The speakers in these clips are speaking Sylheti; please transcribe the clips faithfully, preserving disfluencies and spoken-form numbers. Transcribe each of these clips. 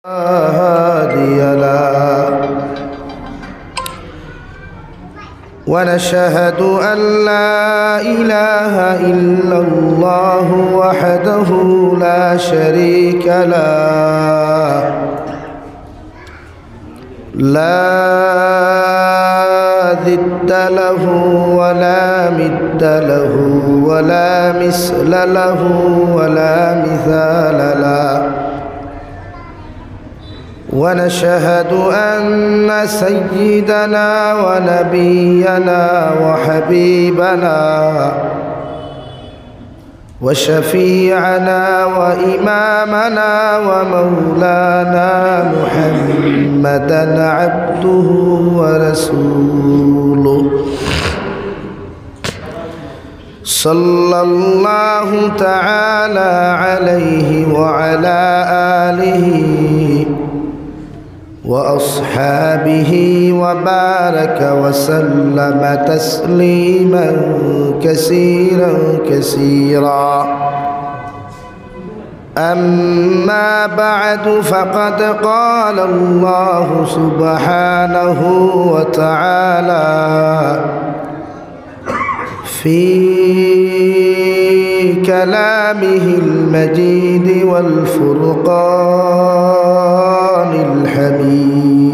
هادي له. ونشهد أن لا إله إلا الله وحده لا شريك له، لا ضد له ولا مثل له ولا مثال له. ونشهد أن سيدنا ونبينا وحبيبنا وشفيعنا وإمامنا ومولانا محمدا عبده ورسوله، صلى الله تعالى عليه وعلى آله وأصحابه وبارك وسلم تسليما كثيرا كثيرا. أما بعد، فقد قال الله سبحانه وتعالى في كلامه المجيد والفرقان الحميد: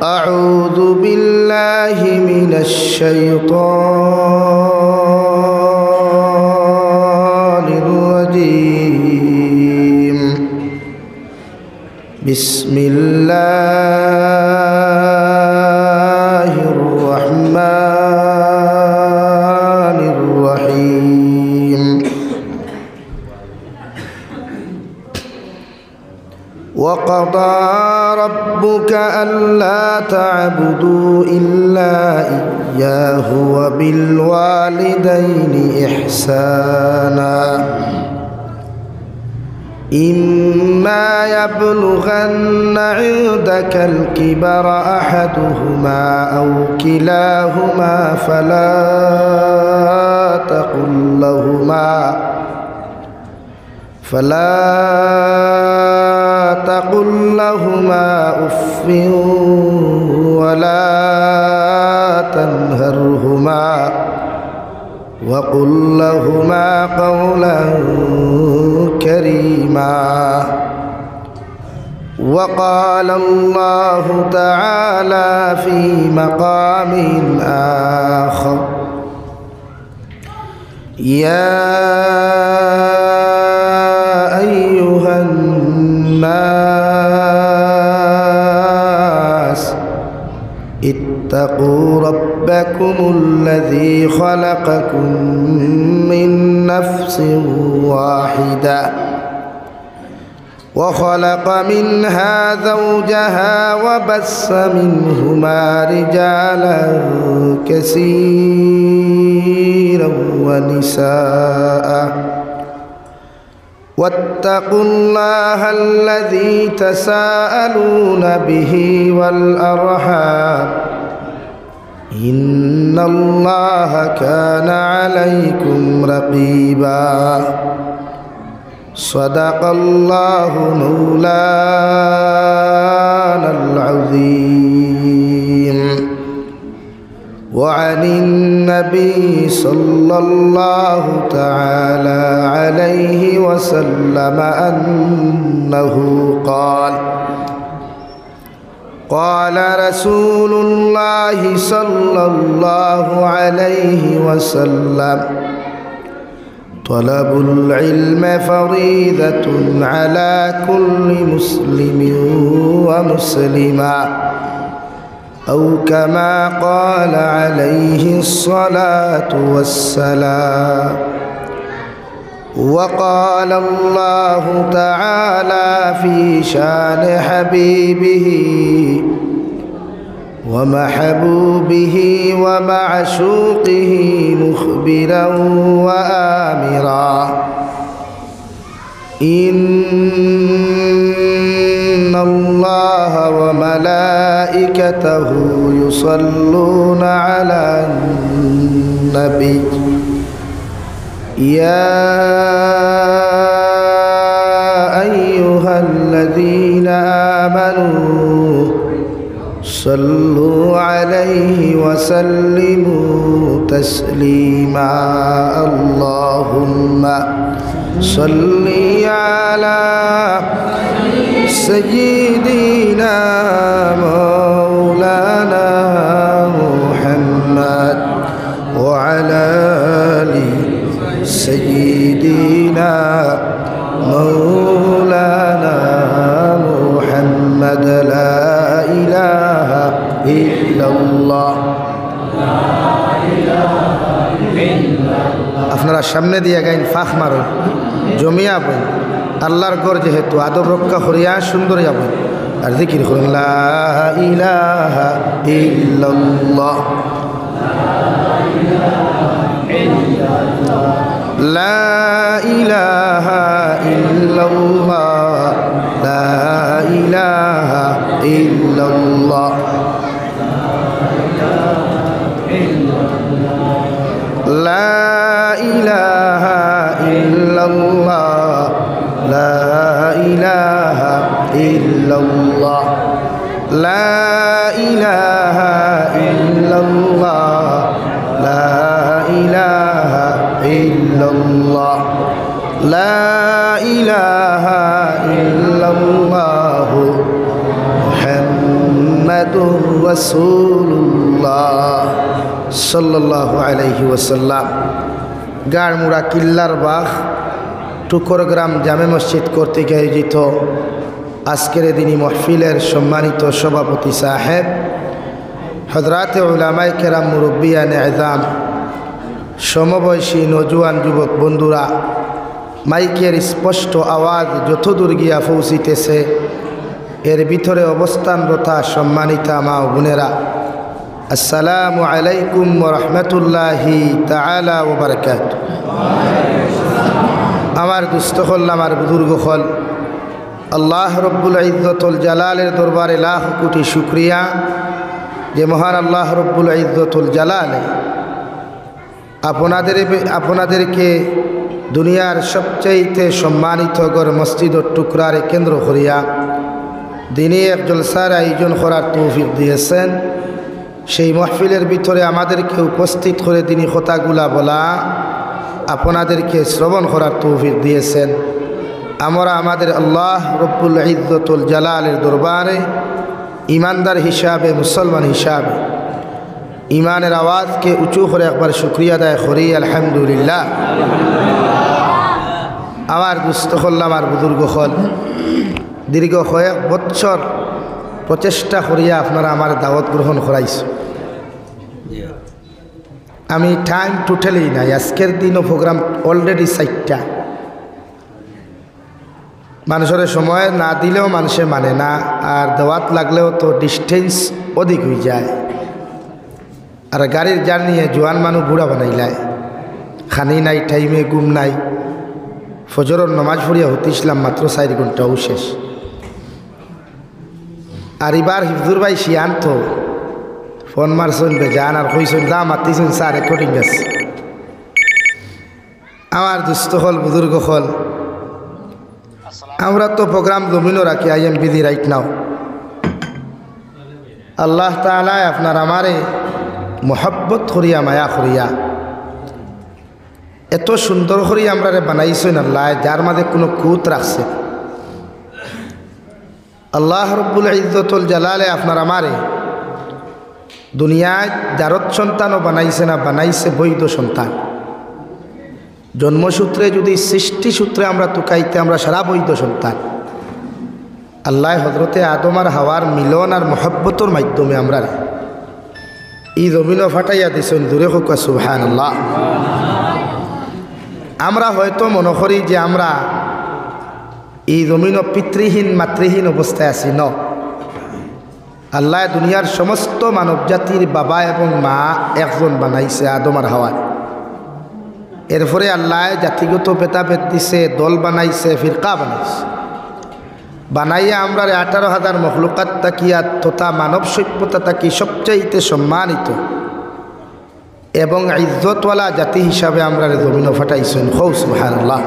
أعوذ بالله من الشيطان الرجيم. بسم الله الرحمن الرحيم. وقضى ربك ألا تعبدوا إلا إياه وبالوالدين إحسانا. إما يبلغن عندك الكبر أحدهما أو كلاهما فلا تقل لهما، فلا تقل لهما أف ولا تنهرهما وقل لهما قولا كريما. وقال الله تعالى في مقام آخر: يا أيها الناس اتقوا ربكم الذي خلقكم من نفس واحدة وخلق منها زوجها وبث منهما رجالا كثيرا ونساء واتقوا الله الذي تساءلون به والأرحام إن الله كان عليكم رقيبا. صدق الله مولانا العظيم. وعن النبي صلى الله تعالى عليه وسلم أنه قال: قال رسول الله صلى الله عليه وسلم: طلب العلم فريضة على كل مسلم ومسلمة، أو كما قال عليه الصلاة والسلام. وقال الله تعالى في شان حبيبه ومحبوبه ومعشوقه مخبرا وآمرا: إن الله وملائكته يصلون على النبي، يا أيها الذين آمنوا صلوا عليه وسلموا تسليما. اللهم صل على سيدنا مولانا محمد وعلى آل سيدنا مولانا محمد. لا إله إلا الله. আপনারা সামনে দিয়া গাইন, ফাঁক মারইন, জমিয়া বইন। আল্লাহর ঘর যেহেতু, আদব রক্ষা করিয়া সুন্দরিয়া বইন। আর জিকির করইন, لا إله إلا الله. لا إله إلا الله. لا إله إلا الله. لا إله إلا الله. لا إله إلا الله. لا إله إلا الله. لا إله إلا الله. لا إله إلا الله محمد رسول الله صلى الله عليه وسلم. গাড়মুড়া কিল্লার বাগ টুকর গ্রাম জামে মসজিদ কর্তৃক আয়োজিত আজকের এই দিনী মহফিলের সম্মানিত সভাপতি সাহেব, হযরাতে উলামায়ে কেরাম, মুরব্বিয়ানে এজাম, সমবয়সী নওজোয়ান যুবক বন্ধুরা, মাইকের স্পষ্ট আওয়াজ যতদূর গিয়া পৌঁছিতেছে, এর ভিতরে অবস্থানরতা সম্মানিতা মা ও বোনেরা, আসসালামু আলাইকুম ওয়া রাহমাতুল্লাহি তাআলা ওয়া বারাকাতুহু। আমার দোস্ত অকল, আমার বুজুর্গ অকল, আল্লাহ রব্বুল ইজ্জতুল জালালের দরবারে লাখ কোটি শুকরিয়া যে মহান আল্লাহ রব্বুল ইজ্জতুল জালালে আপনাদের, আপনাদেরকে দুনিয়ার সবচাইতে সম্মানিত ঘর মসজিদর টুকরারে কেন্দ্র করিয়া দিনী এক জলসার আয়োজন করার তৌফিক দিয়েছেন। সেই মহফিলের ভিতরে আমাদেরকে উপস্থিত করে দিনী কথাগুলা বলা, আপনাদেরকে শ্রবণ করার তৌফিক দিয়েছেন। আমরা আমাদের আল্লাহ রব্বুল ইজ্জতুল জালালের দরবারে ইমানদার হিসাবে, মুসলমান হিসাবে ইমানের আওয়াজকে উঁচু করে একবার শুকরিয়া আদায় করি, আলহামদুলিল্লাহ। আমার দোস্ত অকল, আমার বুজুর্গ অকল, দীর্ঘ কয়েক বছর প্রচেষ্টা করিয়া আপনারা আমার দাওয়াত গ্রহণ করাইছ। আমি টাইম টোটালি নাই, আজকের দিনও প্রোগ্রাম অলরেডি চাইরটা। মানুষরে সময় না দিলেও মানুষে মানে না, আর দাওয়াত লাগলেও তো ডিস্টেন্স অধিক হয়ে যায়। আর গাড়ির জার্নিয়ে জোয়ান মানুষ বুড়া বানাইলায়, খানি নাই, টাইমে ঘুম নাই। ফজরর নমাজ পড়িয়া হুতিছিলাম মাত্র চাইর ঘন্টাও শেষ। আর ইবার হিফজুর ভাই শিয়ান তো ফোন মারছইন বেজান আর কইছইন, "যা মাতিছইন স্যার, রেকর্ডিং আছে।" আমার দোস্ত অকল, বুজুর্গ অকল, আমরা তো প্রোগ্রাম জমিনও রাখি, I am busy right now। আল্লাহ তাআলায় আপনার আমারে মহব্বত করিয়া, মায়া করিয়া, এত সুন্দর করি আমরারে বানাইছইন আল্লাহ, যার মাঝে কোনো খুঁত রাখছে। আল্লাহ রব্বুল ইজ্জতুল জালালে আপনার আমারে দুনিয়াত জারত সন্তানও বানাইছে না, বানাইছে বৈধ সন্তান। জন্মসূত্রে যদি সৃষ্টিসূত্রে আমরা তুকাইতে, আমরা সারা বৈধ সন্তান। আল্লাহ হযরতে আদম আর হাওয়ার মিলন আর মহব্বতর মাধ্যমে আমরারে ই জমিনও ফাটাইয়া দিছইন। জোরে কউক্কা সুবহানাল্লাহ। আমরা হয়তো মনে করি যে আমরা ই জমিনও পিতৃহীন মাতৃহীন অবস্থায় আছি, ন। আল্লাহ দুনিয়ার সমস্ত মানব জাতির বাবা এবং মা একজন বানাইছে, আদম আর হাওয়ায়। এরপরে আল্লাহ জাতিগত ভেদাভেদ দিছে, দল বানাইছে, ফিরকা বানাইছে। বানাইয়া আমরারে আঠারো হাজার মখলুকাত থাকিয়া তথা মানব সভ্যতা থাকি সবচাইতে সম্মানিত এবং ইজ্জতওয়ালা জাতি হিসাবে আমরারে জমিনও ফাটাইছইন। কও সুবহানাল্লাহ।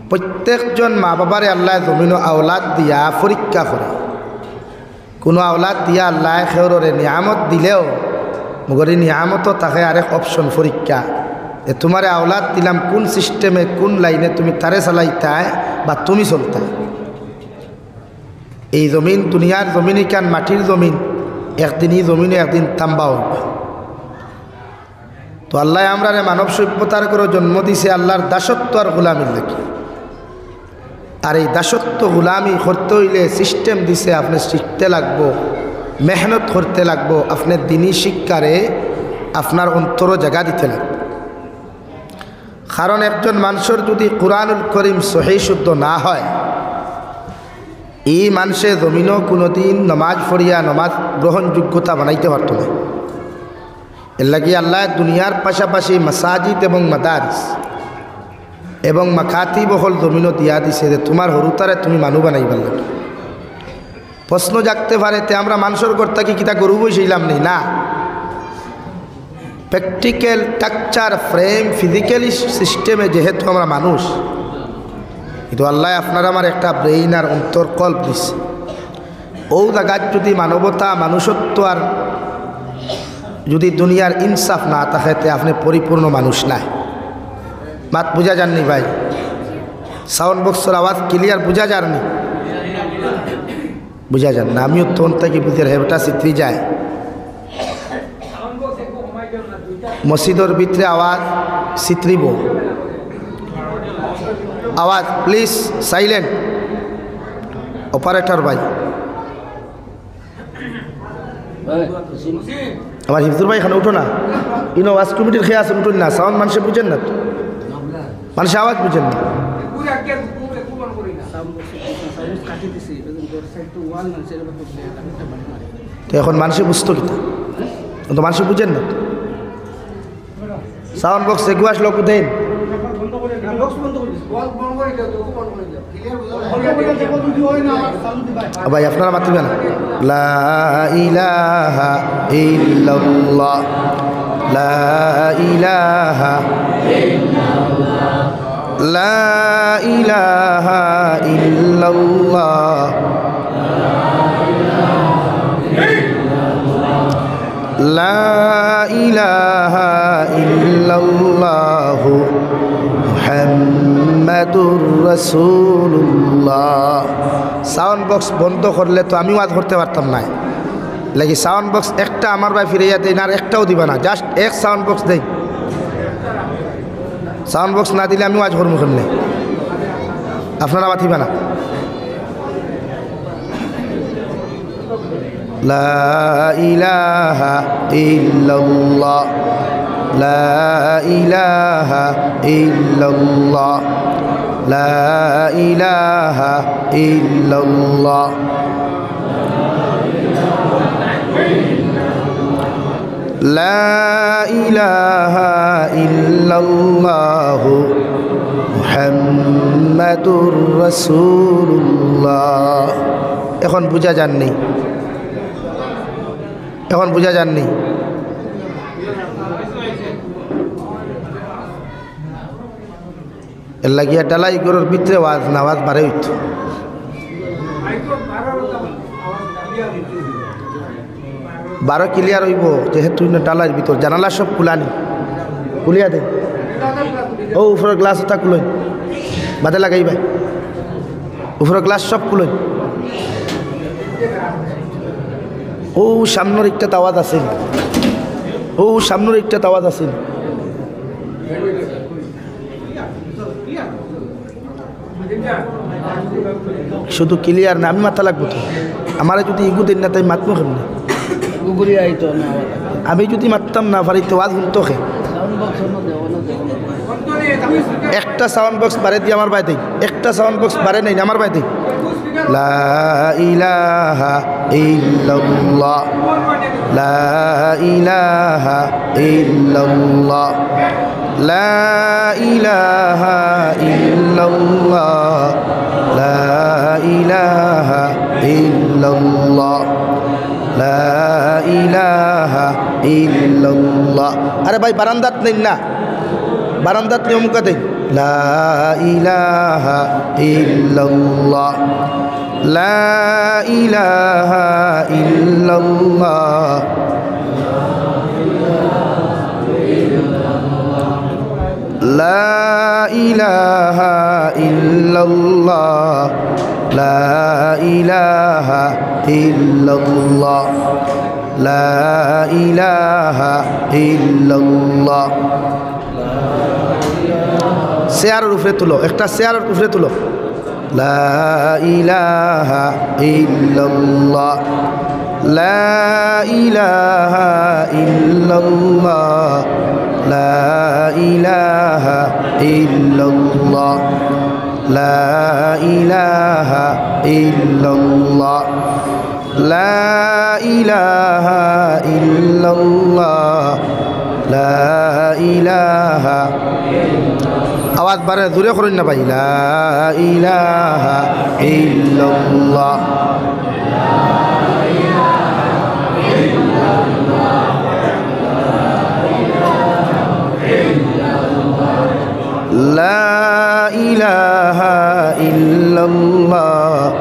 প্রত্যেকজন মা বাবারে আল্লায় জমিনো আওলাদ দিয়া পরীক্ষা করে। কুনু আওলাদ দিয়া আল্লায় কেউররে নিয়ামত দিলেও, মগর ই নিয়ামতও থাকে আরেক option পরীক্ষা। এ তুমারে আওলাদ দিলাম কুন system-এ, কুন line-এ তুমি তারে চালাইতায় বা তুমি চলতায়। এই জমিন, দুনিয়ার জমিন ইখান মাটির জমিন, একদিন ই জমিনও একদিন তাম্বা অইবো। তো আল্লায় আমরারে মানব সভ্যতার ঘরো জন্ম দিছে আল্লার দাসত্ব আর গোলামির লাগি। আর এই দাসত্ব গোলামি করতে অইলে system দিছে, আপনে শিখতে লাগবো, মেহনত করতে লাগবো, আপনে দিনী শিক্ষারে আপনার অন্তরো জাগা দিতে লাগবো। কারণ একজন মানষর যুদি কুরআনুল করিম সহি শুদ্ধ না হয়, ই মানষে জমিনো কুনুদিন নমাজ পড়িয়া নমাজ গ্রহণযোগ্যতা বানাইতে পারতো নায়। এরলাগি আল্লায় দুনিয়ার পাশাপাশি মাসাজিদ এবং মাদারিস এবং মাকাতিব অকল জমিনো দিয়া দিছে যে তুমার হুরুতারে তুমি মানু বানাইবার লাগি। প্রশ্ন জাগতে পারে, তে আমরা মানষর ঘর থাকি কিতা গরু বইছিলাম নি? না। Practical structure, frame, physically system-এ যেহেতু আমরা মানুষ, কিন্তু আল্লায় আপনার আমার একটা brain আর অন্তর কল্প দিছে। অউ জাগাত যুদি মানবতা, মানুষত্ব আর যুদি দুনিয়ার ইনসাফ না থাকে, তে আপনে পরিপূর্ণ মানুষ নায়। মাত বুঝা যার নি ভাই? Sound box-র আওয়াজ clear বুঝা যার নি? বুঝা যার না? আমিও তখন থাকি বুঝি, হেবটা ছিতরি যায়। মসজিদর ভিতরে আওয়াজ ছিতরিবো। আওয়াজ, please, silent। Operator ভাই। আমার হিফজুর ভাই, এখানো উঠো না। ইনো ওয়াজ কমিটির খেয়ে আছেন, উঠুন না। Sound মানষে বুঝেন না তো। মানষে আওয়াজ বুঝেন না। তো এখন মানষে বুঝতো কিতা? তো মানষে বুঝেন না তো। Sound box এগু আসলো কুদেন? ও ভাই, আপনারা মাতিবা না। লা ইলাহা ইল্লাল্লাহ, লা ইলাহা, লা ইলাহা ইল্লাল্লাহ। লা ইলাহা ইল্লাল্লাহু মুহাম্মাদুর রাসূলুল্লাহ। Sound box বন্ধ করলে তো আমি ওয়াজ করতে পারতাম নায়। লাগি sound box একটা আমার ভাই ফিরাইয়া দেইন, আর একটাও দিবা না, just এক sound box দেইন। Sound box না দিলে আমি ওয়াজ করমু কেমনে? আপনারা মাতিবা না। লা ইলাহা ইল্লাল্লাহ, লা ইলাহা ইল্লাল্লাহ, লা ইলাহা ইল্লাল্লাহ। লা ইলাহা ইল্লাল্লাহু মুহাম্মাদুর রাসূলুল্লাহ। এখন বুঝা যার নি? এখন বুঝা যার নি? এরলাগি আর ঢালাই ঘরর ভিতরে ওয়াজ না, ওয়াজ বারে অইতো। বারো clear অইবো, যেহেতু ইনো ঢালাইর ভিতর, জানালা সব খুলানি, খুলিয়া দে। ও উপরর glass ওটা খুলইন, বাদে লাগাইবায়। উপরর glass সব খুলইন। ও সামনর একটা আওয়াজ আছে, ও সামনর একটা আওয়াজ আছে। শুধু clear না, আমি মাতা লাগবো তো। আমারে যদি ইগু দেইন না, তাই মাতমু কেমনে? আমি যদি মাততাম না পারি, তে ওয়াজ হুনতো কে? একটা sound box বারে দি আমার বায় দেইন, একটা sound box বারে নেইন আমার বায় দেইন। লা ইলাহা ইল্লাল্লাহ, লা ইলাহা ইল্লাল্লাহ, লা ইলাহা ইল্লাল্লাহ, লা ইলাহা ইল্লাল্লাহ, লা ইলাহা ইল্লাল্লাহ। আরে ভাই, বারান্দাত নেইন না, বারান্দাত নিয়ম কাটে। لا إله إلا الله. لا إله إلا الله. لا إله إلا الله. لا إله إلا الله. لا إله إلا الله. চেয়ারর উপরে তুলো, একটা চেয়ারর উপরে তুলো। لا إله إلا الله. لا إله إلا الله. لا إله إلا الله. لا إله إلا الله. لا إله إلا الله. لا إله. আওয়াজ বাড়াইয়া জোরে করইন না ভাই। لا إله إلا الله. لا إله إلا الله.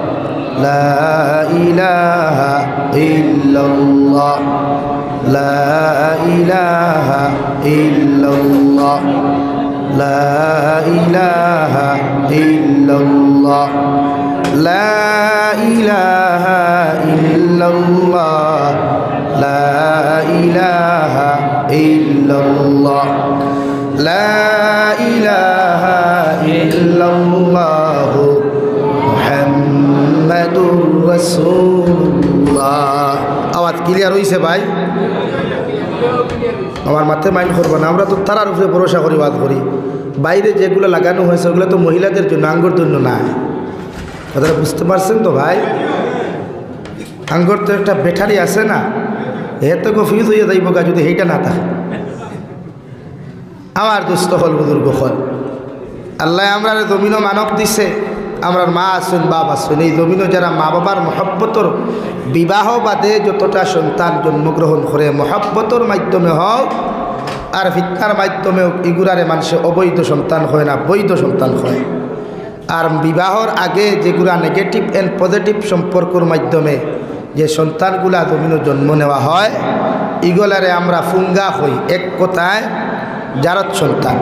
لا إله إلا الله. لا إله إلا الله. لا إله إلا الله. لا إله إلا الله. لا إله إلا الله. لا إله إلا الله محمد رسول الله. আওয়াজ ক্লিয়ার অইছে ভাই? আমার মাতে মাইন্ড করবা না, আমরা তো তারার উপরে ভরসা করি, ওয়াজ করি। বাইরে যেগুলা লাগানো হয়েছে, ওগুলা তো মহিলাদের জন্য, আঙ্গর জন্য না। কথাটা বুঝতে পারছেন তো ভাই? আঙ্গর তো একটা ব্যাটারি আছে না, এতে গো ফিউজ অইয়া যাইবো গা, যদি হেইটা না থাকে। আমার দোস্ত অকল, বুজুর্গ অকল, আল্লায় আমরারে জমিনো মানব দিছে, আমরার মা আছইন, বাপ আছইন, এই জমিনো যারা মা বাবার মহব্বতর, বিবাহ বাদে যতটা সন্তান জন্মগ্রহণ করে, মহব্বতর মাধ্যমে হউক আর ফিতনার মাধ্যমে হউক, ইগুরারে মানষে অবৈধ সন্তান কয় না, বৈধ সন্তান কয়। আর বিবাহর আগে যেগুলা negative and positive সম্পর্কর মাধ্যমে যে সন্তানগুলা জমিনো জন্ম নেওয়া হয়, ইগুলারে আমরা ফুঙ্গা কই, এক কথায় জারত সন্তান।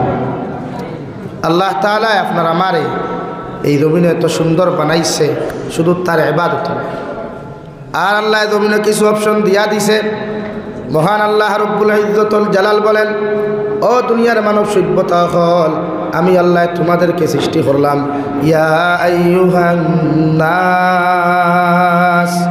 আল্লাহ তাআলায় আপনার আমারে এই জমিনো এত সুন্দর বানাইছে শুধু তার ইবাদত। আর আল্লায় জমিনো কিছু অপশন দিয়া দিছে। মহান আল্লাহ রব্বুল ইজ্জতুল জালাল বলেন, "ও দুনিয়ার মানব সভ্যতা অকল, আমি আল্লায় তোমাদেরকে সৃষ্টি করলাম।" ইয়া আইয়ুহান নাস,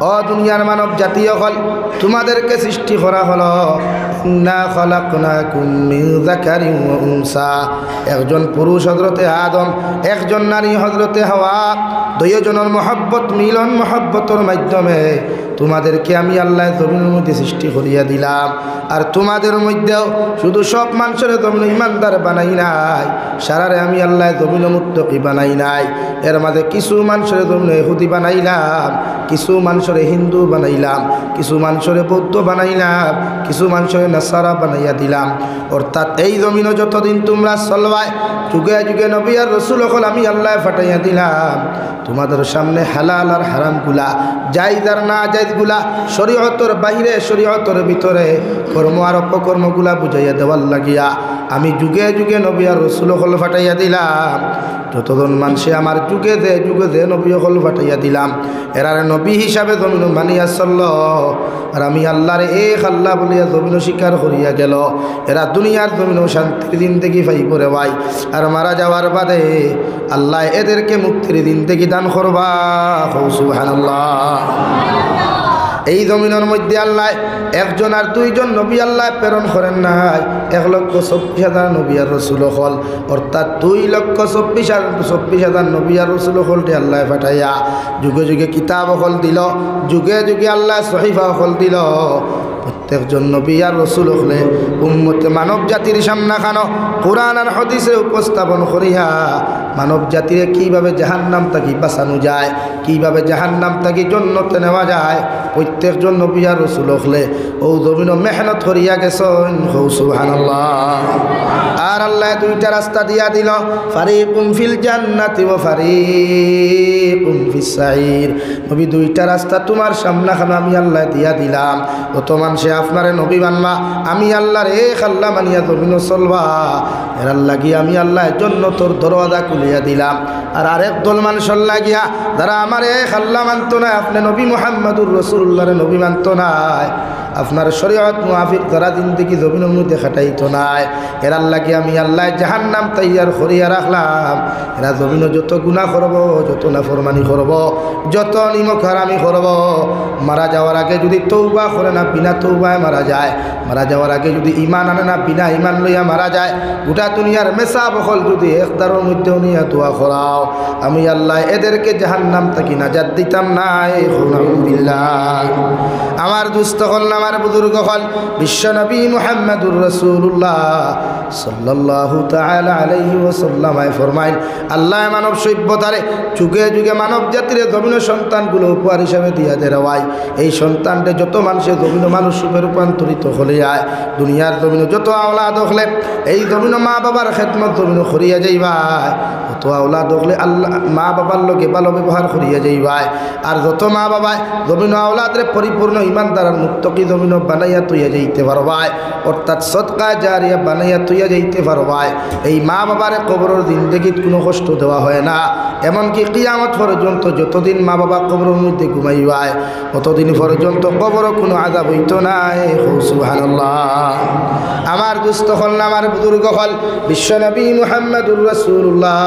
ও দুনিয়ার মানব জাতি অকল, তোমাদেরকে সৃষ্টি করা হলো। ইন্না খালাকনাকুম মিন যাকারিন ওয়া উনসা, একজন পুরুষ হযরতে আদম, একজন নারী হযরতে হাওয়া, দুইজনর মহব্বত, মিলন মহব্বতর মাধ্যমে তোমাদেরকে আমি আল্লায় জমিনর মধ্যে সৃষ্টি করিয়া দিলাম। আর তোমাদের মধ্যেও শুধু সব মানষরে জমিনো ইমানদার বানাই নাই, সারারে আমি আল্লায় জমিনো মুত্তাকি বানাই নাই। এর মাঝে কিছু মানষরে জমিনো ইহুদি বানাইলাম, কিছু মানষরে হিন্দু বানাইলাম, কিছু মানষরে বৌদ্ধ বানাইলাম, কিছু মানষরে নাসারা বানাইয়া দিলাম। অর্থাৎ এই জমিনো যতদিন তোমরা চলবায়, যুগে যুগে নবী আর রসুল অকল আমি আল্লায় পাঠাইয়া দিলাম। তোমাদের সামনে হালাল আর হারামগুলা, জায়েজ আর নাজায়েজগুলা, শরীয়তর বাইরে, শরীয়তর ভিতরে, কর্ম আর অপকর্মগুলা বুঝাইয়া দেওয়ার লাগিয়া আমি যুগে যুগে নবী আর রসুল অকল পাঠাইয়া দিলাম। যতজন মানষে আমার যুগে যে যুগে যে নবী অকল পাঠাইয়া দিলাম, এরারে নবী হিসাবে জমিনো মানিয়া চললো। আর আমি আল্লারে এক আল্লাহ বলিয়া জমিনো স্বীকার করিয়া গেলো, এরা দুনিয়ার জমিনো শান্তির জিন্দেগি পাইবো রে ভাই। আর মারা যাওয়ার বাদে আল্লায় এদেরকে মুক্তির জিন্দেগি দান করবা। কও সুবহানাল্লাহ। এই জমিনর মধ্যে আল্লায় একজন আর দুইজন নবী আল্লায় প্রেরণ করেন নাই, এক লক্ষ চব্বিশ হাজার নবী আর রসুল অকল, অর্থাৎ দুই লক্ষ চব্বিশ হাজার, চব্বিশ হাজার নবী আর রসুল অকলরে আল্লায় পাঠাইয়া যুগে যুগে কিতাব অকল দিলো, যুগে যুগে আল্লায় সহিফা অকল দিলো। প্রত্যেকজন নবী আর রসুল অকলে উম্মতে মানব জাতির সামনাখানো কোরআন আর হাদিসে উপস্থাপন করিয়া মানব জাতিরে কিভাবে জাহান্নাম থাকি বাঁচানো যায়, কিভাবে জাহান্নাম থাকি জন্নতে নেওয়া যায়, প্রত্যেকজন নবী আর রসুল অকলে অউ জমিনো মেহনত করিয়া গেছইন। কও সুবহানাল্লাহ। আর আল্লায় দুইটা রাস্তা দিয়া দিল, ফারিকুন ফিল জান্নাতি ওয়া ফারিকুন ফিস সাঈর। নবী, দুইটা রাস্তা তুমার সামনাখানো আমি আল্লায় দিয়া দিলাম। যত মানষে আপনারে নবী মানবা, আমি আল্লার এক আল্লা মানিয়া জমিনো চলবা, এরার লাগি আমি আল্লায় জন্নতর দরওয়াজা খুলিয়া দিলাম। আর আরেক দল মানষর লাগিয়া, যারা আমার এক আল্লা মানতো নায়, আপনে নবী মুহাম্মাদুর রাসূলুল্লাহরে নবী মানতো নায়, আপনার শরীয়ত মুআফিক যারা জিন্দেগি জমিনর মধ্যে খাটাইতো নায়, এরার লাগি আমি আল্লায় জাহান্নাম তৈয়ার করিয়া রাখলাম। এরা জমিনো যত গুনাহ করবো, যত নাফরমানি করবো, যত নিমক হারামি করবো, মারা যাওয়ার আগে যুদি তওবা করে না, বিনা তওবায় মারা যায়, মারা যাওয়ার আগে যুদি ইমান আনে না, বিনা ইমান লইয়া মারা যায়, গোটা দুনিয়ার মেসাব অকল যুদি এক দারর মধ্যে নিয়া দোয়া করাও, আমি আল্লায় এদেরকে জাহান্নাম থাকি নাজাত দিতাম নায়। কও নাউজুবিল্লাহ। আমার দুস্ত অকল, আমার বুজুর্গ অকল, বিশ্ব নবী মুহাম্মাদুর রাসূলুল্লাহ সাল্লাল্লাহু তাআলা আলাইহি ওয়াসাল্লাম ফরমাইন, আল্লায় মানব সভ্যতারে যুগে যুগে মানব জাতিরে জমিনো সন্তানগুলো উপহার হিসাবে দিয়া দেরওয়ায়। এই সন্তানরে যত মানষে জমিনো মানুষ রূপে রূপান্তরিত করিয়ায়, দুনিয়ার জমিনো যত আওলাদ অকলে এই জমিনো মা বাবার খেদমত জমিনো করিয়া যাইবায়, অত আওলাদ অকলে আল্লাহ, মা বাবার লগে ভালো ব্যবহার করিয়া যাইবায়। আর যত মা বাবায় জমিনো আওলাদরে পরিপূর্ণ ইমানদার আর মুত্তাকি জমিনো বানাইয়া তইয়া যাইতে পারবায়, অর্থাৎ সদকা জারিয়া বানাইয়া তইয়া যাইতে পারবায়। এই মা বাবারে কবরর জিন্দেগিত কুনু কষ্ট দেওয়া হয় না, এমনকি কিয়ামত পর্যন্ত যতদিন মা বাবা কবরর মধ্যে ঘুমাইবায়, অতদিন পর্যন্ত কবরো কুনু আযাব অইতো নায়। কও সুবহানাল্লাহ। আমার দুস্ত অকল, আমার বুজুর্গ অকল, বিশ্ব নবী মুহাম্মাদুর রাসূলুল্লাহ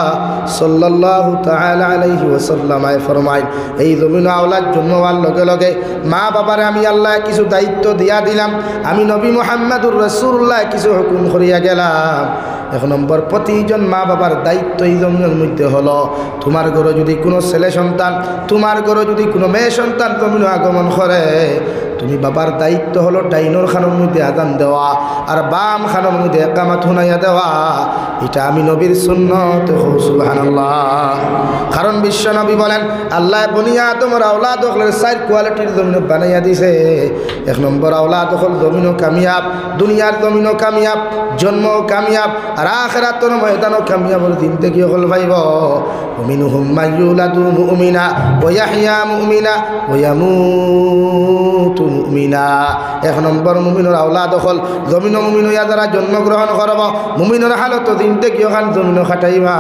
সাল্লাল্লাহু তাআলা আলাইহি ওয়াসাল্লাম ফরমাইন, এই জমিনো আওলাদ জন্ম হওয়ার লগে লগে মা বাবারে আমি আল্লায় কিছু দায়িত্ব দিয়া দিলাম। আমি নবী মুহাম্মাদুর রাসূলুল্লাহ কিছু হুকুম করিয়া গেলাম। এক নম্বর, প্রতিজন মা বাবার দায়িত্ব এই জমিনর মধ্যে হলো, তুমার ঘরো যুদি কুনু ছেলে সন্তান, তুমার ঘরো যুদি কুনু মেয়ে সন্তান জমিনো আগমন করে, তুমি বাবার দায়িত্ব হলো ডাইনর কানর মধ্যে আজান দেওয়া আর বাম কানর মধ্যে একামত হুনাইয়া দেওয়া। ইটা আমি নবীর সুন্নত। কও সুবহানাল্লাহ। কারণ বিশ্ব নবী বলেন, আল্লায় বনি আদমর আওলাদ অকলরে চাইর কোয়ালিটির জমিনো বানাইয়া দিছে। এক নম্বর, আওলাদ অকল জমিনো কামিয়াব, দুনিয়ার জমিনো কামিয়াব, জন্মও কামিয়াব, আর আখিরাতর ময়দানো কামিয়াবর জিন্দেগি অকল পাইবো। ومنهم من يولد مؤمنا ويحيى مؤمنا ويموت مؤمنا। এক নম্বর, মুমিনর আওলাদ অকল জমিনো মুমিন অইয়া যারা জন্মগ্রহণ করবো, মুমিনর হালতো জিন্দেগি অখান জমিনো খাটাইবা,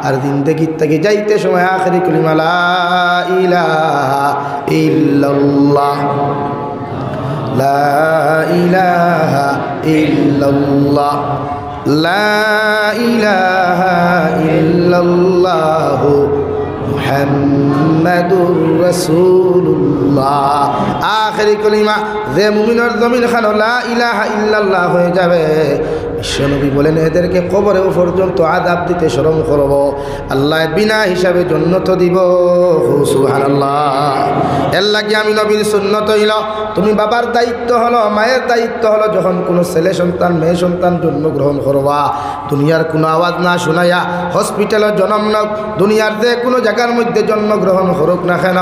আর জিন্দেগিত থাকি যাইতে সময় আখেরি কলিমা লা ইলাহা ইল্লাল্লাহ। لا إله إلا الله. لا إله إلا الله محمد رسول الله. আখেরি কলিমা যে মুমিনর জমিন খানো লা ইলাহা ইল্লাল্লাহ হয়ে যাবে, বিশ্বনবী বলেন, এদেরকে কবরেও পর্যন্ত আযাব দিতে শরম করবো। আল্লায় বিনা হিসাবে জন্নত দিবো। কও সুবহানাল্লাহ। এর লাগি আমি নবীর সুন্নত অইলো, তুমি বাবার দায়িত্ব হলো, মায়ের দায়িত্ব হলো, যখন কুনু ছেলে সন্তান, মেয়ে সন্তান জন্মগ্রহণ করবা, দুনিয়ার কুনু আওয়াজ না হুনাইয়া, হসপিটালো জনম নেউক, দুনিয়ার যে কুনু জাগার মধ্যে জন্মগ্রহণ করুক না কেন,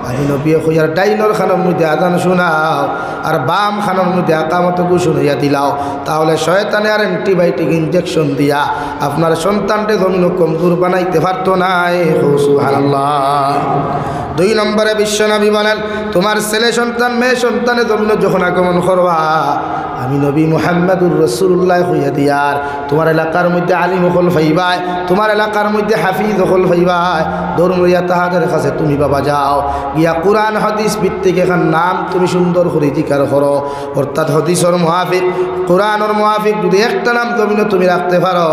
আমি নবীয়ে কইয়ার ডাইনর কানর মধ্যে আজান হুনাও, আর বাম কানর মধ্যে একামত ঘোষণা হইয়া দিলাও, তাহলে শয়তানে আর antibiotic injection দিয়া আপনার সন্তানরে জমিনো কমজোর বানাইতে পারতো নায়। কও সুবহানাল্লাহ। দুই নম্বরে বিশ্বনবী বলেন, তুমার ছেলে সন্তান, মেয়ে সন্তানে জমিনো যখন আগমন করবা, আমি নবী মুহাম্মাদুর রাসূলুল্লাহ কইয়া দিয়ার, তুমার এলাকার মধ্যে আলিম অকল পাইবায়, তুমার এলাকার মধ্যে হাফিজ অকল পাইবায়, দৌড় মারিয়া তাহাদের কাছে তুমি বাবা যাও, গিয়া কুরআন হাদিস ভিত্তিক এখান নাম তুমি সুন্দর করি জিকার করো। অর্থাৎ হাদিসর মুআফিক, কুরআনর মুআফিক যুদি একটা নাম জমিনো তুমি রাখতে পারো,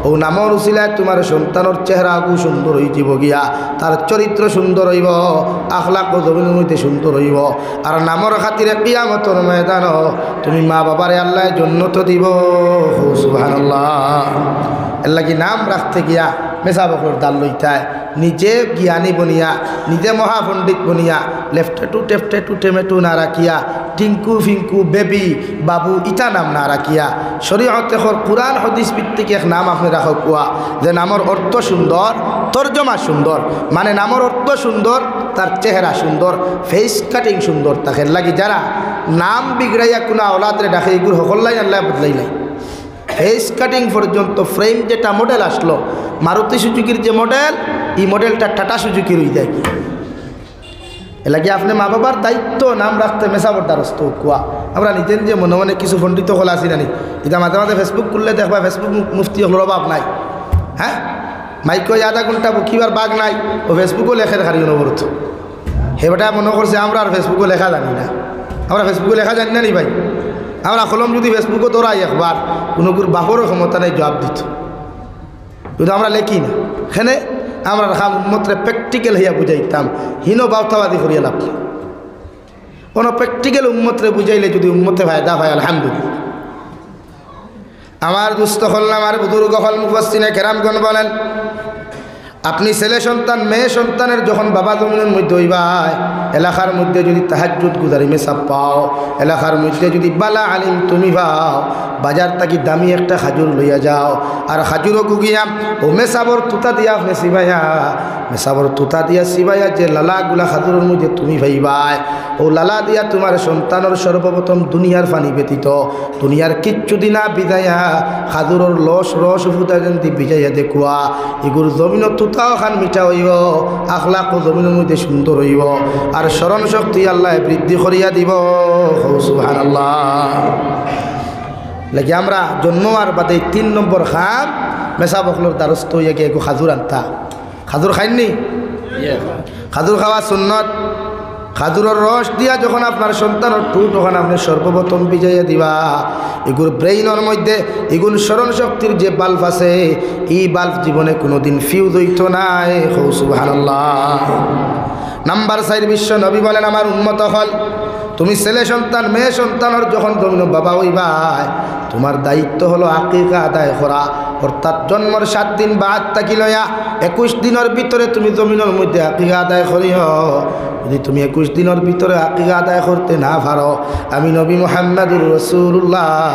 অউ নামর উসিলায় তুমার সন্তানর চেহারাগু সুন্দর অইযিবো গিয়া, তার চরিত্র সুন্দর অইবো, আখলাকও জমিনর মধ্যে সুন্দর অইবো। আর নামর খাতিরে কিয়ামতর ময়দানো তুমি মা বাবারে আল্লায় জন্নত দিবো। কও সুবহানাল্লাহ। এর লাগি নাম রাখতে গিয়া মেসাব অকলর দাল লইতায়, নিজে জ্ঞানী বনিয়া, নিজে মহাপণ্ডিত বনিয়া, লেফটেটু টেফটেটু টেমেটু না রাখিয়া, টিঙ্কু ফিঙ্কু বেবি বাবু ইতা নাম না রাখিয়া, শরীয়তে কর কুরআন হাদিস ভিত্তিক এক নাম আপনে রাখউক্কা, যে নামর অর্থ সুন্দর, তর্জমা সুন্দর, মানে নামর অর্থ সুন্দর, তার চেহারা সুন্দর, ফেস কাটিং সুন্দর। তাকে লাগি যারা নাম বিগড়াইয়া কুনু আওলাদরে ডাকে, ইগুর হকল লাইন আল্লায় বদলাই নাই। ফেস কাটিং পর্যন্ত ফ্রেম যেটা মডেল আসলো, মারুতি সুজুকির যে মডেল, ই মডেলটা টাটা সুজুকির অই যায় কি? এর লাগি আপনে মা বাবার দায়িত্ব নাম রাখতে মেসাবর দ্বারস্থ অউক্কা। আমরা নিজে নিজে মনে মনে কিছু পণ্ডিত অকল আছি নানি, ইতা মাঝে মাঝে Facebook খুললে দেখবা Facebook মু-, মুফতি অকলর অভাব নাই। হ্যাঁ, মাইকো আধা ঘন্টা বকিবার বাগ নাই, ও Facebook-ও লেখের খালি অনবরত। হে বেটা মনে করছে আমরা আর Facebook-ও লেখা জানি না। আমরা Facebook-ও লেখা জানি না নি ভাই? আমরা কলম যদি Facebook-ও ধরাই একবার, কুনুগুর বাপরও ক্ষমতা নাই জবাব দিত, কিন্তু আমরা লেখি না। কেনে? আমরা খাম উম্মতরে প্র্যাকটিক্যাল হইয়া বুঝাইতাম, হিনো বাউতাবাদি করিয়া লাভ নাই। কোনো প্র্যাকটিক্যাল উম্মতরে বুঝাইলে যদি উম্মতে ফায়দা পায়, আলহামদুলিল্লাহ। আমার দুস্ত অকল, আমার বুজুর্গ অকল, মুফাসসিরিনে কেরামগণ বলেন, আপনে ছেলে সন্তান, মেয়ে সন্তানের যখন বাবা জমিনর মধ্যে অইবায়, এলাকার মধ্যে যদি তাহাজ্জুদ গুজারি মেসাব পাও, এলাকার মধ্যে যদি বালা আলিম তুমি পাও, বাজার থাকি দামি একটা খাজুর লইয়া যাও, আর খাজুরগু গিয়া ও মেসাবর তুতা দিয়া আপনে চিবাইয়া, মেসাবর তুতা দিয়া চিবাইয়া যে লালাগুলা খাজুরর মধ্যে তুমি পাইবায়, ও লালা দিয়া তুমার সন্তানর সর্বপ্রথম দুনিয়ার পানি ব্যতীত দুনিয়ার কিচ্ছু দি না ভিজাইয়া, খাজুরর লস রস ফুটা যেমতি ভিজাইয়া দেখুয়া, ইগুর জমিনো তুতাও খান মিঠা অইবো, আখলাকও জমিনর মধ্যে সুন্দর অইবো, আর স্মরণ শক্তি আল্লায় বৃদ্ধি করিয়া দিবো। কও সুবহানাল্লাহ। লাগি আমরা জন্ম অওয়ার বাদে তিন নম্বর কাম, মেসাব অকলর দ্বারস্থ অইয়া গিয়া এগু খাজুর আনতা। খাজুর খাইননি? খাজুর খাওয়া সুন্নত। খাজুরর রস দিয়া যখন আপনার সন্তানর ঠুট অখান আপনে সর্বপ্রথম ভিজাইয়া দিবা, ইগুর ব্রেইনর মধ্যে, ইগুর স্মরণ শক্তির যে বাল্ব আছে, ই বাল্ব জীবনে কুনুদিন ফিউজ অইতো নায়। কও সুবহানাল্লাহ। নাম্বার চাইর, বিশ্ব নবী বলেন, আমার উম্মত অকল, তুমি ছেলে সন্তান, মেয়ে সন্তানর যখন জমিনো বাবা অইবায়, তুমার দায়িত্ব অইলো আকিকা আদায় করা, অর্থাৎ জন্মর সাত দিন বাদ থাকি লইয়া একুশ দিনর ভিতরে তুমি জমিনর মধ্যে আকিকা আদায় করিও। যদি তুমি একুশ দিনর ভিতরে আকিকা আদায় করতে না পারো, আমি নবী মুহাম্মাদুর রাসূলুল্লাহ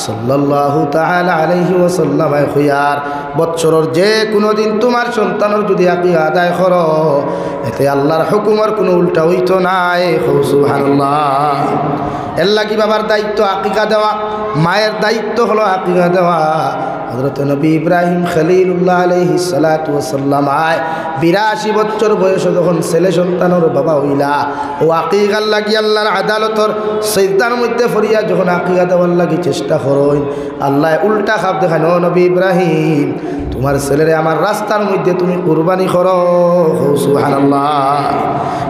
সাল্লাল্লাহু তাআলা আলাইহি ওয়াসাল্লামে কইয়ার, বৎসরর যে কুনু দিন তুমার সন্তানর যদি আকিকা আদায় করো, এতে আল্লাহর হুকুমর কুনু উল্টা অইতো নায়। কও সুবহানাল্লাহ। এর লাগি বাবার দায়িত্ব আকিকা দেওয়া, মায়ের দায়িত্ব অইলো আকিকা দেওয়া। হযরত নবী ইব্রাহিম খলিলুল্লাহ আলাইহিস সালাতু ওয়াস সালাম আয় বিরাশি বছর বয়সো যখন ছেলে সন্তানর বাবা অইলা, ও আকিকার লাগি আল্লাহর আদালতর সিজদার মধ্যে পড়িয়া যখন আকিকা দেওয়ার লাগি চেষ্টা করইন, আল্লায় উল্টা খাপ দেখাইন, "ও নবী ইব্রাহিম, তুমার ছেলেরে আমার রাস্তার মধ্যে তুমি কুরবানি করো।" কও সুবহানাল্লাহ।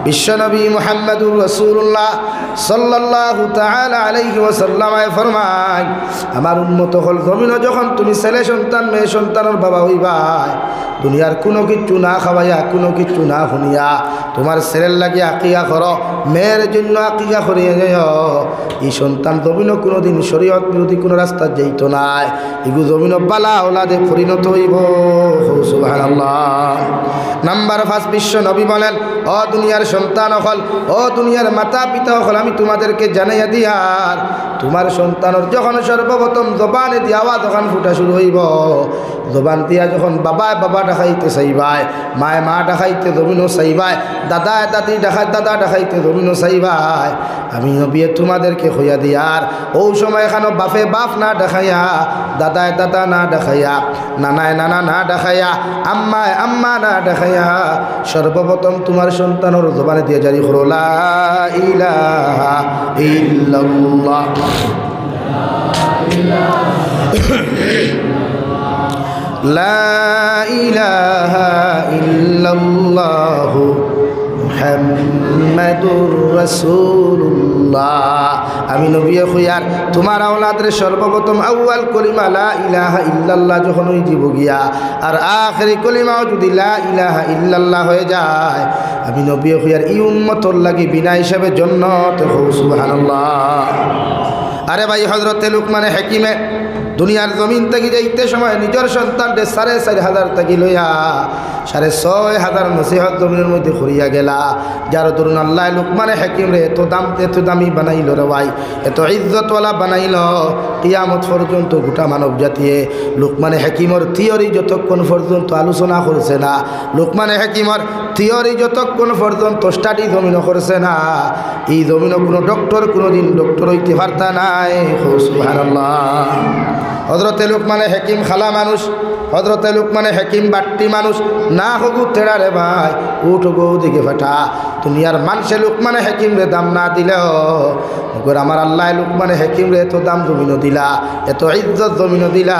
বিশ্ব নবী মুহাম্মাদুর রাসূলুল্লাহ সাল্লাল্লাহু তাআলা আলাইহি ওয়াসাল্লামে ফরমাইন, আমার উম্মত অকল, জমিনো যখন তুমি ছেলে সন্তান, মেয়ে সন্তানর বাবা অইবায়, দুনিয়ার কুনু কিচ্ছু না খাওয়াইয়া, কুনু কিচ্ছু না হুনিয়া, তুমার ছেলের লাগি আকিকা করো, মেয়ের জন্য আকিকা করিয়া যাও। ই সন্তান জমিনো কুনুদিন শরীয়ত বিরোধী কুনু রাস্তাত যাইতো নায়, ইগু জমিনো বালা আওলাদে পরিণত অইবো। কও সুবহানাল্লাহ। নাম্বার পাঁচ, বিশ্ব নবী বলেন, ও দুনিয়ার সন্তান অকল, ও দুনিয়ার মাতা পিতা অকল, আমি তুমাদেরকে জানাইয়া দিয়ার, তুমার সন্তানর যখন সর্বপ্রথম জবানেদি আওয়াজ অখান ফুটা শুরু অইবো, জবান দিয়া যখন বাবায় বাবা ডাকাইতে চাইবায়, মায় মা ডাকাইতে জমিনো চাইবায়, দাদায় দাদি ডাকাই, দাদা ডাকাইতে জমিনো চাইবায়, আমি নবীয়ে তুমাদেরকে কইয়া দিয়ার, অউ সময় এখানো বাপে বাপ না ডাকাইয়া, দাদায় দাদা না ডাকাইয়া, নানায় নানা না ডাকাইয়া, আম্মায় আম্মা না ডাকাইয়া, সর্বপ্রথম তুমার সন্তানর জবানে দিয়া জারি করো, লা ইলাহা ইল্লাল্লাহ। লা ইলাহা ইল্লাল্লাহু মুহাম্মাদুর রাসূলুল্লাহ। আমি নবীয়ে কইয়ার, তুমার আওলাদরে সর্বপ্রথম আউয়াল কলিমা লা ইলাহা ইল্লাল্লাহ যখন অইযিবো গিয়া, আর আখেরি কলিমাও যুদি লা ইলাহা ইল্লাল্লাহ অইযায়, আমি নবীয়ে কইয়ার, ই উম্মতর লাগি বিনা হিসাবে জন্নত। কও সুবহানাল্লাহ। আরে ভাই, হযরতে লুকমানে হাকিমে দুনিয়ার জমিন থাকি যাইতে সময় নিজর সন্তানরে সাড়ে চাইর হাজার থাকি লইয়া সাড়ে ছয় হাজার নসিহত জমিনর মধ্যে করিয়া গেলা, যার দরুন আল্লায় লুকমানে হাকিমরে এত দাম, এত দামি বানাইলো রে ভাই, এত ইজ্জতওয়ালা বানাইলো। কিয়ামত পর্যন্ত গোটা মানব জাতিয়ে লুকমানে হাকিমর থিওরি যতক্ষণ পর্যন্ত আলোচনা করছে না, লুকমানে হাকিমর থিওরি যতক্ষণ পর্যন্ত স্টাডি জমিনো করছে না, ই জমিনো কুনু ডক্টর কুনুদিন ডক্টর অইতে পারতা নায়। কও সুবহানাল্লাহ। হযরতে লুকমানে হাকিম খালা মানুষ, হযরতে লুকমানে হাকিম বাট্টি মানুষ, না হগু তেড়া রে ভাই, উঠ গো দিকে ফাটা। দুনিয়ার মানষে লুকমানে হাকিমরে দাম না দিলেও, মগর আমার আল্লায় লুকমানে হাকিমরে এত দাম জমিনো দিলা, এত ইজ্জত জমিনো দিলা।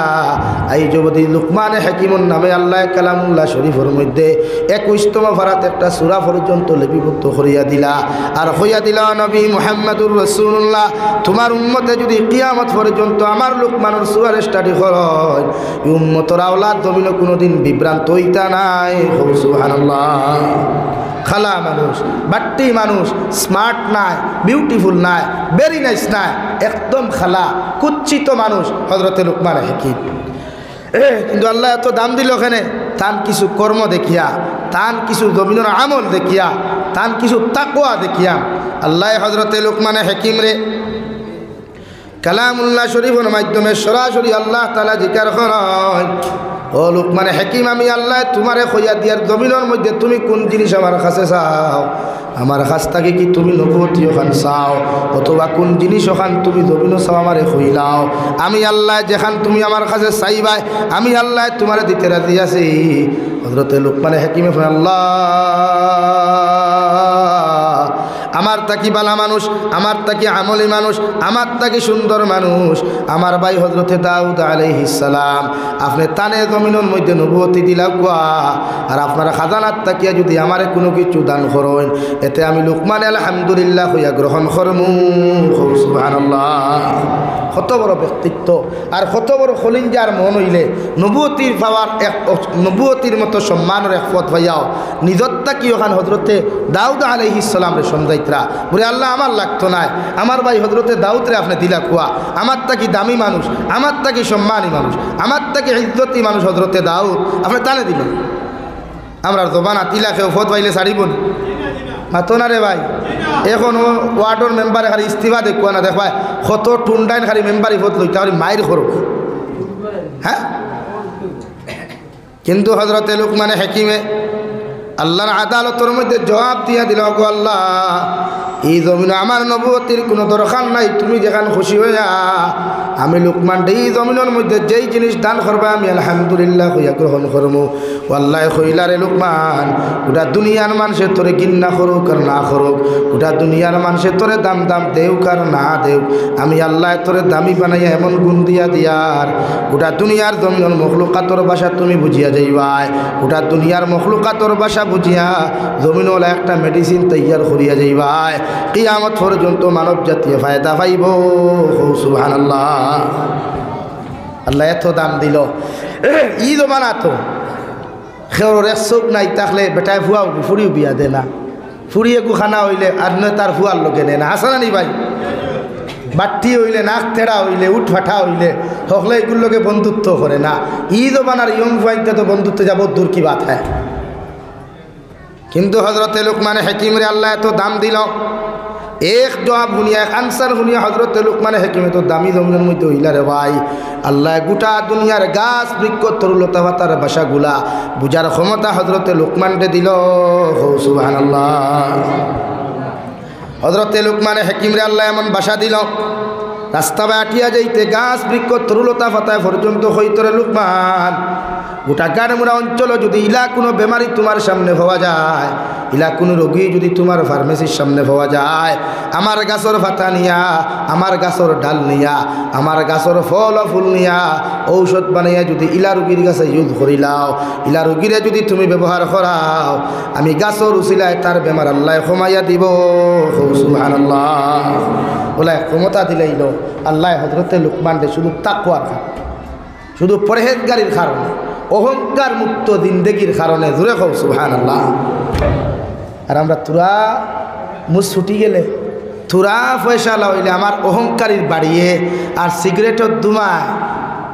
এই যে যদি লুকমানে হাকিমর নামে আল্লায় কালামুল্লাহ শরীফর মধ্যে একুশতম পারাত একটা সূরা পর্যন্ত লিপিবদ্ধ করিয়া দিলা। আর কইয়া দিলা, "নবী মুহাম্মাদুর রাসূলুল্লাহ, তুমার উম্মতে যদি কিয়ামত পর্যন্ত আমার লুকমানর সূরার স্টাডি করইন, ই উম্মতর আওলাদ জমিনো কুনুদিন বিভ্রান্ত অইতা নায়।" কও সুবহানাল্লাহ। খালা মানুষ, বাট্টি মানুষ, স্মার্ট নায়, বিউটিফুল নায়, ভেরি নাইস নায়, একদম খালা, কুচ্ছিত মানুষ হযরতে লুকমানে হাকিম। কিন্তু আল্লায় এত দাম দিলো কেনে? তান কিছু কর্ম দেখিয়া, তান কিছু জমিনর আমল দেখিয়া, তান কিছু তাকওয়া দেখিয়া আল্লায় হযরতে লুকমানে হাকিমরে কালামুল্লাহ শরীফর মাধ্যমে সরাসরি আল্লাহ তাআলা জিকার করইন, "ও লুকমানে হাকিম, আমি আল্লায় তুমারে কইয়া দিয়ার জমিনর মধ্যে তুমি কুন জিনিস আমার কাছে চাও? আমার কাছ থাকি কি তুমি নবুয়তি অখান চাও, অথবা কুন জিনিস অখান তুমি জমিনো চাও আমারে কইলাও, আমি আল্লায় যেখান তুমি আমার কাছে চাইবায়, আমি আল্লায় তুমারে দিতে রাজি আছি।" হযরতে লুকমানে হাকিমে ফরমাইন, "আল্লাহ, আমার থাকি বালা মানুষ, আমার থাকি আমলি মানুষ, আমার থাকি সুন্দর মানুষ, আমার ভাই হযরতে দাউদ আলাইহিস সালাম, আপনে তানে জমিনর মধ্যে নবুয়তি দিলাউক্কা, আর আপনার খাজানার থাকিয়া যদি আমারে কুনু কিছু দান করইন, এতে আমি লুকমানে আলহামদুলিল্লাহ কইয়া গ্রহণ করমু।" কও সুবহানাল্লাহ। কত বড় ব্যক্তিত্ব, আর কত বড় কলিঞ্জার মন অইলে নবুয়তির পাওয়ার এক, নবুয়তির মতো সম্মানর এক পদ পাইয়াও নিজর থাকি অখান হযরতে দাউদ আলাইহিস সালামরে সমঝাইতরা, বুলে, "আল্লাহ, আমার লাগতো নায়, আমার ভাই হযরতে দাউদরে আপনে দিলাউক্কা, আমার থাকি দামি মানুষ, আমার থাকি সম্মানী মানুষ, আমার থাকি ইজ্জতি মানুষ হযরতে দাউদ, আপনে তানে দিলা।" আমরার জবান আতিলা কেউ পদ পাইলে ছাড়িবো নি? মাতো না রে ভাই। অখনো ওয়ার্ডর মেম্বারে খালি ইস্তিফা দেউক্কা না, দেখবায় কত টুন্ডাইন খালি মেম্বারি পদ লইতা খালি মাইর করো। হ্যাঁ? কিন্তু হযরতে লুকমানে হাকিমে আল্লাহর আদালতর মধ্যে জবাব দিয়া দিলা, "ওগো আল্লাহ, ই জমিনো আমার নবুয়তির কুনু দরকার নাই, তুমি যেখান খুশি অইয়া আমি লুকমানরে ই জমিনর মধ্যে যেই জিনিস দান করবায় আমি আলহামদুলিল্লাহ কইয়া গ্রহণ করমু।" ও আল্লায় কইলা, "রে লুকমান, গোটা দুনিয়ার মানষে তোরে ঘিন্না করুক আর না করুক, গোটা দুনিয়ার মানষে তোরে দাম দাম দেউক আর না দেউক, আমি আল্লায় তোরে দামি বানাইয়া এমন গুণ দিয়া দিয়ার, গোটা দুনিয়ার জমিনর মখলুকাতর ভাষা তুমি বুঝিয়া যাইবায়, গোটা দুনিয়ার মখলুকাতর ভাষা বুঝিয়া জমিনওয়ালা একটা মেডিসিন তৈয়ার করিয়া যাইবায়, কিয়ামত পর্যন্ত মানব জাতিয়ে ফায়দা পাইবো।" কও সুবহানাল্লাহ। আল্লায় এত দাম দিলো, ই জমানাত কেউর এক চউখ নাই থাকলে বেটায় ফুয়াও ফুড়িও বিয়া দেয় না। ফুড়ি এগু খানা অইলে আর নয় তার ফুয়ার লগে নেয় না। হাছা না নি ভাই? বাট্টি অইলে, নাক তেড়া অইলে, উটফাটা অইলে, হকলে এগুর লগে বন্ধুত্ব করে না। ই জমানার ইয়ং ফুয়াইন্তে তো বন্ধুত্ব যাবো দূর কি বাত হ্যায়। কিন্তু হযরতে লুকমানে হাকিমরে আল্লায় এত দাম দিলো, এক জবাব হুনিয়া, এক আনসার হুনিয়া হযরতে লুকমানে হাকিমে তো দামি জমিনর মধ্যে অইলা রে ভাই। আল্লায় গোটা দুনিয়ার গাছ, বৃক্ষ, তরুলতা পাতার ভাষাগুলা বুঝার ক্ষমতা হযরতে লুকমানরে দিলো। কও সুবহানাল্লাহ। হযরতে লুকমানে হাকিমরে আল্লায় এমন ভাষা দিলো, রাস্তা বায় আটিয়া যাইতে গাছ, বৃক্ষ, তরুলতা পাতায় পর্যন্ত কইতো, "রে লুকমান, গোটা গাড়মুড়া অঞ্চলো যদি ইলা কুনু বেমারি তুমার সামনে পাওয়া যায়, ইলা কুনু রোগী যদি তুমার ফার্মেসির সামনে পাওয়া যায়, আমার গাছর পাতা নিয়া, আমার গাছর ডাল নিয়া, আমার গাছর ফল ও ফুল নিয়া ঔষধ বানাইয়া যদি ইলা রোগীর গেছে ইউজ করিলাও, ইলা রোগীরে যদি তুমি ব্যবহার করাও, আমি গাছর উছিলায় তার বেমার আল্লায় কমাইয়া দিবো।" কও সুবহানাল্লাহ। অউলা ক্ষমতা দিলাইলো আল্লায় হযরতে লুকমানরে শুধু তাকওয়ার কারণে। শুধু পরহেজগারির কারণে, অহংকার মুক্ত জিন্দেগির কারণে। জোরে কও সুবহানাল্লাহ। আর আমরা থুড়া মুছ ছুটি গেলে, থুড়া পয়সাআলা অইলে আমার অহংকারির বাড়িয়ে আর সিগারেটর ধুমায়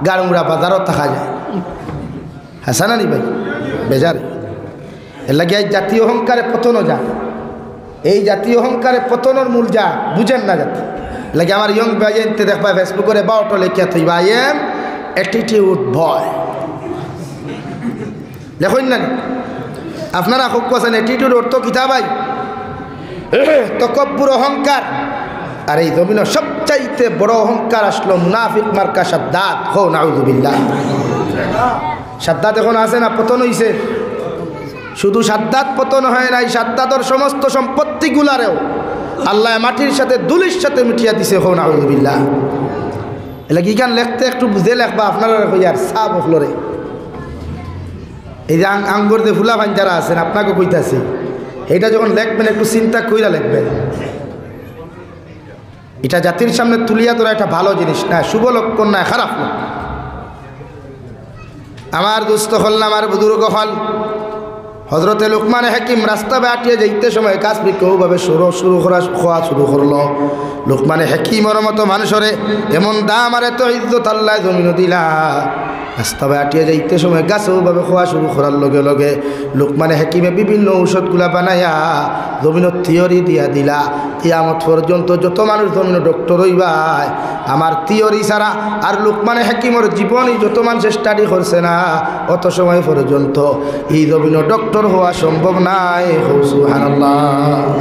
গাড়মুড়া বাজারও থাকা যায়। হাছা না নি ভাই? বেজার। এর লাগি এই জাতীয় অহংকারে পতন যায়। এই জাতীয় অহংকারে পতনর মূল যায়, বুঝেন না জাতি। এর লাগি আমার ইয়ং ভাইয়াইন্তে দেখবা Facebook-রে বাউটো লেখিয়া থইবা, "I am attitude boy।" লেখইন না নি? আপনারা খুব কোয়াছেন, attitude অর্থ কিতা ভাই? তকব্বুর, অহংকার। আর এই জমিনর সবচাইতে বড় অহংকার আসলো মুনাফিক মার্কা সাদ্দাদ। হো নাউজুবিল্লাহ। সাদ্দাদ এখন আছে না পতন হইছে? শুধু সাদ্দাদ পতন হয় নাই, সাদ্দাদর সমস্ত সম্পত্তিগুলারেও আল্লাহ মাটির সাথে, ধুলির সাথে মিটিয়া দিছে। হো নাউজুবিল্লাহ। এর লাগি ইখান লেখতে একটু বুঝে লেখবা, আপনারা কইয়ার সাব অকলরে। এই যে আং-, আঙ্গুর যে ফুলা ফাইন যারা আছেন, আপনাকে কইতাছি, এটা যখন লেখবেন একটু চিন্তা কইরা লেখবেন। এটা জাতির সামনে তুলিয়া ধরা একটা ভালো জিনিস না, শুভ লক্ষণ না, খারাপ লক্ষণ। আমার দুস্ত অকল, আমার বুজুর্গ অকল, হজরতে লুকমানে হাকিম রাস্তা বায় আটিয়া যাইতে সময় গাছ বৃক্ষ ওভাবে শুরু, শুরু করা, খোয়া শুরু করলো। লুকমানে হাকিমর মতো মানুষরে এমন দাম আর এত ইজ্জত আল্লাহ জমিনও দিলা। রাস্তা বায় আটিয়া যাইতে সময় গাছে ওভাবে খোয়া শুরু করার লগে লগে লুকমানে হাকিমে বিভিন্ন ঔষধগুলা বানাইয়া জমিনও থিওরি দিয়া দিলা। কিয়ামত পর্যন্ত যত মানুষ জমিনও ডক্টর হইবায়, আমার থিওরি ছাড়া আর লুকমানে হাকিমর জীবনী যত মানুষে স্টাডি করছে না, অত সময় পর্যন্ত এই জমিনও ডক্টর হওয়া সম্ভব নায়। হো সুবহানাল্লাহ।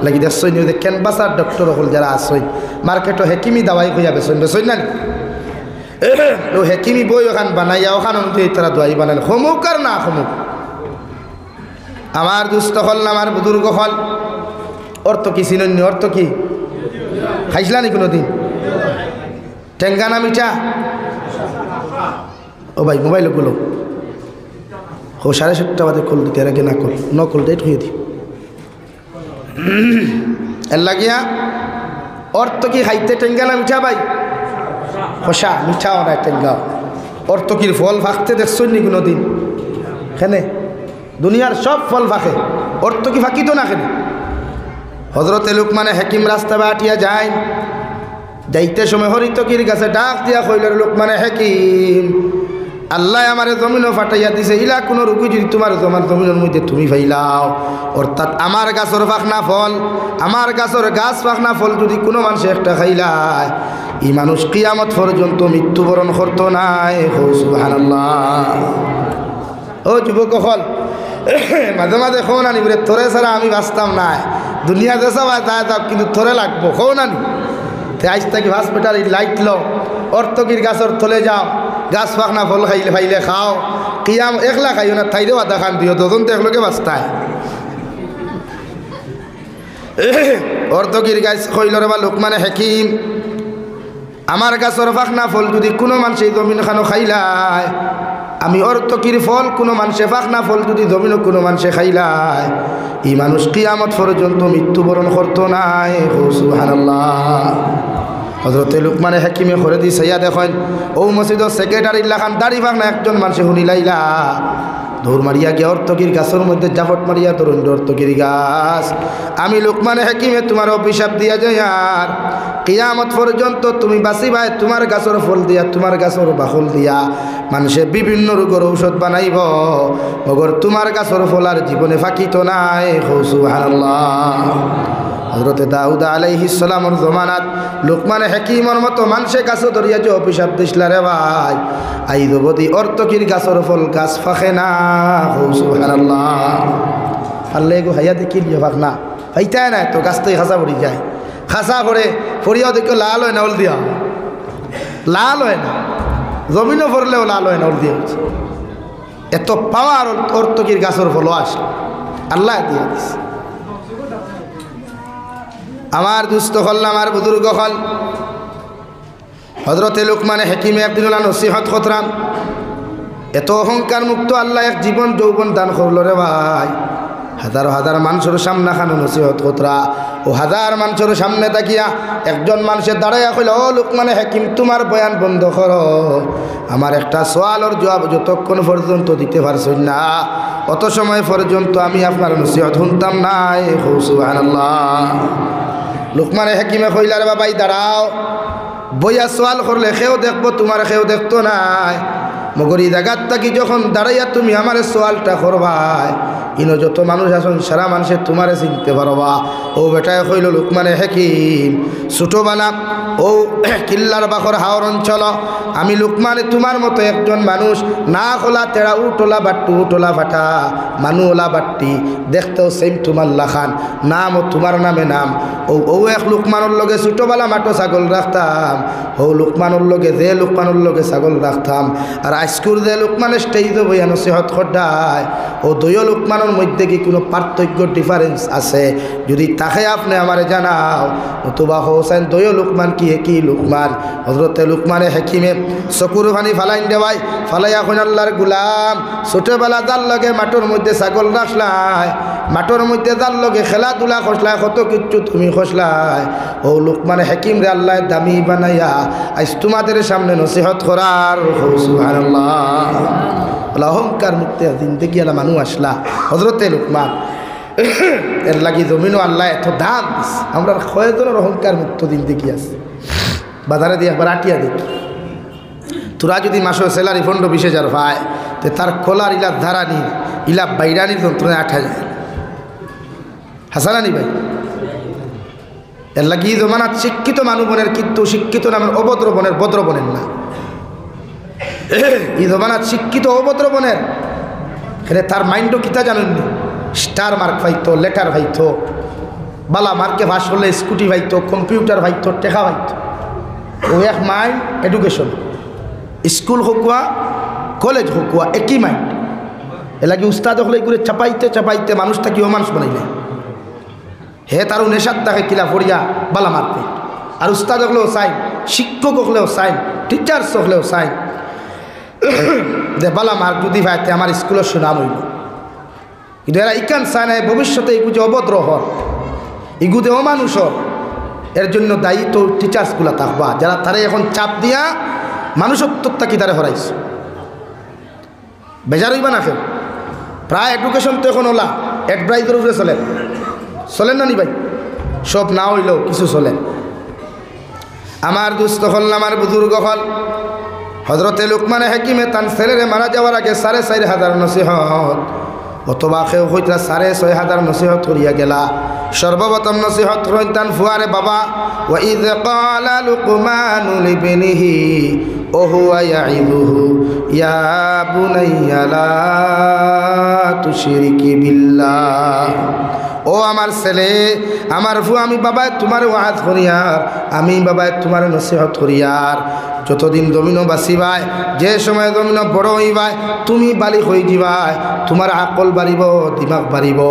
লাগি দেখছইন যে ক্যানভাসার ডক্টর অকল যারা আছইন, মার্কেটো হাকিমি দাওয়াই কইয়া বেচইন, বেচইন না নি? ও হাকিমি বই ওখান বানাইয়া, ওখান অনুযায়ী তারা দোয়াই বানাইল, হমুক আর না হমুক। আমার দুস্ত অকল, আমার বুজুর্গ অকল, অর্থ কি চিনইন নি? অর্থ কি? খাইছলা নি কোনোদিন? টেঙ্গা না মিঠা? ও ভাই, মোবাইল গুলো। হো, সাড়ে সাতটা বাদে কল দিতে, এর আগে না কল, ন কল ডেট হয়ে দি। এর লাগিয়া অর্থ কি খাইতে টেঙ্গা না মিঠা ভাই? খোসা, মিঠা ওরা টেঙ্গা। অর্থ কির ফল ফাঁকতে দেখছইন নি কোনোদিন? কেনে? দুনিয়ার সব ফল ফাঁকে, অর্থ কি ফাঁকিত না কেনে? হজরতে লুকমানে হাকিম রাস্তা বায় আটিয়া যাইন, যাইতে সময় হরিতকির গাছে ডাক দিয়া কইল, "লুকমানে হাকিম, আল্লায় আমারে জমিনও ফাটাইয়া দিছে, ইলা কোনো রুগী যদি তুমার জমার জমিনর মধ্যে তুমি ফাইলাও, অর্থাৎ আমার গাছর ফাকনা ফল, আমার গাছর গাছ ফাকনা ফল যদি কোনো মানষে একটা খাইলায়, ই মানুষ কিয়ামত পর্যন্ত মৃত্যুবরণ করতো নায়।" হো সুবহানাল্লাহ। ও যুবক অকল, মাঝে মাঝে কও না নি বুলে, "তোরে ছাড়া আমি বাঁচতাম নায়, দুনিয়া যে সবাই যায় যাক, কিন্তু তোরে লাগবো", কও না নি? তে আইজ থাকি পাঁচ ব্যাটারি লাইট লও, অর্থকির গাছর তলে যাও, গাছ ফাকনা ফল খাইলে পাইলে খাও, কিয়াম একলা খাইও না, তাইরেও আধা খান দিও, দুইজন তো একলগে বাঁচতায়। অর্থকির গাছ কইল, "রে বা লুকমানে হাকিম, আমার গাছর ফাকনা ফল যদি কোনো মানষে জমিন খানো খাইলায়, আমি অর্থকির ফল কোনো মানষে ফাকনা ফল যদি জমিনও কোনো মানষে খাইলায়, ই মানুষ কিয়ামত পর্যন্ত মৃত্যুবরণ করতো নায়।" হো সুবহানাল্লাহ। হজরতে লুকমানে হাকিমে করে দি চাইয়া দেখইন, ও মসজিদর সেক্রেটারির লাখান দাড়ি ফাকনা একজন মানষে হুনিলাইলা, দৌড় মারিয়া গিয়া অর্থকির গাছর মধ্যে জাপট মারিয়া ধরইন, "অর্থকির গাছ, আমি লুকমানে হাকিমে তুমার অভিশাপ দিয়া যাইয়ার, কিয়ামত পর্যন্ত তুমি বাঁচিবায় তুমার গাছর ফল দিয়া, তুমার গাছর বাকল দিয়া। মানষে বিভিন্ন রোগর ঔষধ বানাইবো, মগর তুমার গাছর ফল আর জীবনে ফাকিতো নায়।" কও সুবহানাল্লাহ। হজরতে দাউদ আলাইহিস সালামর জমানাত লুকমানে হাকিমর মতো মানষে গাছো ধরিয়া যে অভিশাপ দিছলা রে ভাই, আইজ অবধি অর্থকির গাছর ফল গাছ ফাকে না। কও সুবহানাল্লাহ। পারলে এগু খাইয়া দেখিলিও, ফাক না। পাইতায় না তো, গাছ তো খাসা পড়ি যায়। খাসা পড়ে, পড়িয়াও দেখিও লাল অয় না, হলদিয়া। লাল অয় না। জমিনও পড়লেও লাল অয় না, হলদিয়া অইছে। এত পাওয়ার অর্থকির গাছর ফল আছে, আল্লায় দিয়া দিছে। আমার দুস্ত অকল, আমার বুজুর্গ অকল, হজরতে লুকমানে হাকিমে একদিন ওলা নসিহত করতরা, এত অহংকার মুক্ত আল্লায় এক জীবন যৌবন দান করলো রে ভাই। হাজার হাজার মানষর সামনে খানো নসিহত করতরা, ও হাজার মানষর সামনে থাকিয়া একজন মানষে দাঁড়াইয়া কইলা, "ও লুকমানে হাকিম, তুমার বয়ান বন্ধ করো, আমার একটা সওয়ালর জবাব যতক্ষণ পর্যন্ত দিতে পারছইন না, অত সময় পর্যন্ত আমি আপনার নসিহত হুনতাম নায়।" কও সুবহানাল্লাহ। লুকমানে হাকিমে কইলা, "রে বাবা, ই দাঁড়াও।" বইয়া সওয়াল করলে কেউ দেখবো তুমারে, কেউ দেখতো নায়। মগর ই জাগাত থাকি যখন দাঁড়াইয়া তুমি আমারে সওয়ালটা করবায়, ইনো যত মানুষ আছইন, সারা মানষে তুমারে চিনতে পারবা। অউ বেটায় কইলো, লুকমানে হাকিম, ছোটবেলা অউ কিল্লার বাখর হাওর অঞ্চল, আমি লুকমানে তুমার মতো একজন মানুষ, নাক অলা তেড়া, উঠ অলা বাট্টু, উঠ অলা ফাটা, মানু অলা বাট্টি, দেখতেও সেম তুমার লাখান, নামও তুমার নামে নাম। অউ, অউ এক লুকমানর লগে ছোটবেলা মাঠো ছাগল রাখতাম, অউ লুকমানর লগে, যে লুকমানর লগে ছাগল রাখতাম, আর আইজকুর যে লুকমানে স্টেজো বইয়া নসিহত কররায়, অউ দুইও লুকমানর মধ্যে কি কুনু পার্থক্য, ডিফারেন্স আছে? যুদি থাকে আপনে আমারে জানাও। নতুবা কও চাইন দুইও লুকমান কি একই লুকমান? হজরতে লুকমানে হাকিমে চকুর পানি ফালাইন রে ভাই, ফালাইয়া কইন, আল্লার গুলাম, ছোটবেলা যার লগে মাঠর মধ্যে ছাগল রাখছলায়, মাঠর মধ্যে যার লগে খেলাধুলা করছলায়, কত কিচ্ছু তুমি করছলায়, অউ লুকমানে হাকিমরে আল্লায় দামি বানাইয়া আইজ তুমাদের সামনে নসিহত করার। কও সুবহানাল্লাহ। অলা অহংকার মুক্ত জিন্দেগি অলা মানুষ আছলা হজরতে লুকমান। এরলাগি জমিনো আল্লায় এত দাম দিছে। আমরার কয়জনর অহংকার মুক্ত জিন্দেগি আছে? বাজারেদি একবার আটিয়া দেখি, তুরা যুদি মাসো স্যালারি পনরো বিশ হাজার পায়, তে তার কলার ইলা ধারানি, ইলা বাইরানির যন্ত্রণায় আটা যায়। হাছা না নি ভাই? এরলাগি ই জমানাত শিক্ষিত মানুষ বনের, কিন্তু শিক্ষিত নামের অভদ্র বনের, ভদ্র বনের না। ই জমানাত শিক্ষিত অভদ্র বনের, এখানে তার মাইন্ডও কিতা জানইন নি? স্টার মার্ক পাইতো, লেটার পাইতো, বালা মার্কে পাস করলে স্কুটি পাইতো, কম্পিউটার পাইতো, টেকা পাইতো। অউ এক মাইন্ড এডুকেশন, স্কুল হকুয়া, কলেজ হকুয়া, একই মাইন্ড। এরলাগি উস্তাদ অকলে ইগুরে চাপাইতে চাপাইতে মানুষ থাকি অমানুষ বানাইলে। হে তারও নেশাত থাকে কিলা ফড়িয়া বালা মার্ক পাইতো। আর উস্তাদ অকলেও চাইন, শিক্ষক অকলেও চাইন, টিচার্স অকলেও চাইন যে বালা মার্ক যুদি পায় তে আমার স্কুলর সুনাম অইবো। কিন্তু এরা ইখান চায় না, ভবিষ্যতে ইগু যে অভদ্র অর, ইগু যে অমানুষ অর, এর জন্য দায়ী তো টিচার্সগুলা থাকবা, যারা তারে এখন চাপ দিয়া মানুষত্ব থাকি তারে হরাইছে। বেজার অইবা না কেউ। প্রায় এডুকেশন তো এখন অলা অ্যাডভাইজার উপরে চলে, চলের না নি ভাই? সব না অইলেও কিছু চলে। আমার দোস্ত অকল, আমার বুজুর্গ অকল, হজরতে লুকমানে হাকিমে তান ছেলেরে মারা যাওয়ার আগে সাড়ে চাইর হাজার নসিহত, অথবা কেউ কইতরা সাড়ে ছয় হাজার নসিহত করিয়া গেলা। সর্বপ্রথম নসিহত করইন তান ফুয়ারে, বাবা, وإذ قال لقمان لابنه وهو يعظه يا بني لا تشرك بالله। ও আমার ছেলে, আমার ফুয়া, আমি বাবায় তুমারে ওয়াজ করিয়ার, আমি বাবায় তুমারে নসিহত করিয়ার, যতদিন জমিনো বাঁচিবায়, যে সময় জমিনো বড় অইবায়, তুমি বালিগ অইযিবায়, তুমার আকল বাড়িবো, দিমাগ বাড়িবো,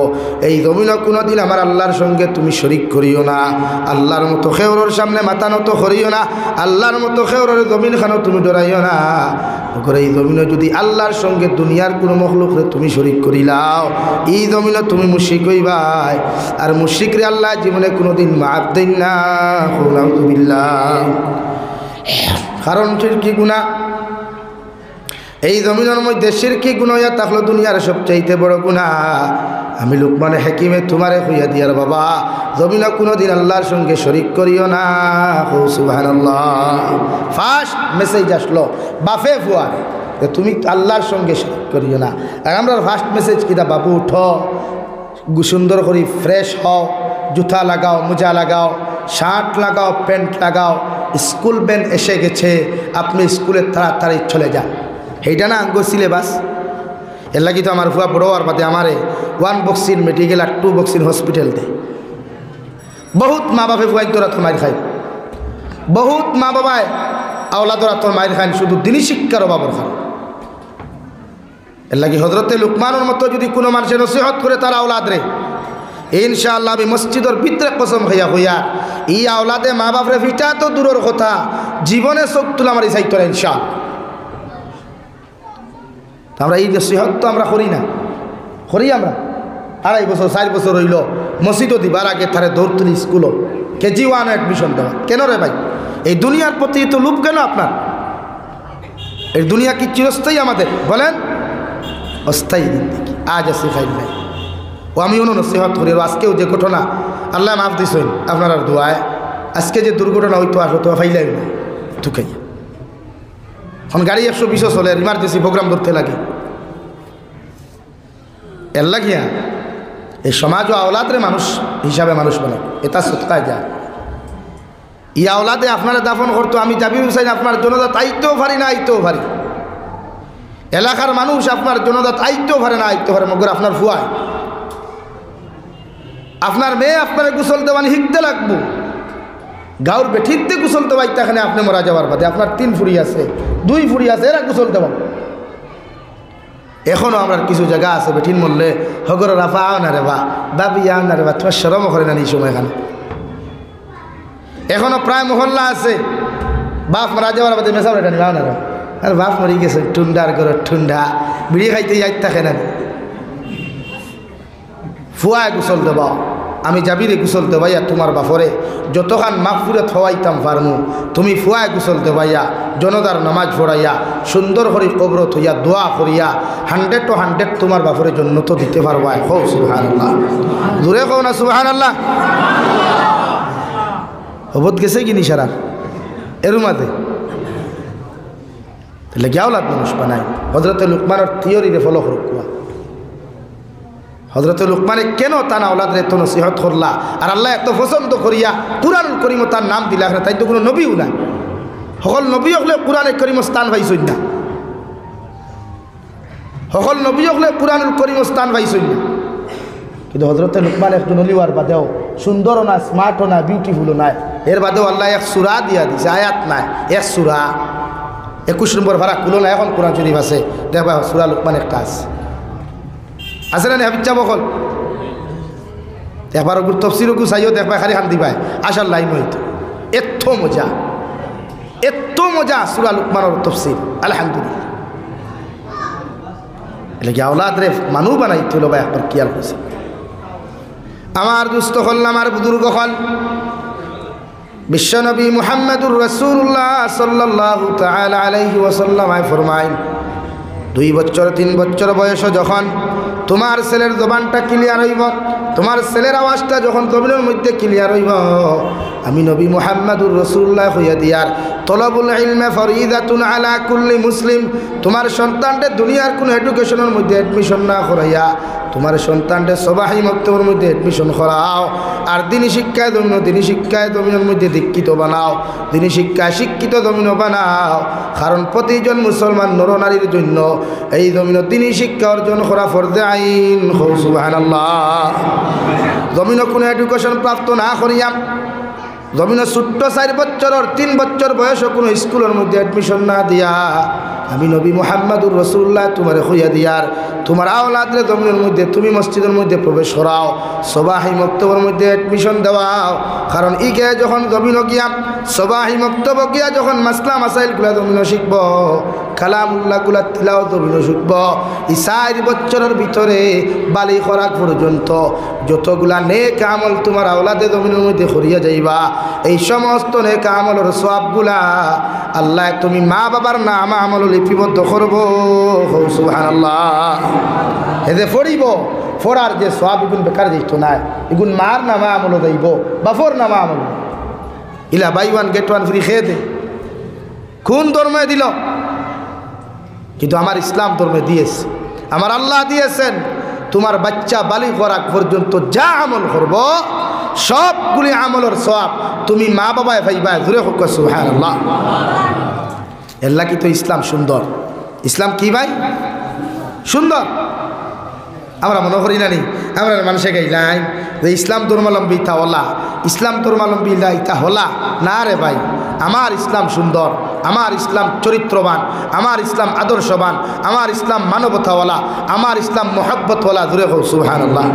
এই জমিনো কুনুদিন আমার আল্লার সঙ্গে তুমি শরিক করিও না, আল্লার মতো কেউরর সামনে মাথা নত করিও না, আল্লার মতো কেউরর জমিন খানো তুমি ডরাইও না। অগর এই জমিনো যুদি আল্লার সঙ্গে দুনিয়ার কুনু মখলুকরে তুমি শরিক করিলাও, ই জমিনো তুমি মুশরিক অইবায়। আর মুশরিকরে আল্লায় জীবনে কুনুদিন মাফ দেইন না। কও নাউজুবিল্লাহ। কারণ শিরকি গুনা, এই জমিনর মধ্যে শিরকি গুনা অইয়া থাকলো দুনিয়ার সবচাইতে বড় গুনা। আমি লুকমানে হাকিমে তুমারে কইয়া দিয়ার বাবা, জমিনো কুনুদিন আল্লার সঙ্গে শরিক করিও না। কও সুবহানাল্লাহ। ফার্স্ট মেসেজ আসলো বাফে ফুয়ারে, যে তুমি আল্লার সঙ্গে শরিক করিও না। আর আমরার ফার্স্ট মেসেজ কিতা? বাবু উঠো, গু-, সুন্দর করি ফ্রেশ হও, জুতা লাগাও, মোজা লাগাও, শার্ট লাগাও, প্যান্ট লাগাও, স্কুল ভ্যান এসে গেছে, আপনি স্কুলে তাড়াতাড়ি চলে যান। এইটা না আঙ্গ সিলেবাস? এরলাগি তো আমার ফুয়া বড় অওয়ার বাদে আমারে ওয়ান বক্সিং মেডিকেল আর টু বক্সিং হসপিটাল দেয়। বহুত মা বাফে ফুয়াইন্তর আতো মাইর খাইন, বহুত মা বাবায় আওলাদর আতো মাইর খাইন, শুধু দিনি শিক্ষার অভাবর কারণে। এরলাগি হজরতে লুকমানর মতো যুদি কুনু মানষে নসিহত করে তার আওলাদরে, ইনশাআল্লাহ আমি মসজিদর ভিতরে কসম খাইয়া কইয়ার, ই আওলাদে মা বাফরে ফিটা তো দূরর কথা, জীবনে চউখ তুলা মারি চাইতো না ইনশাআল্লাহ। তো আমরা ই নসিহত তো আমরা করি না, করি আমরা? আড়াই বছর, চাইর বছর অইলো, মসজিদো দিবার আগে তারে দৌড় তুলি স্কুলো, কেজি ওয়ানো অ্যাডমিশন দেওয়া। কেন রে ভাই? এই দুনিয়ার প্রতি তো লোভ কেন আপনার? এই দুনিয়া কি চিরস্থায়ী আমাদের? বলেন, অস্থায়ী জিন্দেগি। আইজ আছে, কাইল নাই। ও আমি অনো নসিহত করি, আর আইজকেও যে ঘটনা, আল্লায় মাফ দিছইন আপনারার দোয়ায়, আইজকে যে দুর্ঘটনা অইতো আসলো তো ফাইলাই না। ঢুকাইয়া। এখন গাড়ি একশো বিশও চলের, ইমার্জেন্সি প্রোগ্রাম ধরতে লাগে। এর লাগিয়া এই সমাজও আওলাদরে মানুষ হিসাবে মানুষ বানায়, এটা সৎকায় যায়। ই আওলাদে আপনারে দাফন করতো, আমি জাবির হুসাইন আপনার জনাজাত আইতেও পারি না, আইতেও পারি। এলাকার মানুষ আপনার জনাজাত আইতেও পারে না, আইতেও পারে, মগর আপনার ফুয়ায়, আপনার মেয়ে আপনারে গোসল দেওয়ানি হিকতে লাগবো। গাউর বেটিন্তে গোসল দেওয়াইতা কেনে আপনে মরা যাওয়ার বাদে? আপনার তিন ফুড়ি আছে, দুই ফুড়ি আছে, এরা গোসল দেওয়া। এখনো আমরার কিছু জাগা আছে, বেটিন মরলে হগরর আফা আও না রে বা, ভাবি আও না রে বা, তুমার শরম করে না নি সময়খান? এখনো প্রায় মহল্লা আছে, বাফ মরা যাওয়ার বাদে মেসাব রেটানি আও না রে। আর বাফ মরি গেছে, ঠুন্ডার ঘরর ঠুন্ডা, বিড়ি খাইতে ইয়াদ থাকে না। ফুয়ায় গোসল দেবাও, আমি জাবিরে গোসল দেবাইয়া তুমার বাফরে যতখান মাগফিরাত হওয়াইতাম পারমু, তুমি ফুয়ায় গোসল দেবাইয়া, জনাজার নামাজ পড়াইয়া, সুন্দর করি কবরো থইয়া দোয়া করিয়া, হান্ড্রেড টু হান্ড্রেড তুমার বাফরে জন্নত দিতে পারবায়। কও সুবহানাল্লাহ। জোরে কও না সুবহানাল্লাহ। হবত গেছে কি নিশারা? এরু মাঝে। তাইলে গিয়া আওলাদ মানুষ বানায়। হজরতে লুকমানর থিওরিরে ফলো করুক্কা। হজরতে লুকমানে কেনে তান আওলাদরে এত নসিহত করলা, আর আল্লায় এত পছন্দ করিয়া কুরআনুল করিমো তান নাম দিলা, তাইন তো কুনু নবীও নায়। হকল নবী অকলে কুরআনে করিমো স্থান পাইছইন না, হকল নবী অকলে কুরআনুল করিমো স্থান পাইছইন না। কিন্তু হজরতে লুকমান একজন অলি অওয়ার বাদেও সুন্দরও না, স্মার্টও না, বিউটিফুলও নায়। এর বাদেও আল্লায় এক সূরা দিয়া দিছে, আয়াত নায়, এক সূরা। একুশ নম্বর পারা খুলো না, এখন কুরআন শরীফ আছে, দেখবায় সূরা লুকমান একটা আছে। আছে না নি হাফিজ সাব অকল? একবার ওগুর তফসির ওগু চাইও, দেখবায় খালি কান্দিবায়, আশার লাইন অইতো। এত মজা, এত মজা সূরা লুকমানর তফসির, আলহামদুলিল্লাহ। এর লাগি আওলাদরে মানু বানাইতে অইলে বা একবার খিয়াল করছে। আমার দোস্ত অকল, আমার বুজুর্গ অকল, বিশ্বনবী মুহাম্মাদুর রাসূলুল্লাহ সাল্লাল্লাহু তাআলা আলাইহি ওয়াসাল্লাম আয় ফরমাইন, দুই বছর, তিন বছর বয়সো যখন তুমার ছেলের জবানটা ক্লিয়ার অইবো, তুমার ছেলের আওয়াজটা যখন জমিনর মধ্যে ক্লিয়ার অইবো, আমি নবী মুহাম্মাদুর রাসূলুল্লাহ কইয়া দিয়ার, তলবুল ইলমে ফরিদাতুন আলা কুল্লি মুসলিম। তুমার সন্তানরে দুনিয়ার কুনু এডুকেশনর মধ্যে এডমিশন না করাইয়া, তুমার সন্তানরে সবাহি মক্তবর মধ্যে এডমিশন করাও, আর দিনী শিক্ষায় জমিনো, দিনী শিক্ষায় জমিনর মধ্যে দীক্ষিত বানাও, দিনী শিক্ষায় শিক্ষিত জমিনো বানাও। কারণ প্রতিজন মুসলমান নর নারীর জন্য এই জমিনো দিনী শিক্ষা অর্জন করা ফরজে আইন। কও সুবহানাল্লাহ। জমিনো কুনু এডুকেশন প্রাপ্ত না করিয়া, জমিনো ছোট্ট চাইর বছরর, তিন বছর বয়সো কুনু স্কুলর মধ্যে এডমিশন না দিয়া, আমি নবী মুহাম্মাদুর রাসূলুল্লাহ তুমারে কইয়া দিয়ার, তুমার আওলাদরে জমিনর মধ্যে, তুমি মসজিদর মধ্যে প্রবেশ করাও, সবাহি মক্তবর মধ্যে এডমিশন দেওয়াও। কারণ ইগে যখন জমিনো গিয়া, সবাহি মক্তবো গিয়া যখন মাসলা মাসাইলগুলা জমিনো শিখবো, কালামুল্লাহগুলা তিলাওয়াত জমিনো শিখবো, ই চাইর বছরর ভিতরে বালিগ অওয়ার আগ পর্যন্ত যতগুলা নেক আমল তুমার আওলাদে জমিনর মধ্যে করিয়া যাইবা, এই সমস্ত নেক আমলর সওয়াবগুলা আল্লায় তুমি মা বাবার নামা আমলো লিপিবদ্ধ করবো। কও সুবহানাল্লাহ। হে যে পড়িবো, পড়ার যে সওয়াব ইগুন বেকার যাইতো নায়, ইগুন মার নামা আমলো যাইবো, বাফর নামা আমলো। ইলা buy one get one free খেয়ে দে। কুন ধর্মে দিল? কিন্তু আমার ইসলাম ধর্মে দিয়েছে, আমার আল্লাহ দিয়েছেন। তুমার বাচ্চা বালিগ অওয়ার আগ পর্যন্ত যা আমল করবো, সবগুলি আমলর সওয়াব তুমি মা বাবায় পাইবায়। জোরে কও সুবহানাল্লাহ। এর লাগি তো ইসলাম সুন্দর। ইসলাম কি ভাই? সুন্দর। আমরা মনো করি না নি, আমরারে মানষে গাইলাইন যে ইসলাম ধর্মাবলম্বী ইতা অলা, ইসলাম ধর্মাবলম্বী ইলা ইতা হলা। না রে ভাই, আমার ইসলাম সুন্দর, আমার ইসলাম চরিত্রবান, আমার ইসলাম আদর্শবান, আমার ইসলাম মানবতাওয়ালা, আমার ইসলাম মহব্বতওয়ালা। জোরে কও সুবহানাল্লাহ।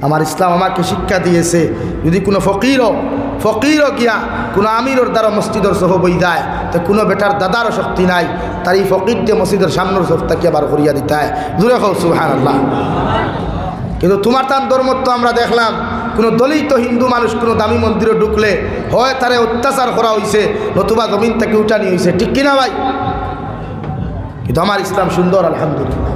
আমার ইসলাম আমাকে শিক্ষা দিয়েছে, যদি কুনু ফকিরও, ফকিরও গিয়া কুনু আমিরর দ্বারা মসজিদর সফো বই যায়, তে কুনু বেটার দাদারও শক্তি নাই, তার ই ফকিররে মসজিদর সামনর সফ থাকিয়া বার করিয়া দিতায়। জোরে কও সুবহানাল্লাহ। কিন্তু তুমার তান ধর্মত তো আমরা দেখলাম, কুনু দলিত হিন্দু মানুষ কুনু দামি মন্দিরো ঢুকলে হয় তারে অত্যাচার করা অইছে, নতুবা জমিন থাকি উঠানি অইছে, ঠিক কিনা ভাই? কিন্তু আমার ইসলাম সুন্দর, আলহামদুলিল্লাহ।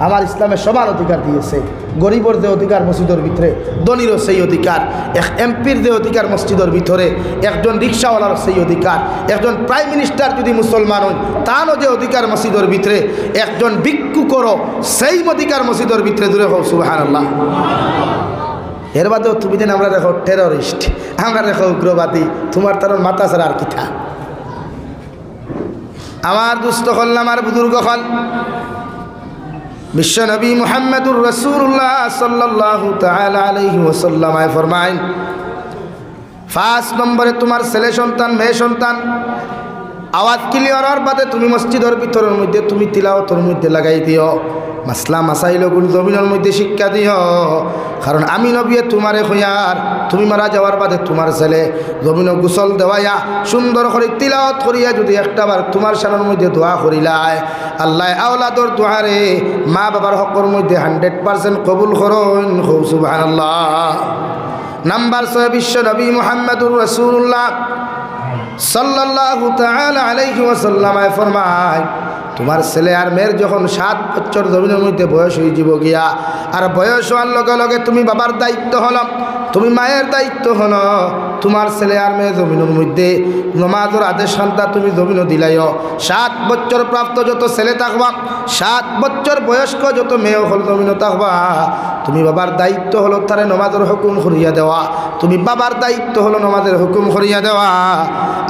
আমার ইসলামে সমান অধিকার দিছে। গরিবর যে অধিকার মসজিদর ভিতরে, ধনীরও সেই অধিকার। এক এমপির যে অধিকার মসজিদর ভিতরে, একজন রিক্সাওয়ালার সেই অধিকার, একজন প্রাইম মিনিস্টার যদি মুসলমান অইন, তানও যে অধিকার মসজিদর ভিতরে, একজন ভিক্ষুকরও সেই অধিকার মসজিদর ভিতরে। জোরে কও সুবহানাল্লাহ। এর বাদেও তুমি যেন আমরারে কও টেররিস্ট, আমরারে কও উগ্রবাদী, তুমার তারার মাথা ছাড়া আর কিতা? আমার দুস্ত অকল, আমার বুজুর্গ অকল, বিশ্বনবী মুহাম্মাদুর রাসূলুল্লাহ সাল্লাল্লাহু তাআলা আলাইহি ওয়াসাল্লামে ফরমাইন, পাঁচ নম্বরে তুমার ছেলে সন্তান, মেয়ে সন্তান আওয়াজ ক্লিয়ার অওয়ার বাদে তুমি মসজিদর ভিতরর মধ্যে তুমি তিলাওয়াতর মধ্যে লাগাই দিও। মাসলা মাসাইল অগুন জমিনর মধ্যে শিক্ষা দিও, কারণ আমি নবীয়ে তুমারে কইয়ার, তুমি মারা যাওয়ার বাদে তুমার ছেলে জমিনো গোসল দেওয়াইয়া সুন্দর করি তিলাওয়াত করিয়া যদি একটা বার তুমার শানর মধ্যে দোয়া করিলায়, আল্লায় আওলাদর দোয়ারে, মা বাবার হকর মধ্যে হান্ড্রেড পার্সেন্ট কবুল করইন। কও সুবহানাল্লাহ। নাম্বার ছয়, বিশ্বনবী মুহাম্মাদুর রাসূলুল্লাহ সাল্লাল্লাহু তাআলা আলাইহি ওয়াসাল্লামে ফরমায়, তুমার ছেলে আর মেয়ের যখন সাত বছর জমিনর মধ্যে বয়স অইযিবো গিয়া, আর বয়স অওয়ার লগে লগে তুমি বাবার দায়িত্ব অইলো, তুমি মায়ের দায়িত্ব অইলো, তুমার ছেলে আর মেয়ে জমিনর মধ্যে নমাজর আদেশ খান্তা তুমি জমিনো দিলাইও। সাত বছর প্রাপ্ত যত ছেলে থাকবা, সাত বছর বয়স্ক যত মেয়ে অকল জমিনো থাকবা, তুমি বাবার দায়িত্ব অইলো তারে নমাজর হুকুম করিয়া দেওয়া, তুমি বাবার দায়িত্ব অইলো নমাজর হুকুম করিয়া দেওয়া।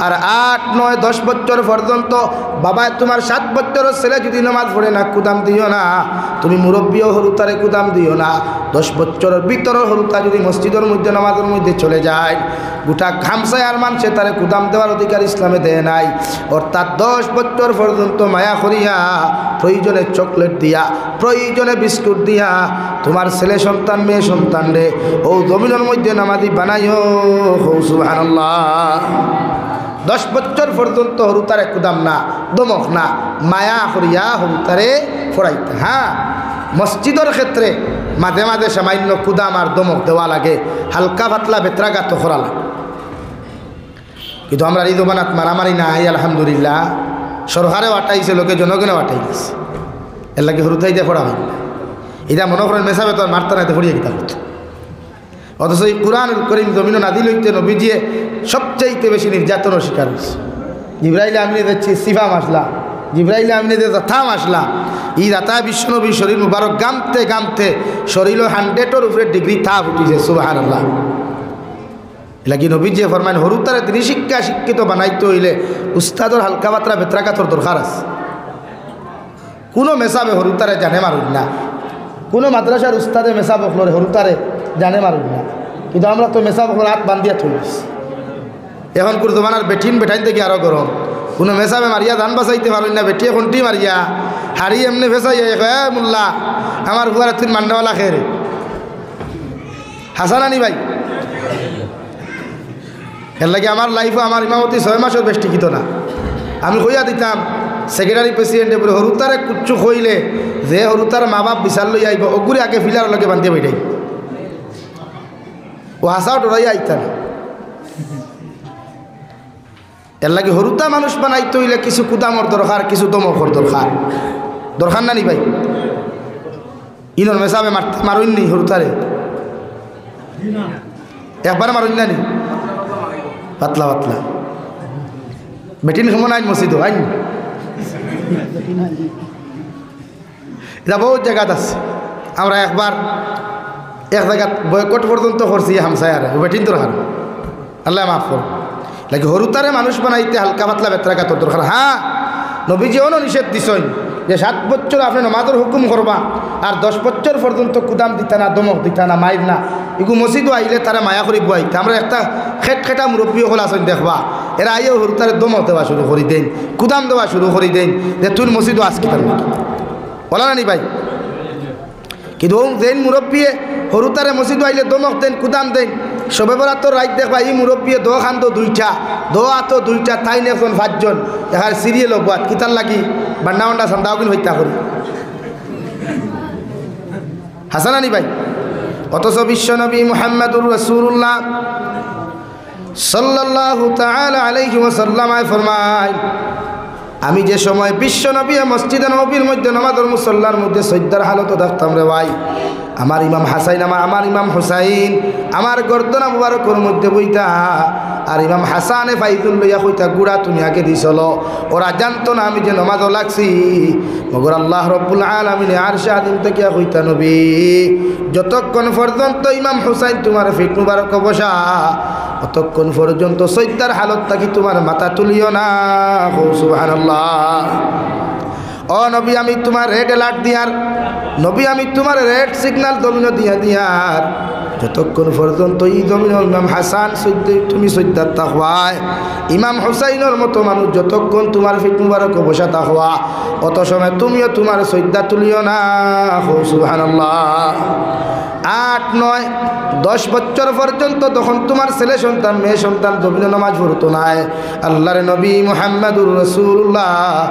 আর আট, নয়, দশ বছর পর্যন্ত বাবায় তুমার সাত বছরর ছেলে যদি নমাজ পড়ে না, কুদাম দিও না। তুমি মুরব্বিও হুরুতারে কুদাম দিও না। দশ বছরর ভিতরর হুরুতা যদি মসজিদর মধ্যে নমাজর মধ্যে চলে যায়, গোটা হামসায়ার মানষে তারে কুদাম দেওয়ার অধিকার ইসলামে দেয় নাই। অর্থাৎ দশ বছর পর্যন্ত মায়া করিয়া, প্রয়োজনে চকলেট দিয়া, প্রয়োজনে বিস্কুট দিয়া তুমার ছেলে সন্তান, মেয়ে সন্তানরে অউ জমিনর মধ্যে নমাজি বানাইও। কও সুবহানাল্লাহ। দশ বছর পর্যন্ত হুরুতারে কুদাম না, ধমক না, মায়া করিয়া হুরুতারে পড়াইতা। হ্যাঁ, মসজিদর ক্ষেত্রে মাঝে মাঝে সামান্য কুদাম আর ধমক দেওয়া লাগে, হালকা পাতলা বেত্রাঘাত করা লাগে। কিন্তু আমরার ই জমানাত মারামারি নাই, আলহামদুলিল্লাহ। সরকারেও আটাইছে, লোকে জনগণেও আটাই দিছে। এরলাগি হুরুতাইন্তে পড়া অয় না। ইটা মনো করইন মেসাবে তো আর মারতা নায়, তে পড়িয়া কিতা করতা? অথচ ই কুরআনুল করিম জমিনো নাজিল অইতে নবীজিয়ে সবচাইতে বেশি নির্যাতনর শিকার অইছে। জিব্রাইল আমিনে যে চি-, চিফা মারলা, জিব্রাইল আমিনে যে জাতা মারলা, ই জাতায় বিশ্বনবীর শরীর মুবারক গামতে গামতে শরীরো হান্ড্রেডর উপরে ডিগ্রি তাপ উঠিছে। সুবহানাল্লাহ। এরলাগি নবীজিয়ে ফরমাইন, হুরুতারে দ্বীনি শিক্ষা শিক্ষিত বানাইতে অইলে উস্তাদর হালকা পাতলা বেত্রাঘাতর দরকার আছে। কুনু মেসাবে হুরুতারে জানে মারইন না, কুনু মাদ্রাসার উস্তাদে মেসাব অকলরে হুরুতারে জানে মারইন না। কিন্তু আমরা তো মেসাব অকলর আত বান্দিয়া থই দিছি। এখনকুর জমানার বেটিন বেটাইন থাকি আরো গরম। কুনু মেসাবে মারিয়া জান বাচাইতে পারইন না, বেটিয়ে কন্টি মারিয়া হাড়ি এমনে ফেছাইয়া কয়, "এ মুল্লা, আমার ফুয়ারে তুই মারনেওয়ালা কে রে?" হাছা না নি ভাই? এরলাগি আমার লাইফো আমার ইমামতি ছয় মাসর বেশ টিকিতো না। আমি কইয়া দিতাম, সেক্রেটারি প্রেসিডেন্টে বুলে, "হুরুতারে কুচ্ছু কইলে, যে হুরুতার মা বাপ বিচার লইয়া আইবা, অগুরে আগে ফিলার লগে বান্ধিয়া বইটাই।" অউ হাছাউ ডরাইয়া আইতা না। এরলাগি হুরুতা মানুষ বানাইতে অইলে কিছু কুদামর দরকার, কিছু ধমকর দরকার। দরকার না নি ভাই? ইনর মেসাবে মার-, মারইন নি হুরুতারে? একবারে মারইন না নি? পাতলা পাতলা। বেটিন কেমন আইন মসজিদো, আইন? ইটা বউত জাগাত আছে। আমরা একবার এক জাগাত বয়কট পর্যন্ত করছি হামসায়ারে, বেটিন্তর কারণে। আল্লায় মাফ করো। লাগি হুরুতারে মানুষ বানাইতে হালকা পাতলা বেত্রাঘাতর দরকার। হ্যাঁ, নবীজিয়ে অনো নিষেধ দিছইন যে সাত বছর আপনে নমাজর হুকুম করবা, আর দশ বছর পর্যন্ত কুদাম দিতা না, ধমক দিতা না, মাইর না। ইগু মসজিদো আইলে তারে মায়া করি বওয়াইতা। আমরা একটা খেটখেটা মুরব্বি অকল আছইন দেখবা, এরা আইয়াউ হুরুতারে ধমক দেওয়া শুরু করি দেইন, কুদাম দেওয়া শুরু করি দেইন যে, "তুই মসজিদো আস কিতার লাগি?" অলা না নি ভাই? কিন্তু অউ যেইন মুরব্বিয়ে হুরুতারে মসজিদো আইলে ধমক দেইন, কুদাম দেইন, শবে বরাতর রাইত দেখবা ই মুরব্বিয়ে দো কান্দো দুইটা, দো আতো দুইটা, তাইন একজন পাঁচজন, এখানে সিরিয়াল অবাত, কিতার লাগি? বান্ডা বান্ডা চান্দা অগুন হত্যা করি। হাছা না নি ভাই? অথচ বিশ্বনবী মুহাম্মাদুর রাসূলুল্লাহ সাল্লাল্লাহু তাআলা আলাইহি ওয়াসাল্লামে ফরমাইন, আমি যে সময় বিশ্ব নবী মসজিদে নববীর মধ্যে নামাজর মুসল্লার মধ্যে সইজদার হালতো দেখতাম রে ভাই, আমার ইমাম হাসাইন, আমার, আমার ইমাম হুসাইন আমার গর্দনা মুবারকর মধ্যে বইতা, আর ইমাম হাসানে ফাইজুল লইয়া কইতা, "গুড়া তুমি আগে দি চলো।" ওরা জানতো না আমি যে নামাজও লাগছি, মগর আল্লাহ রব্বুল আলামিনে আরশে আজিম থাকিয়া কইতা, "নবী, যতক্ষণ পর্যন্ত ইমাম হুসাইন তোমার ফিট মুবারক বসা, অতক্ষণ পর্যন্ত সইজদার হালত থাকি তোমার মাথা তুলিও না।" কও সুবহানাল্লাহ। ও নবী, আমি তোমার রেড অ্যালার্ট দিয়ার, নবী, আমি তোমার রেড সিগন্যাল জমিনো দিয়া দিয়ার, যতক্ষণ পর্যন্ত এই জমিনো ইমাম হাসান সইজদা, তুমি সইজদাত থাকবায়, ইমাম হুসাইনর মতো মানুষ যতক্ষণ তোমার ফিট মুবারক বসা থাকবা, অত সময় তুমিও তোমার সইজদা তুলিও না। কও সুবহানাল্লাহ। আট, নয়, দশ বছর পর্যন্ত তখন তোমার ছেলে সন্তান, মেয়ে সন্তান জমিনো নামাজ পড়তো নায়। আল্লাহর নবী মুহাম্মাদুর রাসূলুল্লাহ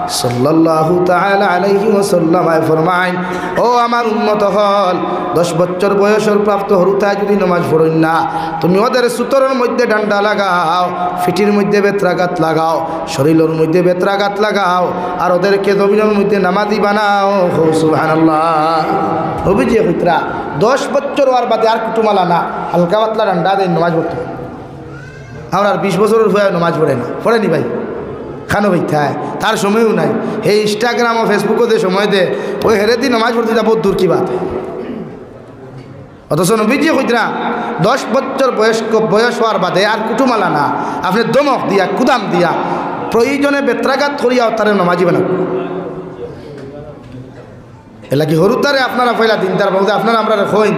সাল্লাল্লাহু তাআলা আলাইহি ওয়াসাল্লাম ফরমাইন, "ও আমার উম্মত অকল, দশ বছর বয়সর প্রাপ্ত হুরুতায় যদি নামাজ পড়ইন না, তুমি ওদের সুতরর মধ্যে ডান্ডা লাগাও, ফিটির মধ্যে বেত্রাঘাত লাগাও, শরীলর মধ্যে বেত্রাঘাত লাগাও, আর ওদেরকে জমিনর মধ্যে নামাজি বানাও।" কও সুবহানাল্লাহ। নবীজিয়ে কইতরা, দশ বছর অওয়ার বাদে আর কুটুমালা না, হালকা পাতলা ডান্ডা দেইন নামাজ পড়তো। আমরার বিশ বছরর ফুয়ায় নামাজ পড়ে না, পড়ে নি ভাই? খানো ভাই থায়, তার সময়ও নাই। হে Instagram ও Facebook-ও যে সময় দে, ওই হেরেদি নামাজ পড়তে যা বহুত দূর কি বাত। অথচ নবীজিয়ে কইতরা, দশ বছর বয়স্ক, বয়স অওয়ার বাদে আর কুটুমালা না, আপনে ধমক দিয়া, কুদাম দিয়া, প্রয়োজনে বেত্রাঘাত করিয়া তারে নামাজি বানাও। এরলাগি হুরুতারে আপনারা পয়লা দিনদার বাবদে আপনারা আমরারে কইন,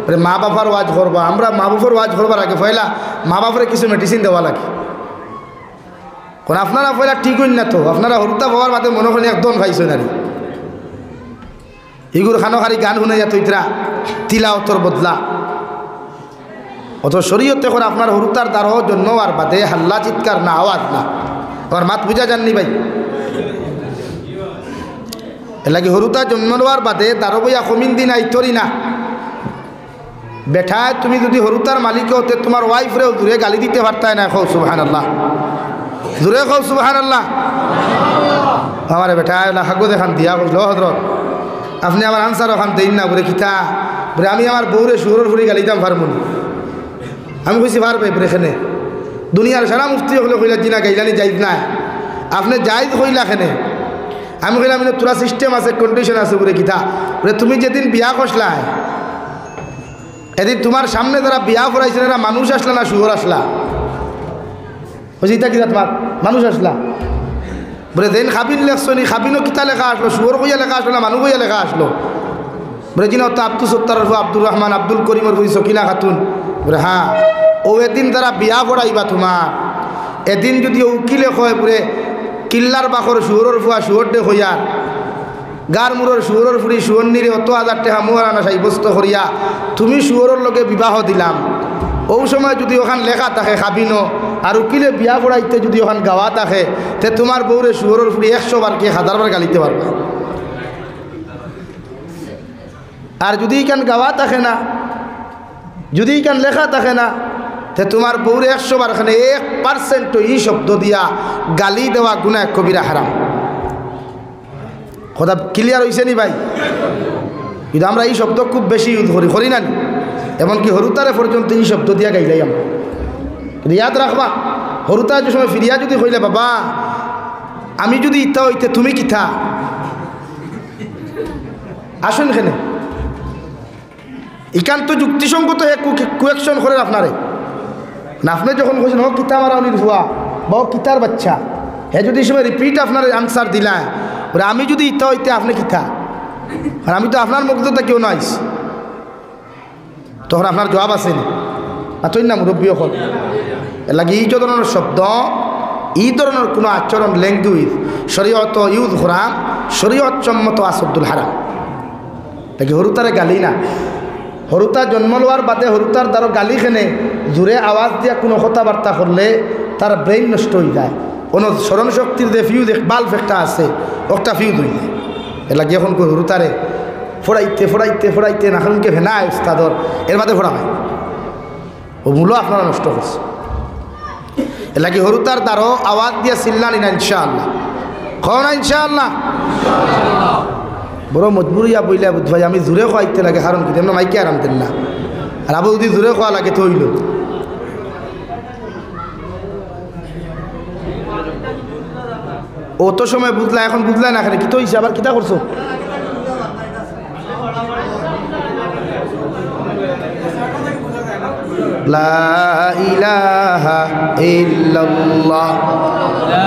বলে, "মা বাফর ওয়াজ করবা।" আমরা মা বাফর ওয়াজ করবার আগে পয়লা মা বাফরে কিছু মেডিসিন দেওয়া লাগে। কারণ আপনারা পয়লা ঠিক অইন না তো, আপনারা হুরুতা পাওয়ার বাদে মনো করইন একদম পাইছইন নারে। ইগুর খানো খালি গান হুনাইয়া থইতরা, তিলাওতর বদলা। অথচ শরীয়তে কর আপনার হুরুতার দারো জন্ম অওয়ার বাদে হাল্লা চিৎকার না, আওয়াজ না। আমার মাত বুঝা যার নি ভাই? এরলাগি হুরুতা জন্ম অওয়ার বাদে দারো বইয়া কমিন দিন আইতরি না। বেটায়, তুমি যদি হুরুতার মালিক অও, তে তোমার ওয়াইফরেও জুরে গালি দিতে পারতায় না। কও সুবহানাল্লাহ। জুরে কও সুবহানাল্লাহ। আমারে বেটায় অলা হাগো দেখান দিয়া কইলো, "হজরত, আপনে আমার আনসার অখান দেইন না।" বুলে, "কিতা?" বুলে, "আমি আমার বউরে শুয়োরর ফুড়ি গালিতাম পারমু নি?" আমি কইছি, "পারবায়।" বুলে, "কেনে?" দুনিয়ার সারা মুফতি অকলে কইলা, "জি না, গাইলানি জাইজ নায়।" আপনে জাইজ কইলা কেনে? আমি কইলাম, "ইনো থুড়া সিস্টেম আছে, কন্ডিশন আছে।" বুলে, "কিতা?" বুলে, "তুমি যেদিন বিয়া করছলায়, এদিন তোমার সামনে যারা বিয়া পড়াইছইন, এরা মানুষ আছলা না শুয়োর আছলা? কইছি, "ইতা কিতা তোমার মানুষ আছলা?" বুলে, "যেইন কাবিন লেখছইন, ই কাবিনো কিতা লেখা আছলো? শুয়োর কইয়া লেখা আছলো না মানুষ কইয়া লেখা আছলো?" বুলে, "জি না, অতা আব্দুস সত্তারর ফুয়া আব্দুর রহমান, আব্দুল করিমর ফুড়ি সকিনা খাতুন।" বুলে, "হ্যাঁ।" "অউ এদিন যারা বিয়া পড়াইবা তোমার, এদিন যদি অউ উকিলে কয়, বুলে, 'কিল্লার বাখর শুয়োরর ফুয়া শুয়োর দে' কইয়ার, গারমুরর শুয়োরর ফুড়ি শুয়োরনিরে অত হাজার টেকা মোহরানা সাব্যস্ত করিয়া তুমি শুয়োরর লগে বিবাহ দিলাম," অউ সময় যদি অখান লেখা থাকে কাবিনো, আর উকিলে বিয়া পড়াইতে যদি অখান গাওয়া থাকে, তে তোমার বউরে শুয়োরর ফুড়ি একশো বার কি এক হাজার বার গালিতে পারবা। আর যদি ইখান গাওয়া থাকে না, যদি ইখান লেখা থাকে না, তে তোমার বউরে একশো বার কেনে এক পার্সেন্টও ই শব্দ দিয়া গালি দেওয়া গুনাহ কবিরা হারাম। কথা ক্লিয়ার অইছে নি ভাই? কিন্তু আমরা ই শব্দ খুব বেশি ইউজ করি, করি না নি? এমনকি হুরুতারে পর্যন্ত ই শব্দ দিয়া গাইলাই আমরা। কিন্তু ইয়াদ রাখবা, হুরুতায় যে সময় ফিরিয়া যদি কইলে, "বাবা, আমি যদি ইতা অইতে তুমি কিতা?" আসইন কেনে? ইখান তো যুক্তিসঙ্গত, হে কু-, কুয়েকশন করের আপনারে। না, আপনে যখন কইছইন, "ও কিতা মারাউনির ফুয়া, বা ও কিতার বাচ্চা," হে যদি ই সময় রিপিট আপনারে আনসার দিলায়, বুলে, "আমি যদি ইতা অইতে আপনে কিতা?" আর আমি তো আপনার মগজো থাকিও না আইছি। তখন আপনার জবাব আছে নি? আছইন না মুরব্বি অকল? এরলাগি ই ধরনর শব্দ, ই ধরনর কুনু আচরণ, ল্যাঙ্গুয়েজ শরীয়তো ইউজ করা, শরীয়ত সম্মত আছদ্দুল হারাম। দেখি, হুরুতারে গালি না। হুরুতা জন্ম লওয়ার বাদে হুরুতার দারো গালি কেনে, জুরে আওয়াজ দিয়া কুনু কথাবার্তা করলে তার ব্রেইন নষ্ট অইযায়। কুনু স্মরণ শক্তির যে ফিউজ, এক বাল্ব একটা আছে, অকটা ফিউজ অইযায়। এরলাগি অখন কই হুরুতারে পড়াইতে, পড়াইতে, পড়াইতে নাকলকে ফেনায় উস্তাদর, এর বাদে পড়া অয়। অউ মূলো আপনারা নষ্ট করছইন। এরলাগি হুরুতার দারো আওয়াজ দিয়া চিল্লানি না, ইনশাআল্লাহ। কও না ইনশাআল্লাহ। বড় মজবুর অইয়া বইলা বুঝ ভাই, আমি জুরে কওয়াইতে লাগে, কারণ কিতা, এমনে মাইকে আরাম দেন না। আর আবার যদি জুরে কওয়া লাগে তো অইলো। অত সময় বুঝলা, এখন বুঝলা না কেনে? কিতা অইছে, আবার কিতা করছো? لا إله إلا الله.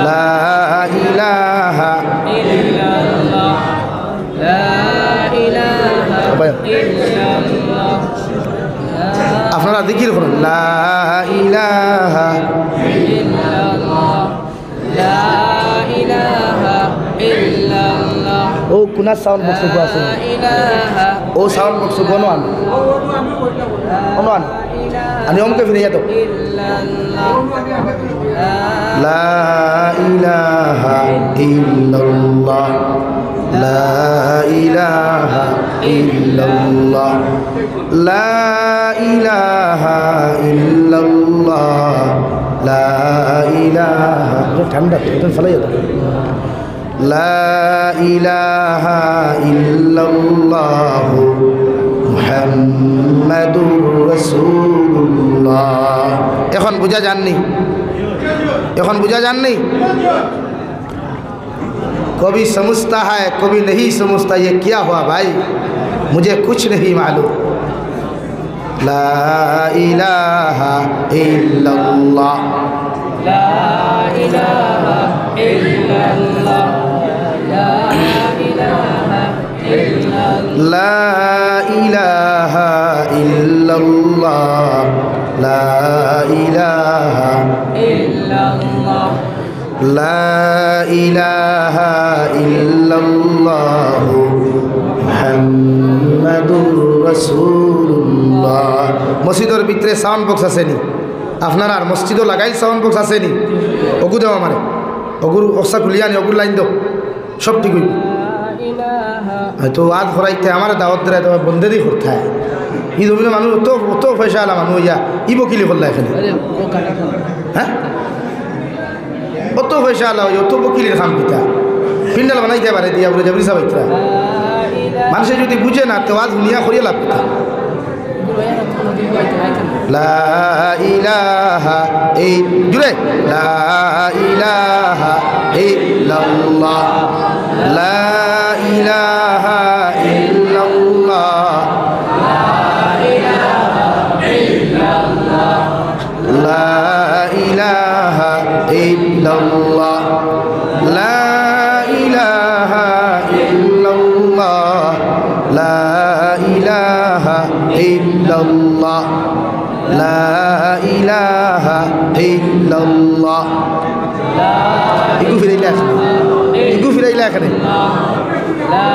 لا إله إلا الله. لا إله إلا الله. আপনারা জিকির করুন, لا إله إلا الله. لا إله إلا الله. ও কুনা সাউন্ড বক্স আছে? لا إله. ও সাউন্ড বক্স কোন আন? কোন আন? إلا الله. আনি অমকে ফিরে যেত। إلا الله. لا إله إلا الله. لا إله إلا الله. لا إله إلا الله. لا إله. ঠান্ডা তো, এটা ফেলাই যেত। لا إله إلا الله محمد رسول الله. এখন বুঝা যাননি? এখন বুঝা যাননি? कभी समझता है, कभी नहीं समझता, ये क्या हुआ भाई, मुझे कुछ नहीं मालूम। لا إله إلا الله. لا إله إلا الله. لا إله إلا الله. لا إله إلا الله. لا إله إلا الله. لا إله إلا الله محمد رسول الله. মসজিদর ভিতরে সাউন্ড বক্স আছে নি? আপনারার মসজিদও লাগাইল সাউন্ড বক্স আছে নি? অগু দেও আমারে, অগুর অক্সা খুলিয়া আনি, অগুর লাইন দেও, সব ঠিক অইবো। হয়তো ওয়াজ করাইতে আমারে দাওয়াত দিরা, তো বন্দেদি করতে হয়। ই জমিনো মানুষ অত, অত পয়সাআলা মানুষ অইয়া ই বকিলি করলা এখানে। হ্যাঁ? অত পয়সাআলা অইয়া অত বকিলির কাম কিতা? পিন্ডাল বানাইতে পারে দিয়া বলে জাবরি সাবাইতরা। মানুষে যদি বুঝে না, তে ওয়াজ হুনিয়া করিয়া লাভ কিতা? لا إله إلا، জুরে। لا إله إلا الله. لا إله إلا الله. لا إله إلا الله. لا إله إلا الله. لا إله إلا الله. لا إله إلا الله. ইগু ফিরাইলা এখানে। ইগু ফিরাইলা এখানে। لا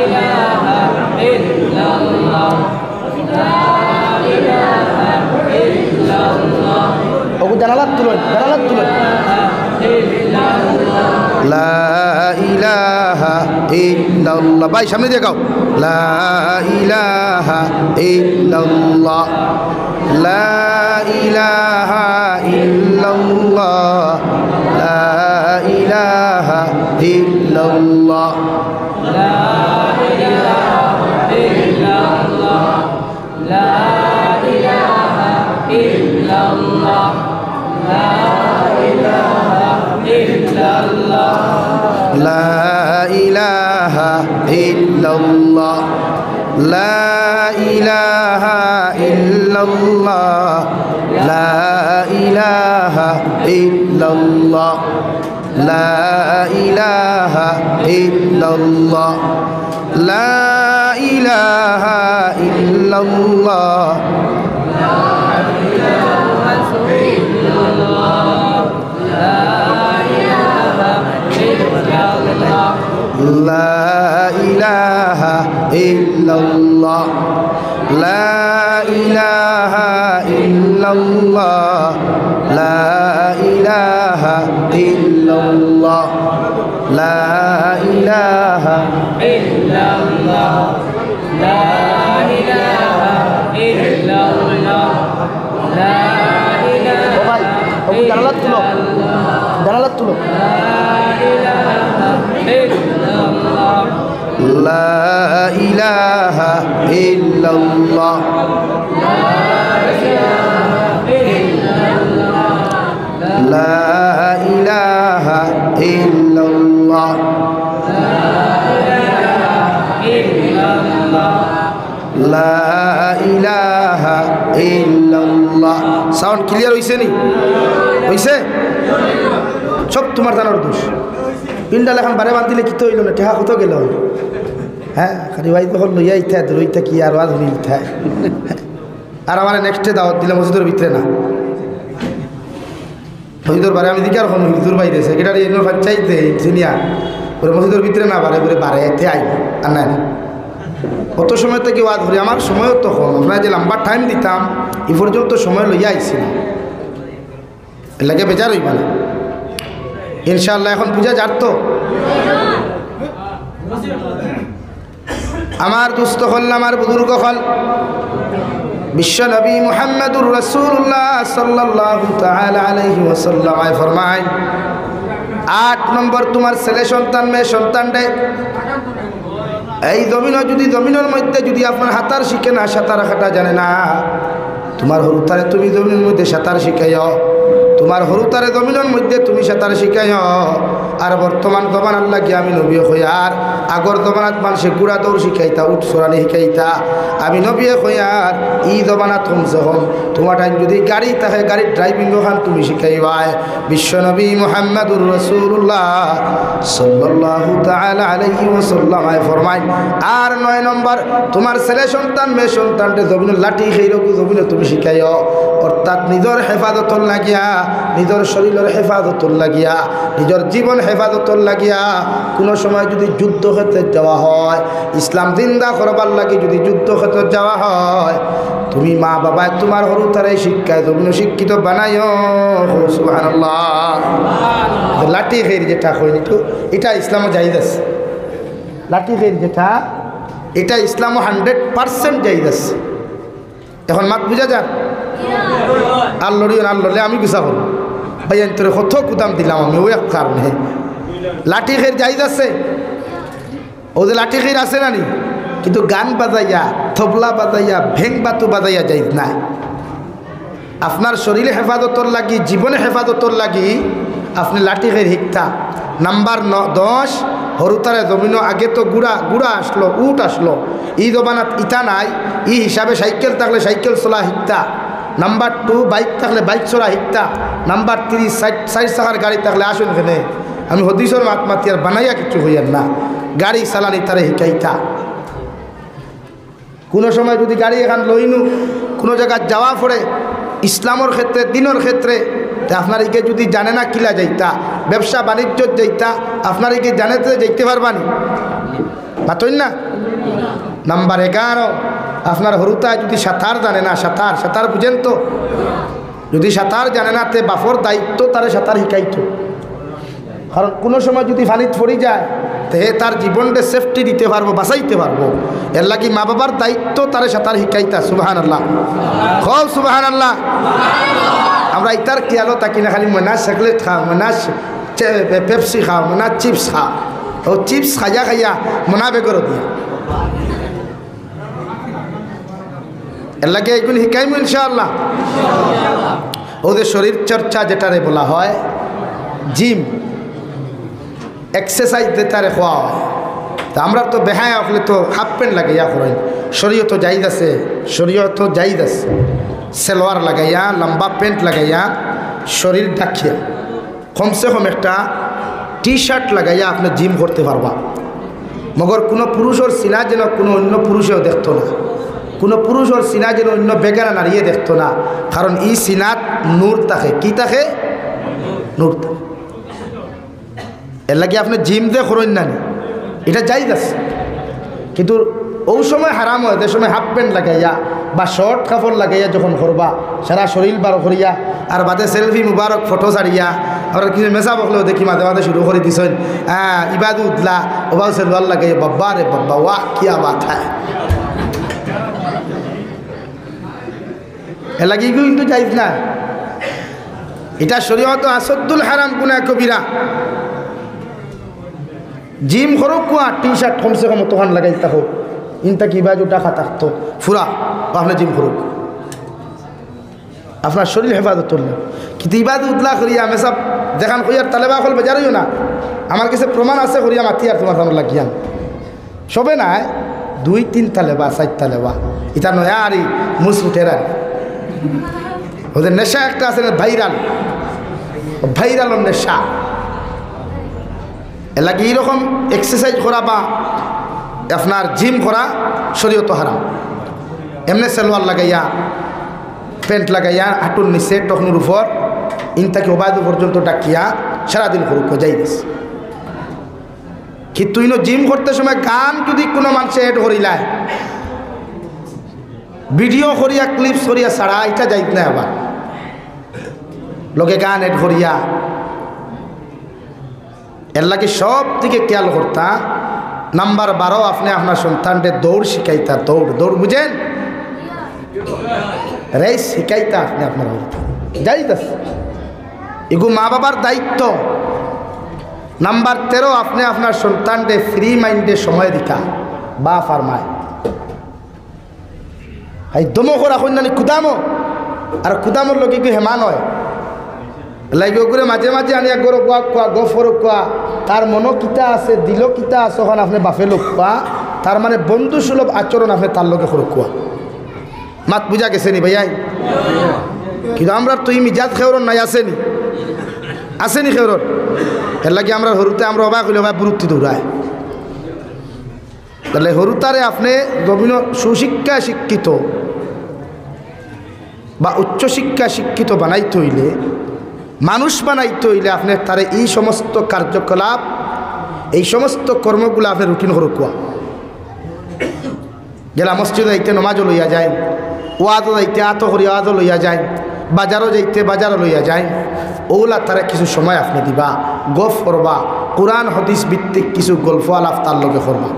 إله إلا الله. لا إله إلا الله. ওগু জানালাত তুলুন, জানালাত তুলুন। لا إله إلا الله. ভাই, সামনে দিয়া গাও। لا إله إلا الله. لا إله إلا الله. لا إله إلا الله. لا إله إلا الله. لا إله إلا الله. لا إله إلا الله. لا إله إلا الله. لا إله إلا الله. لا إله إلا الله. لا إله إلا الله. لا إله إلا الله. لا إله إلا الله. لا إله إلا الله. لا إله إلا الله. لا إله إلا الله. لا إله إلا الله. لا إله إلا الله. ও ভাই, ও ভাই, জানালাত তুলো। জানালাত তুলো। لا إله إله إلا الله. لا إله إلا الله. لا إله إلا الله. Sound clear অইছে নি? অইছে? সব তুমার জানার দোষ। পিন্ডাল এখন বারে বান্ধিলে কিতা অইলো না, টেকা কত গেল? হ্যাঁ, খালি ভাই তখন লইয়া ইতা দূর ইতা কি আর ওয়াজ হুনি ইতা। আর আমারে নেক্সটে দাওয়াত দিলে মসজিদর ভিতরে না। মসজিদর বারে আমি জিকার করমু, হুজুর বাইরে, সেক্রেটারি এমনি পঞ্চায়েত দেয়, সিনিয়র। ওরে মসজিদর ভিতরে না বারে, ওরে বারে এতে আই, আর নাই না। অত সময় থাকি ওয়াজ করি, আমার সময়ও তো কম। আপনারা যে লম্বা টাইম দিতাম, ই পর্যন্ত সময় লইয়া আইছি না। এর লাগি বেজার অইবা না। ইনশাআল্লাহ এখন বুঝা যার তো। আমার দোস্ত অকল, আমার বুজুর্গ অকল, বিশ্ব নবী মুহাম্মাদুর রাসূলুল্লাহ সাল্লাল্লাহু তাআলা আলাইহি ওয়াসাল্লাম আয় ফরমায়, আট নম্বর, তুমার ছেলে সন্তান, মেয়ে সন্তানরে এই জমিনো যুদি, জমিনর মধ্যে যুদি আপনার হাতার শিখে না, সাঁতার কাটা জানে না, তুমার হুরুতারে তুমি জমিনর মধ্যে সাঁতার শিখাইও, তুমার হুরুতারে জমিনর মধ্যে তুমি সাঁতার শিখাইও। আর বর্তমান জমানার লাগি আমি নবীয়ে কইয়ার, আগর জমানাত মানষে ঘুড়া দৌড় শিখাইতা, উট চড়ানি শিখাইতা। আমি নবীয়ে কইয়ার, ই জমানাত কমসে কম তুমার টাইম যুদি গাড়ি থাকে, গাড়ির ড্রাইভিং অখান তুমি শিখাইবায়। বিশ্ব নবী মুহাম্মাদুর রাসূলুল্লাহ সাল্লাল্লাহু তাআলা আলাইহি ওয়াসাল্লাম আয় ফরমাইন, আর নয় নম্বর, তুমার ছেলে সন্তান, মেয়ে সন্তানরে জমিনো লাঠি খেইরকু জমিনো তুমি শিখাইও, অর্থাৎ নিজর হেফাজতর লাগিয়া, নিজর শরীলর হেফাজতর লাগিয়া, নিজর জীবন হেফাজতর লাগিয়া। কুনু সময় যুদি যুদ্ধক্ষেত্রে যাওয়া হয়, ইসলাম জিন্দা করবার লাগি যুদি যুদ্ধক্ষেত্রে যাওয়া হয়, তুমি মা বাবায় তুমার হুরুতারে শিক্ষায় জমিনো শিক্ষিত বানাইও। কও সুবহানাল্লাহ। লাঠি খেইর যেটা কইন, ইটা ইসলামো জায়েজ আছে। লাঠি খেইর যেটা, ইটা ইসলামো হান্ড্রেড পার্সেন্ট জায়েজ আছে। এখন মাত বুঝা যার? আর লড়িও না, আর লড়লে আমি গুসা করমু। ভাই, আমি তোরে কত কুদাম দিলাম আমি, অউ এক কারণে। লাঠি খেইর জায়েজ আছে। অউ যে লাঠি খেইর আছে না নি, কিন্তু গান বাজাইয়া, তবলা বাজাইয়া, ভেং বাতু বাজাইয়া জায়েজ নায়। আপনার শরীল হেফাজতর লাগি, জীবন হেফাজতর লাগি আপনে লাঠি খেইর হিকতা। নাম্বার ন-, দশ, হুরুতারে জমিনো আগে তো ঘুড়া, ঘুড়া আছলো, উট আছলো। ই জমানাত ইতা নাই, ই হিসাবে সাইকেল থাকলে সাইকেল চলা হিকতা। নাম্বার টু, বাইক থাকলে বাইক চড়া হিকতা। নাম্বার থ্রি, চাইর, চাইর চাকার গাড়ি থাকলে আসুন কেনে। আমি হদিসর মাত মাতিয়ার, বানাইয়া কিচ্ছু কইয়ার না। গাড়ি চালানি তারে হিকাইতা। কুনু সময় যুদি গাড়ি এখান লইনু, কুনু জাগাত যাওয়া পড়ে, ইসলামর ক্ষেত্রে, দিনর ক্ষেত্রে, তে আপনার ইগে যুদি জানে না কিলা যাইতা, ব্যবসা বাণিজ্যত যাইতা, আপনার ইগে জানে তে যাইতে পারবা নি? মাতইন না? নাম্বার এগারো, আপনার হুরুতায় যুদি সাঁতার জানে না, সাঁতার, সাঁতার বুঝেন তো? যুদি সাঁতার জানে না, তে বাপর দায়িত্ব তারে সাঁতার হিকাইতো। কারণ কুনু সময় যুদি পানিত পড়ি যায়, তে হে তার জীবনরে সেফটি দিতে পারবো, বাঁচাইতে পারবো। এর লাগি মা বাবার দায়িত্ব তারে সাঁতার হিকাইতা। সুবহানাল্লাহ। কও সুবহানাল্লাহ। আমরা ইতার খিয়ালো থাকি না, খালি মনাস চকলেট খাও, মনাস চে-, পে-, পেপসি খাও, মনাস চিপস খাও। অউ চিপস খাইয়া খাইয়া মনা বেগর দিয়া। এর লাগি এইগুন হিকাইমু ইনশাআল্লাহ। অউ যে শরীর চর্চা যেটারে বলা হয়, জিম, এক্সারসাইজ যেটারে কওয়া হয়, তা আমরা তো বেহায়া অকলে তো হাফ প্যান্ট লাগাইয়া করইন, শরীয়তো জায়েজ আছে, শরীয়তো জায়েজ আছে, সালোয়ার লাগাইয়া, লম্বা প্যান্ট লাগাইয়া, শরীর ঢাকিয়া। কমসে কম একটা টি শার্ট লাগাইয়া আপনে জিম করতে পারবা, মগর কুনু পুরুষর সিনা যেন কুনু অইন্য পুরুষেও দেখতো না, কুনু পুরুষর সিনা যেন অইন্য বেগানা নারীয়ে দেখতো না, কারণ ই সিনাত নূর থাকে। কি থাকে? নূর থাকে। এর লাগি আপনে জিম যে করইন না নি, ইটা জায়েজ আছে। কিন্তু অউ সময় হারাম অয়, যে সময় হাফ প্যান্ট লাগাইয়া বা শর্ট কাপড় লাগাইয়া যখন করবা, সারা শরীল বার করিয়া, আর বাদে সেলফি মুবারক ফটো ছাড়িয়া, আমরা কিছু মেসাব অকলেও দেখি মাঝে মাঝে শুরু করি দিছইন, হ্যাঁ, ইবাদু উদলা, ওবাও সেলওয়ার লাগাইয়া, বাবা রে বাবা, ওয়াহ, কিয়া বাত হ্যায়। এর লাগি ইগু কিন্তু জায়েজ না। ইটা শরীয়তো আশাদ্দুল হারাম গুনাহ কবিরা। জিম করউক্কা, টি শার্ট কমসে কম অতখান লাগাইতা অউক। ইনতা কিবা জুটা খা থাকতো, ফুরা, আপনে জিম করুক। আপনার শরীর হেফাজত করলে। কিন্তু ইবাদত উতলা করিয়া, মেসাব দেখান কইয়ার তালেবা অকল বেজার অইও না। আমার কাছে প্রমাণ আছে করিয়া মাতি আর তোমার সামনে লাগিয়াম। সবে নায়, দুই তিন তালেবা, চাইর তালেবা। ইতা নয়া আরি মুস উঠের আর। ওদের নেশা একটা আছে না, ভাইরাল। ভাইরাল নেশা। এর লাগি এইরকম এক্সারসাইজ করা বা আপনার জিম করা শরীয়ত হারাম। এমনে সালোয়ার লাগাইয়া, প্যান্ট লাগাইয়া, হাঁটুর নিচে, টকনুর উপর, ইন থাকি ওবায়দু পর্যন্ত ডাকিয়া সারাদিন করুক, জায়েজ। কিন্তু ইনো জিম করতে সময় গান যদি কোনো মানুষে অ্যাড করিলায়, ভিডিও করিয়া, ক্লিপস করিয়া ছাড়া, এটা জায়েজ নায়। আবার লগে গান অ্যাড করিয়া, এর লাগি সব দিকে খেয়াল করতা। নাম্বার বারো, আপনে আপনার সন্তানরে দৌড় শিখাইতা, দৌড়, দৌড় বুঝেন? রেস শিখাইতা আপনে আপনার সন্তান। জায়েজ আছে। এগু মা বাবার দায়িত্ব। নাম্বার তেরো, আপনে আপনার সন্তানরে ফ্রি মাইন্ডে সময় দিতা, বাপ আর মায়। এই দমো করা কইন নানি কুদামো, আর কুদামর লগে কি হেমান হয়? লাগে ওগুরে মাঝে মাঝে আনিয়া গরো কুয়া কুয়া, গফ করো কুয়া, তার মনো কিতা আছে, দিলো কিতা আছে, ওখান আপনে বাফে লোক কুয়া, তার মানে বন্ধু সুলভ আচরণ আপনে তার লগে করো কুয়া। মাত বুঝা গেছে নি ভাইয়াই? কিন্তু আমরার তো ই মিজাজ খেউরর নাই, আছে নি? আছে নি খেউরর? এর লাগি আমরার হুরুতে আমরা অবাক অইলে ভাই বুরুত্তি দৌড়ায়। তাইলে হুরুতারে আপনে জমিনো সুশিক্ষায় শিক্ষিত বা উচ্চশিক্ষায় শিক্ষিত বানাইতে অইলে, মানুষ বানাইতে অইলে আপনে তারে এই সমস্ত কার্যকলাপ, এই সমস্ত কর্মগুলা আপনে রুটিন করো কুয়া। যেলা মসজিদো যাইতে নমাজও লইয়া যায়, ওয়াজও যাইতে আতো করি ওয়াজও লইয়া যায়, বাজারও যাইতে বাজারও লইয়া যায়। ওগুলা তারা কিছু সময় আপনে দিবা, গফ করবা, কোরআন হাদিস ভিত্তিক কিছু গল্প আলাপ তার লগে করবা।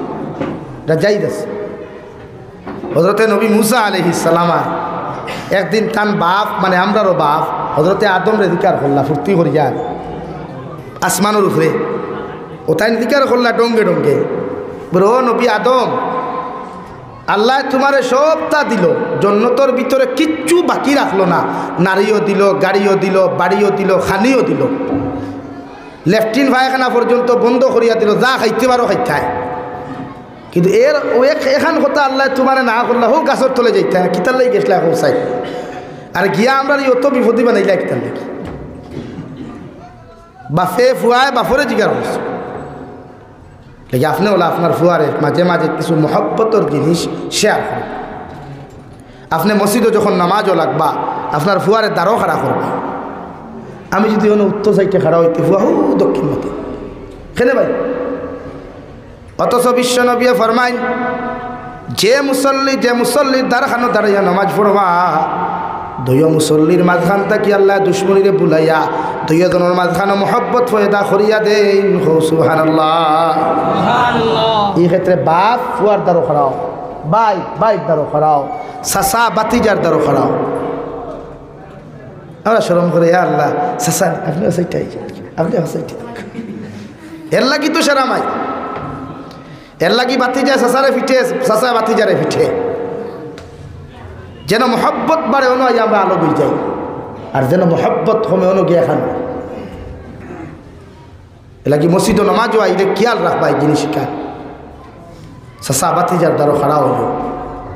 এটা জায়েজ আছে। হযরতে নবী মুসা আলাইহিস সালাম একদিন তান বাপ, মানে আমরারও বাপ, হযরতে আদমরে জিকার করলা, ফুর্তি করিয়া আসমানর উপরে। ও তাইন জিকার করলা ডঙ্গে ডঙ্গে, বলে, "ও নবী আদম, আল্লায় তুমারে সবতা দিলো, জন্নতর ভিতরে কিচ্ছু বাকি রাখলো না, নারীও দিলো, গাড়িও দিলো, বাড়িও দিলো, খানিও দিলো। লেট্রিন পায়খানা পর্যন্ত বন্ধ করিয়া দিলো, যা খাইতে পারো খাইতায়। কিন্তু এর ও এক, এখান কথা আল্লায় তুমারে না করলা, হউ গাছর তলে যাইতায়, কিতার লাগি গেছলায় কও চাই? আর গিয়া আমরারে অত বিপদি বানাইলা কিতার লাগি?" বাফে ফুয়ায় বাফরে জিকার করছে। লেগে আপনে অলা আপনার ফুয়ারে মাঝে মাঝে কিছু মহব্বতর জিনিস শেয়ার করুন। আপনে মসজিদো যখন নামাজও লাগবা, আপনার ফুয়ারে দাঁড়ো খাড়া করবা। আমি যদি অনো উত্তর সাইডে খাড়া অইতে, ফুয়া হউ দক্ষিণ মতে। কেনে ভাই? অথচ বিশ্ব নবীয়ে ফরমাইন, যে মুসল্লি, যে মুসল্লির দারখানো দাঁড়াইয়া নামাজ পড়বা, দুইও মুসল্লির মাঝখান থাকি আল্লায় দুশমনিরে বুলাইয়া দুইও জনর মাঝখানো মহব্বত পয়দা করিয়া দেইন। কও সুবহানাল্লাহ। সুবহানাল্লাহ। এই ক্ষেত্রে বাপ ফুয়ার দাঁড়ো খাড়াও, ভাই ভাইর দাঁড়ো খাড়াও, চাচা ভাতিজার দাঁড়ো খাড়াও। আমরা শরম করি, "ইয়া আল্লাহ, চাচা, আপনে অউ সাইডে আইন, আপনে অউ সাইডে।" এর লাগি তো শরম আয়। এর লাগি ভাতিজায় চাচারে পিটে, চাচায় ভাতিজারে পিটে। যেন মহব্বত বাড়ে, অনো আইয়া আমরা আলগ অই যাই। আর যেন মহব্বত কমে, অনো গিয়া খান। এর লাগি মসজিদো নামাজও আইলে খেয়াল রাখবা এই জিনিসটা। চাচা ভাতিজার দাঁড়ো খাড়া অইবো।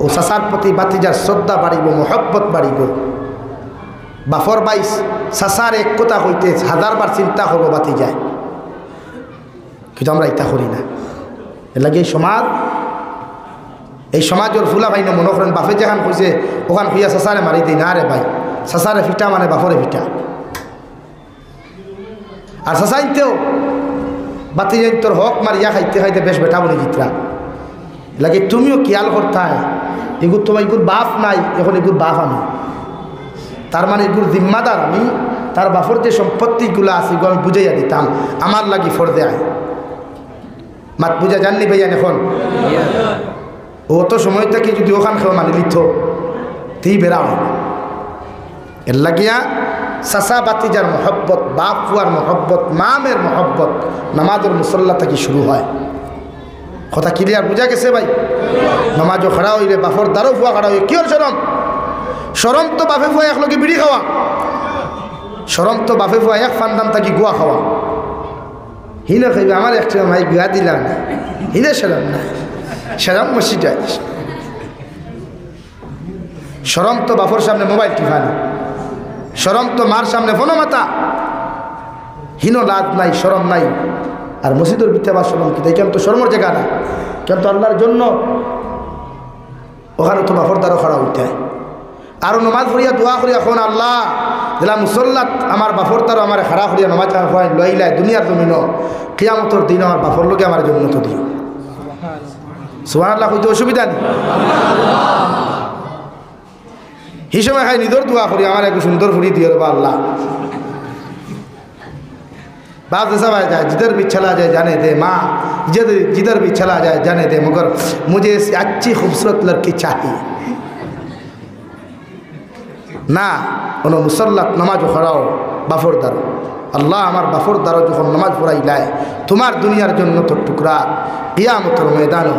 অউ চাচার প্রতি ভাতিজার শ্রদ্ধা বাড়িবো, মহব্বত বাড়িবো। বাফর ভাই চাচার এক কথা কইতে হাজার বার চিন্তা করবো ভাতিজায়। কিন্তু আমরা ইতা করি না। এর লাগি এই সমাজ, এই সমাজর ফুলাফাইনে মনো করইন বাফে যেখান কইছে, ওখান কইয়া চাচারে মারি দেই। না রে ভাই, চাচারে পিটা মানে বাফরে পিটা। আর চাচাইন্তেও ভাতিজাইন্তর হক মারিয়া খাইতে খাইতে বেশ বেটা বনি যিতরা। এর লাগি তুমিও খেয়াল করতায়, ইগুর তো ইগুর বাপ নাই, এখন ইগুর বাপ আমি। তার মানে ইগুর জিম্মাদার আমি, তার বাফর যে সম্পত্তিগুলা আছে, ইগু আমি বুঝাইয়া দিতাম, আমার লাগি ফরজে আইন। মাত বুঝা যার নি ভাইয়াইন? এখন অত সময় থাকি যদি ওখান কেউ মানি লিত, তেই বেড়া অয়। এর লাগিয়া চাচা ভাতিজার মহব্বত, বাপ ফুয়ার মহব্বত, মা মের মহব্বত নামাজর মুসল্লা থাকি শুরু হয়। কথা ক্লিয়ার বুঝা গেছে ভাই? নমাজো খাড়া অইলে বাফর দারো ফুয়া খাড়া অইলে কিওর শরম? শরম তো বাফে ফুয়া একলগে বিড়ি খাওয়া, শরম তো বাফে ফুয়া এক ফান্দান থাকি গুয়া খাওয়া। হিনো কইবে, "আমার একটা মাই গুয়া দিলাম না।" হিনো শরম না, শরম মসজিদ। শরম তো বাফর সামনে মোবাইল টিপানি, শরম তো মার সামনে ফোনো মাতা। হিনো লাজ নাই, শরম নাই। আর মসজিদর ভিতরে আবার শরম কিতা? ইখান তো শরমর জাগা না, ইখান তো আল্লাহর জন্য। ওখানো তো বাফর দারো খাড়া অইতে অয়। আরো নমাজ পড়িয়া দোয়া করিয়া কইন, "আল্লাহ, যেলা মুসল্লাত আমার বাফর দারো আমারে খাড়া করিয়া নমাজ পড়াইন লইলায় দুনিয়ার জমিনো, কিয়ামতর দিন আমার বাফর লগে আমারে জন্নতো দিও।" সুবহানাল্লাহ কইতে অসুবিধা নাই। হি সময় খালি নিজর দোয়া করি, "আমার একটু সুন্দর ফুড়ি দিও রে বা আল্লাহ।" বাপ যেসা ভাই যায়, "জিধর ভি চলা যায় জানে দে মা, জিধর, জিধর ভি চলা যায় জানে দে, মগর মুঝে এসি আচ্ছি খুবসুরত লড়কি চাহিয়ে।" না, কোনো মুসল্লাত নমাজো খাড়াও, বাফর দারো। আল্লাহ, আমার বাফর দারো যখন নমাজ পড়াইলায়, তুমার দুনিয়ার জন্নতর টুকরা, কিয়ামতর ময়দানো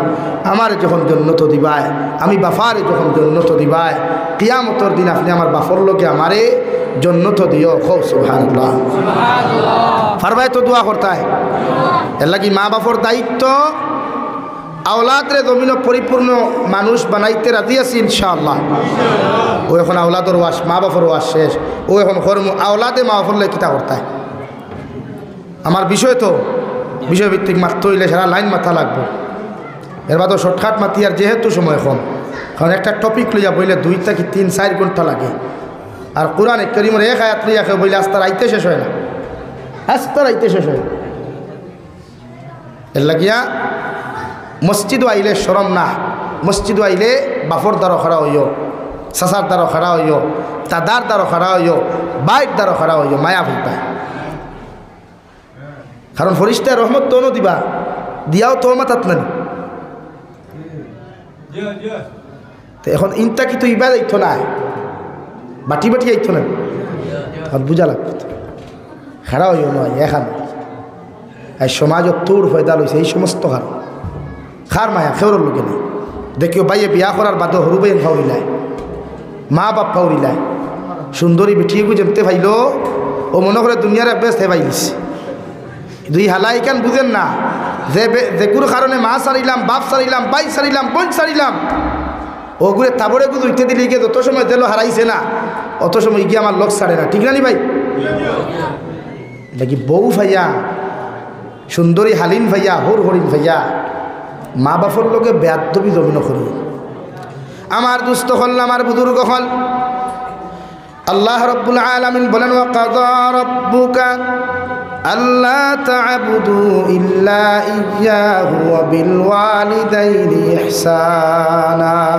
আমারে যখন জন্নতো দিবায়, আমি বাফারে যখন জন্নতো দিবায়, কিয়ামতর দিন আপনে আমার বাফর লগে আমারে জন্নতো দিও। কও সুবহানাল্লাহ। পারবায় তো দোয়া করতায়। এরলাগি মা বাফর দায়িত্ব, আওলাদরে জমিনো পরিপূর্ণ মানুষ বানাইতে রাজি আছি ইনশাআল্লাহ। অউ এখন আওলাদর ওয়াজ, মা বাফর ওয়াজ শেষ। অউ এখন করমু আওলাদে মা বাফর লগে কিতা করতায়। আমার বিষয় তো, বিষয়ভিত্তিক মাততে অইলে সারা লাইন মাতা লাগবো। এর বাদেও shortcut মাতি, আর যেহেতু সময় কম, কারণ একটা topic লইয়া বইলে দুই থাকি তিন চাইর ঘন্টা লাগে। আর কোরআনে করিমর এক আয়াত লইয়া কেউ বইলে আস্তা রাইতে শেষ অয় না, আস্তা রাইতে শেষ অয় না। এরলাগিয়া মসজিদো আইলে শরম না, মসজিদো আইলে বাফর দারো খাড়া অইও, চাচার দারো খাড়া অইও, দাদার দারো খাড়া অইও, বাইর দারো খাড়া অইও, মায়া পাইবায়। কারণ ফিরিস্তায় রহমত তো অনো দিবা, দিয়াও তো মাতাত নানি। তে এখন ইনতা কিতা ইবা যাইতো নায়, বাটি বাটি আইতো নায়। এখন বুঝা লাগবো তো। খাড়া অইও নয়, এখন এই সমাজো তুর পয়দা লইছে এই সমস্ত কারণ। কার মায়া, কেউরর লগে নাই। দেখিও ভাইয়ে বিয়া করার বাদেও হুরু ভাইয়াইন ফাউরিলায়, মা বাপ ফাউরিলায়। সুন্দরী বেটি এগু যেমতে পাইলো, অউ মনো করে দুনিয়ার এক বেহেস্ত হে পাইলিছে। কিন্তু ই হালায় ইখান বুঝের না যে বে-, যেগুর কারণে মা ছাড়িলাম, বাপ ছাড়িলাম, ভাই ছাড়িলাম, বইন ছাড়িলাম, অগুরে তাবড় এগু জুইতে দিলে ইগিয়ে যত সময় জেলো হারাইছে না, অত সময় ইগিয়ে আমার লগ ছাড়ে না, ঠিক না নি ভাই? দেখি বউ পাইয়া, সুন্দরী হালিন পাইয়া, হুর হরিণ পাইয়া, মা বাফর লগে বেয়াদবি জমিনো করি। আমার দুস্ত অকল, আমার বুজুর্গ অকল, আল্লাহ রাব্বুল আলামিন বলেন, "ওয়া কাযা রাব্বুকা আল্লা তা'বুদু ইল্লা ইয়্যাহু ওয়া বিল ওয়ালিদাইনি ইহসানা।"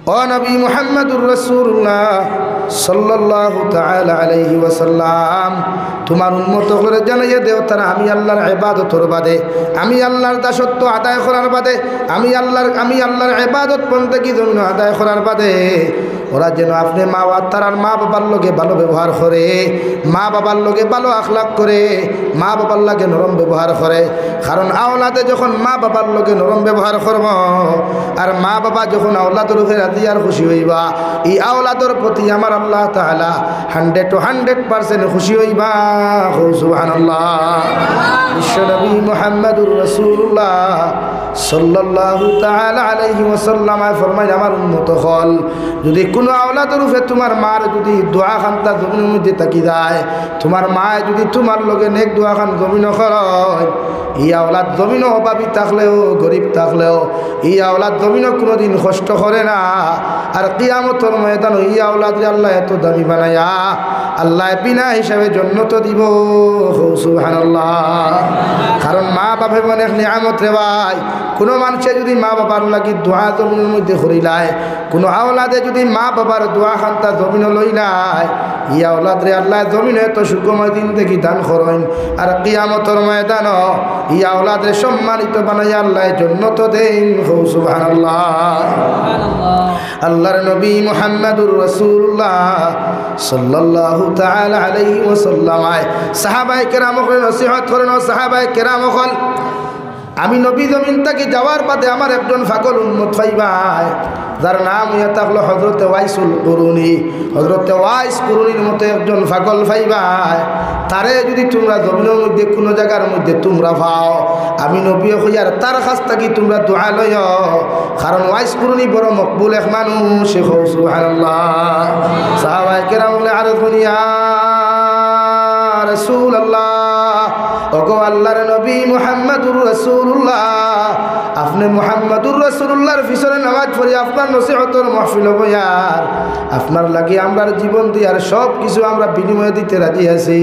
ও নবী মুহাম্মাদুর রাসূলুল্লাহ সাল্লাল্লাহু তাআলা আলাইহি ওয়াসাল্লাম, তুমার উম্মত অকলরে জানাইয়া দেও, তারা আমি আল্লাহর ইবাদতর বাদে, আমি আল্লাহর দাসত্ব আদায় করার বাদে, আমি আল্লাহর, আমি আল্লাহর ইবাদত বন্দেগি জমিনো আদায় করার বাদে ওরা যেন আপনে মা বা-, তারার মা বাবার লগে ভালো ব্যবহার করে, মা বাবার লগে ভালো আখলাক করে, মা বাবার লগে নরম ব্যবহার করে। কারণ আওলাদে যখন মা বাবার লগে নরম ব্যবহার করবো, আর মা বাবা যখন আওলাদর উপরে রাজি আর খুশি অইবা, ই আওলাদর প্রতি আমার আল্লাহ তাআলা hundred to hundred percent খুশি অইবা। কও সুবহানাল্লাহ। বিশ্বনবী মুহাম্মাদুর রাসূলুল্লাহ সাল্লাল্লাহু তাআলা আলাইহি ওয়াসাল্লাম ফরমাইন, আমার উম্মত অকল, যুদি কুনু আওলাদর উপরে তুমার মার যুদি দোয়া খান্তা জমিনর মধ্যে থাকি যায়, তুমার মায় যুদি তুমার লগে নেক দোয়া খান জমিনো করইন, ই আওলাদ জমিনো অভাবী থাকলেও, গরিব থাকলেও, ই আওলাদ জমিনো কুনুদিন কষ্ট করে না। আর কিয়ামতর ময়দানো ই আওলাদরে আল্লায় এত দামি বানাইয়া আল্লায় বিনা হিসাবে জন্নতো দিবো। কও সুবহানাল্লাহ। কারণ মা বাফ অইন এক নিয়ামত রে ভাই। কুনু মানষে যুদি মা বাবার লাগি দোয়া জমিনর মধ্যে করিলায়, কুনু আওলাদে যুদি মা বাবার দোয়া খান্তা জমিনো লইলায়, ই আওলাদরে আল্লায় জমিনো এত সুখময় জিন্দেগি দান করইন, আর কিয়ামতর ময়দানো ই আওলাদরে সম্মানিত বানাইয়া আল্লায় জন্নতো দেইন। কও সুবহানাল্লাহ। আল্লাহর নবী মুহাম্মাদুর রাসূলুল্লাহ সাল্লাল্লাহু তাআলা আলাইহি ওয়াসাল্লাম আয় সাহাবায়ে কেরাম অকলরে নসিহত করইন, ও সাহাবায়ে কেরাম অকল, আমি নবী জমিন থাকি যাওয়ার বাদে আমার একজন পাগল উম্মত পাইবায়, যার নাম অইয়া থাকলো হযরতে ওয়াইসুল কুরুনি। হযরতে ওয়াইস কুরুনির মতো একজন পাগল পাইবায়, তারে যুদি তুমরা জমিনর মধ্যে কুনু জাগার মধ্যে তুমরা পাও, আমি নবীয়ে কইয়ার তার কাছ থাকি তুমরা দোয়া লইও, কারণ ওয়াইস কুরুনি বড় মকবুল এক মানুষ। কও সুবহানাল্লাহ। সাহাবায়ে কেরাম বলে, আরে দুনিয়া রাসূলুল্লাহ, ওগো আল্লাহর নবী মুহাম্মাদুর রাসূলুল্লাহ, আপনে মুহাম্মাদুর রাসূলুল্লাহর পিছনে নামাজ পড়ি আপনার নসিহতর মাহফিলো বইয়ার, আপনার লাগি আমরার জীবন দিয়ার সব কিছু আমরা বিনিময়ে দিতে রাজি আছি।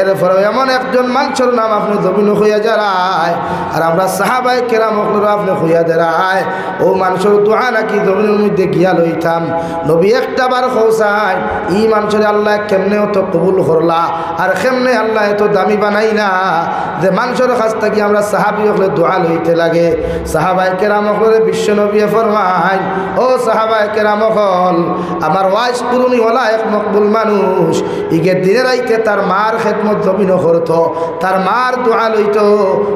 এরপরেও এমন একজন মানষর নাম আপনে জমিনো কইয়া যারায়, আর আমরা সাহাবায়ে কেরাম অকলরে আপনে কইয়া যারায়, অউ মানষর দোয়া নাকি জমিনর মধ্যে গিয়া লইতাম। নবী একটা বার কও চাই, ই মানষরে আল্লায় কেমনে অত কবুল করলা, আর কেমনে আল্লায় অত দামি বানাইলা, যে মানষর কাছ থাকি আমরা সাহাবী অকলে দোয়া লইতে লাগে। সাহাবায়ে কেরাম অকলরে বিশ্ব নবীয়ে ফরমাইন, ও সাহাবায়ে কেরাম অকল, আমার ওয়াইস কুরুনি অলা এক মকবুল মানুষ, ইগে দিনে রাইতে তার মার খেদমত জমিনো করতো, তার মার দোয়া লইতো,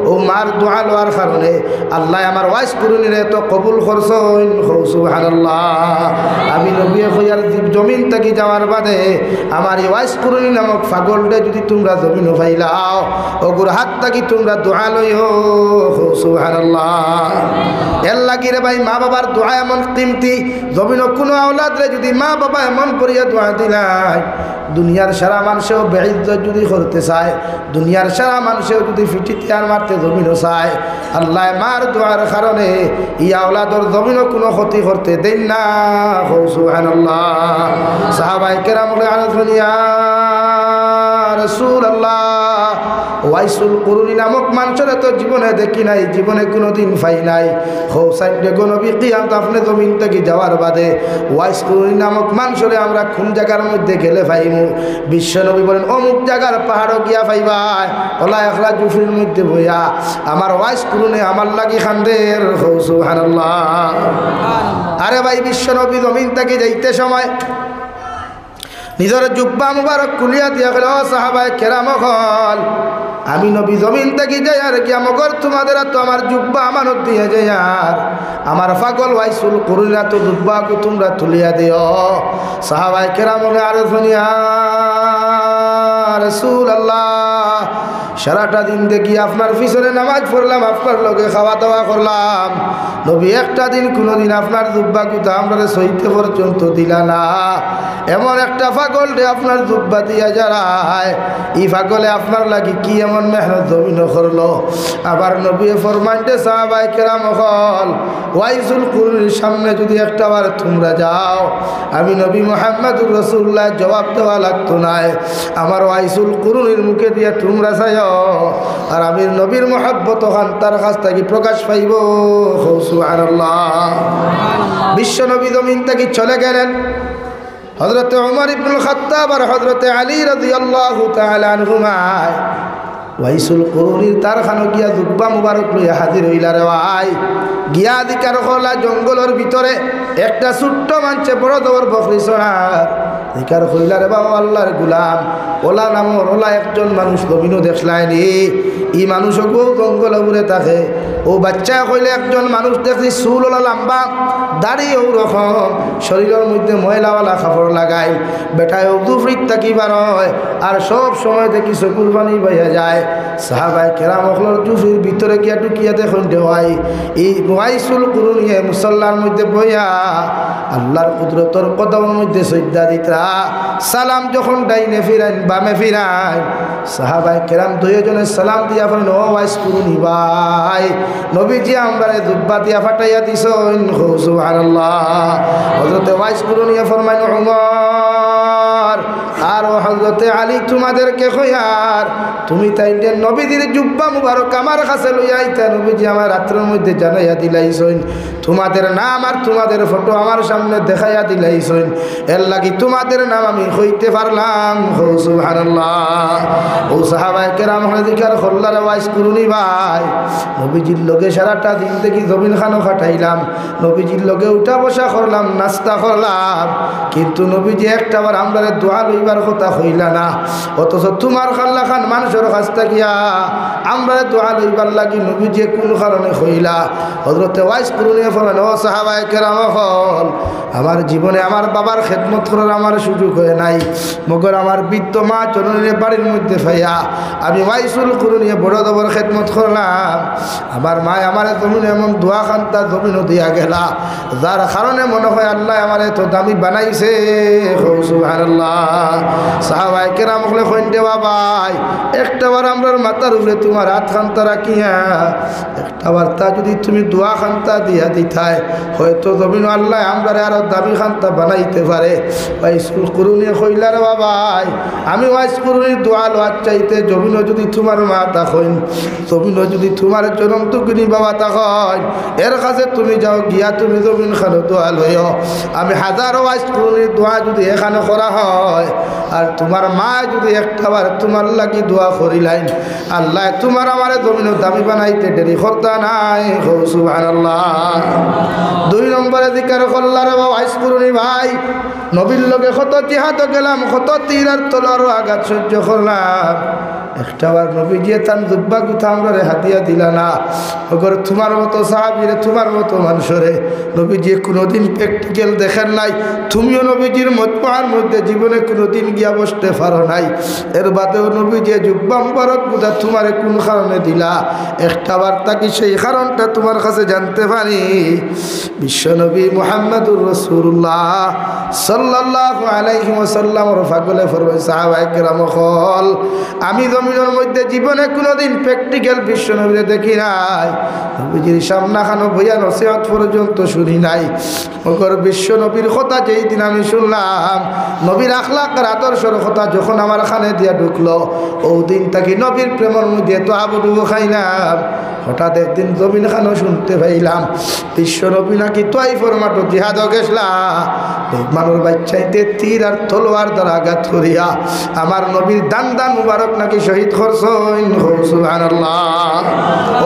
অউ মার দোয়া লওয়ার কারণে আল্লায় আমার ওয়াইস কুরুনিরে তো কবুল করছইন। কও সুবহানাল্লাহ। আমি নবীয়ে কইয়ার জি-, জমিন থাকি যাওয়ার বাদে আমার ই ওয়াইস কুরুনি নামক পাগলরে যুদি তুমরা জমিনো পাইলাও, অগুর হাত থাকি তুমরা দোয়া লইও। কও সুবহানাল্লাহ। এর লাগি রে ভাই, মা বাবার দোয়া এমন কিমতি, জমিনো কুনু আওলাদরে যুদি মা বাবা এমন করিয়া দোয়া দিলায়, দুনিয়ার সারা মানষেও বেইজ্জত যুদি করতে চায়, দুনিয়ার সারা মানষেও যুদি ফিটিতে আর মারতে জমিনো চায়, আল্লায় মার দোয়ার কারণে ই আওলাদর জমিনো কুনু ক্ষতি করতে দেইন না। কও সুবহানাল্লাহ। সাহাবায়ে কেরাম বলে, আরে দুনিয়া রাসূলুল্লাহ, ওয়াইসুল কুরুনি নামক মানষরে তো জীবনে দেখি নাই, জীবনে কুনুদিন পাই নাই। কও চাইন রে গো নবী, কিয়ামত আপনে জমিন থাকি যাওয়ার বাদে ওয়াইস কুরুনি নামক মানষরে আমরা কুন জাগার মধ্যে গেলে পাইমু? বিশ্ব নবী বলেন, অমুক জাগার পাহাড়ো গিয়া পাইবায়, অলা একলা জুফির মধ্যে বইয়া আমার ওয়াইস কুরুনি আমার লাগি কান্দের। কও সুবহানাল্লাহ। আরে ভাই, বিশ্ব নবী জমিন থাকি যাইতে সময় নিজর জুব্বা মুবারক খুলিয়া দিয়া কইলা, ও সাহাবায়ে কেরাম অকল, আমি নবী জমিন থাকি যাইয়ার গিয়া, মগর তুমাদের আতো আমার জুব্বা আমানত দিয়া যাইয়ার, আমার পাগল ওয়াইসুল কুরুনির আতো জুব্বাগু তুমরা তুলিয়া দিও। সাহাবায়ে কেরাম বলে, আরে দুনিয়া রাসূলুল্লাহ, সারাটা দিন থাকি আপনার পিছনে নামাজ পড়লাম, আপনার লগে খাওয়া দাওয়া করলাম, নবী একটা দিন কুনুদিন আপনার জুব্বাগুতা আমরারে ছইতে পর্যন্ত দিলা না। এমন একটা পাগলরে আপনার জুব্বা দিয়া যারায়, ই পাগলে আপনার লাগি কি এমন মেহনত জমিনো করলো? আবার নবীয়ে ফরমাইন রে সাহাবায়ে কেরাম অকল, ওয়াইসুল কুরুনির সামনে যুদি একটা বার তুমরা যাও, আমি নবী মুহাম্মাদুর রাসূলুল্লাহ জবাব দেওয়া লাগতো নায়। আমার ওয়াইসুল কুরুনির মুখে দিয়া তুমরা চাইও, আর আমি নবীর মহব্বত অখান তার কাছ থাকি প্রকাশ পাইবো। কও সুবহানাল্লাহ। বিশ্ব নবী জমিন থাকি চলে গেলেন। হযরতে উমর ইবনুল খাত্তাব আর হযরতে আলী রাদিয়াল্লাহু তাআলা আনহুমায় ওয়াইসুল কুরুনির তারখানো গিয়া জুব্বা মুবারক লইয়া হাজির অইলা রে ভাই। গিয়া জিকার করলা জঙ্গলর ভিতরে একটা ছোট্ট মানষে বড় জবর বকরি চড়ার। জিকার কইলা রে বাবা, আল্লাহর গুলাম, অলা নামর অলা একজন মানুষ জমিনো দেখলায়নি? ই মানুষগু জঙ্গলো ঘুরে থাকে। অউ বাচ্চায় কইলে একজন মানুষ দেখছি চুল অলা লাম্বা, দাড়ি অউ রকম, শরীলর মধ্যে ময়লাওয়ালা কাপড় লাগাইল, বেটায় অউ জুফির থাকি বারয়, আর সব সময় দেখি চকুর পানি বইয়া যায়। সাহাবায়ে কেরাম অকলর জুফির ভিতরে গিয়া ঢুকিয়া দেখইন রে ভাই, ই ওয়াইসুল কুরুনিয়ে মুসল্লার মধ্যে বইয়া আল্লাহর কুদরতর কদমর মধ্যে সইজদা দিতরা। সালাম যখন ডাইনে ফিরাইন, বামে ফিরাইন, সাহাবায়ে কেরাম দুইজনে সালাম দিয়া বলেন, ও ওয়াইস কুরুনি ভাই, নবীজি আমরারে জুব্বা দিয়া ফাটাইয়া দিছইন। কও সুবহানাল্লাহ। হযরতে ওয়াইস কুরুনিয়ে ফরমাইন, উমর আর ও হযরতে আলী, তুমাদেরকে কইয়ার, তুমি তাইলে নবীজির জুব্বা মুবারক আমার কাছে লইয়া আইতা, নবীজি আমারে রাত্রর মধ্যে জানাইয়া দিলাইছইন। তুমাদের নাম আর তুমাদের ফটো আমার সামনে দেখাইয়া দিলাইছইন, এর লাগি তুমাদের নাম আমি কইতে পারলাম। কও সুবহানাল্লাহ। অউ সাহাবায়ে কেরাম অকলে জিকার করলা রে ওয়াইস কুরুনি ভাই, নবীজির লগে সারাটা দিন থাকি জমিন খানো কাটাইলাম, নবীজির লগে উঠা বসা করলাম, নাস্তা করলাম, কিন্তু নবীজি একটা বার আমরারে দোয়া লইবার কথা কইলা না, অথচ তুমার খাল্লা খান মানষর কাছ থাকিয়া আমরারে দোয়া লইবার লাগি নবীজিয়ে কুন কারণে কইলা? হযরতে ওয়াইস করুনিয়ে ফরমাইন, ও সাহাবায়ে কেরাম অকল, আমার জীবনে আমার বাবার খেদমত করার আমার সুযোগ অয় নাই, মগর আমার বৃদ্ধ মা জননীরে বাড়ির মধ্যে পাইয়া আমি ওয়াইসুল করুনিয়ে বড় জবর খেদমত করলাম। আমার মায় আমারে জমিনো এমন দোয়া খান্তা জমিনো দিয়া গেলা, যার কারণে মনে অয় আল্লায় আমারে এত দামি বানাইছে। কও সুবহানাল্লাহ। সাহাবায়ে কেরাম অকলে কইন, রে বাবাই, একটা বার আমরার মাথার উপরে তুমার আত খান্তা রাখিয়া একটা বার্তা যুদি তুমি দোয়া খান্তা দিয়া দিতায়, হয়তো জমিনো আল্লায় আমরারে আরো দামি খান্তা বানাইতে পারে। ওয়াইসুল করুনিয়ে কইলা, রে বাবাই, আমি ওয়াইস করুনির দোয়া লওয়ার চাইতে জমিনো যুদি তুমার মা থাকইন, জমিনো যুদি তুমার জনম দুঃখিনী বাবা থাকইন, এর কাছে তুমি যাও, গিয়া তুমি জমিন খানো দোয়া লইও। আমি হাজারো ওয়াইস করুনির দোয়া যুদি এখানো করা অয়, আর তুমার মায় যুদি একটা বার তুমার লাগি দোয়া করিলাইন, আল্লায় তুমার আমারে জমিনো দামি বানাইতে দেরি করতা নায়। কও সুবহানাল্লাহ। দুই নম্বরে জিকার করলা, রে বাবা, ওয়াইস করুনি ভাই, নবীর লগে কত জিহাদো গেলাম, কত তীর আর তলোয়ারো আঘাত সহ্য করলাম, একটা বার নবীজিয়ে তান জুব্বা গুতা আমরারে হাদিয়া দিলা না। অগর তুমার মতো সাহাবিরে, তুমার মতো মানষরে নবীজিয়ে কুনুদিন practical দেখেন নাই। তুমিও নবীজির মজমার মধ্যে জীবনে কুনুদিন গিয়া বসতে পারো নাই। এর বাদেও নবীজিয়ে জুব্বা মুবারক গুতা তুমারে কুন কারণে দিলা, একটা বার্তা কি সেই কারণটা তুমার কাছে জানতে পারি? বিশ্বনবী মুহাম্মাদুর রাসূলুল্লাহ সাল্লাল্লাহু আলাইহি ওয়াসাল্লামর পাগলে ফরমাইন, সাহাবায়ে কেরাম অকল, আমি জমিনর মধ্যে জীবনে কুনুদিন practical বিশ্বনবীরে দেখি নাই, নবীজির সামনাখানো বইয়া নসিহত পর্যন্ত শুনি নাই। মগর বিশ্বনবীর কথা যেই দিন আমি শুনলাম, নবীর আখলাক আর আদর্শর কথা যখন আমার কানে দিয়া ঢুকলো, অউ দিন থাকি নবীর প্রেমর মধ্যে এত আবুডুবু খাইলাম। হঠাৎ একদিন জমিন খানো শুনতে পাইলাম, বিশ্বনবী নাকি তায়েফর মাঠো জিহাদো গেছলা। বেইমানর বাইচ্চাইন্তে তীর আর তলোয়ার দ্বারা আঘাত করিয়া আমার নবীর দান্দা মুবারক নাকি শহীদ করছইন। কও সুবহানাল্লাহ।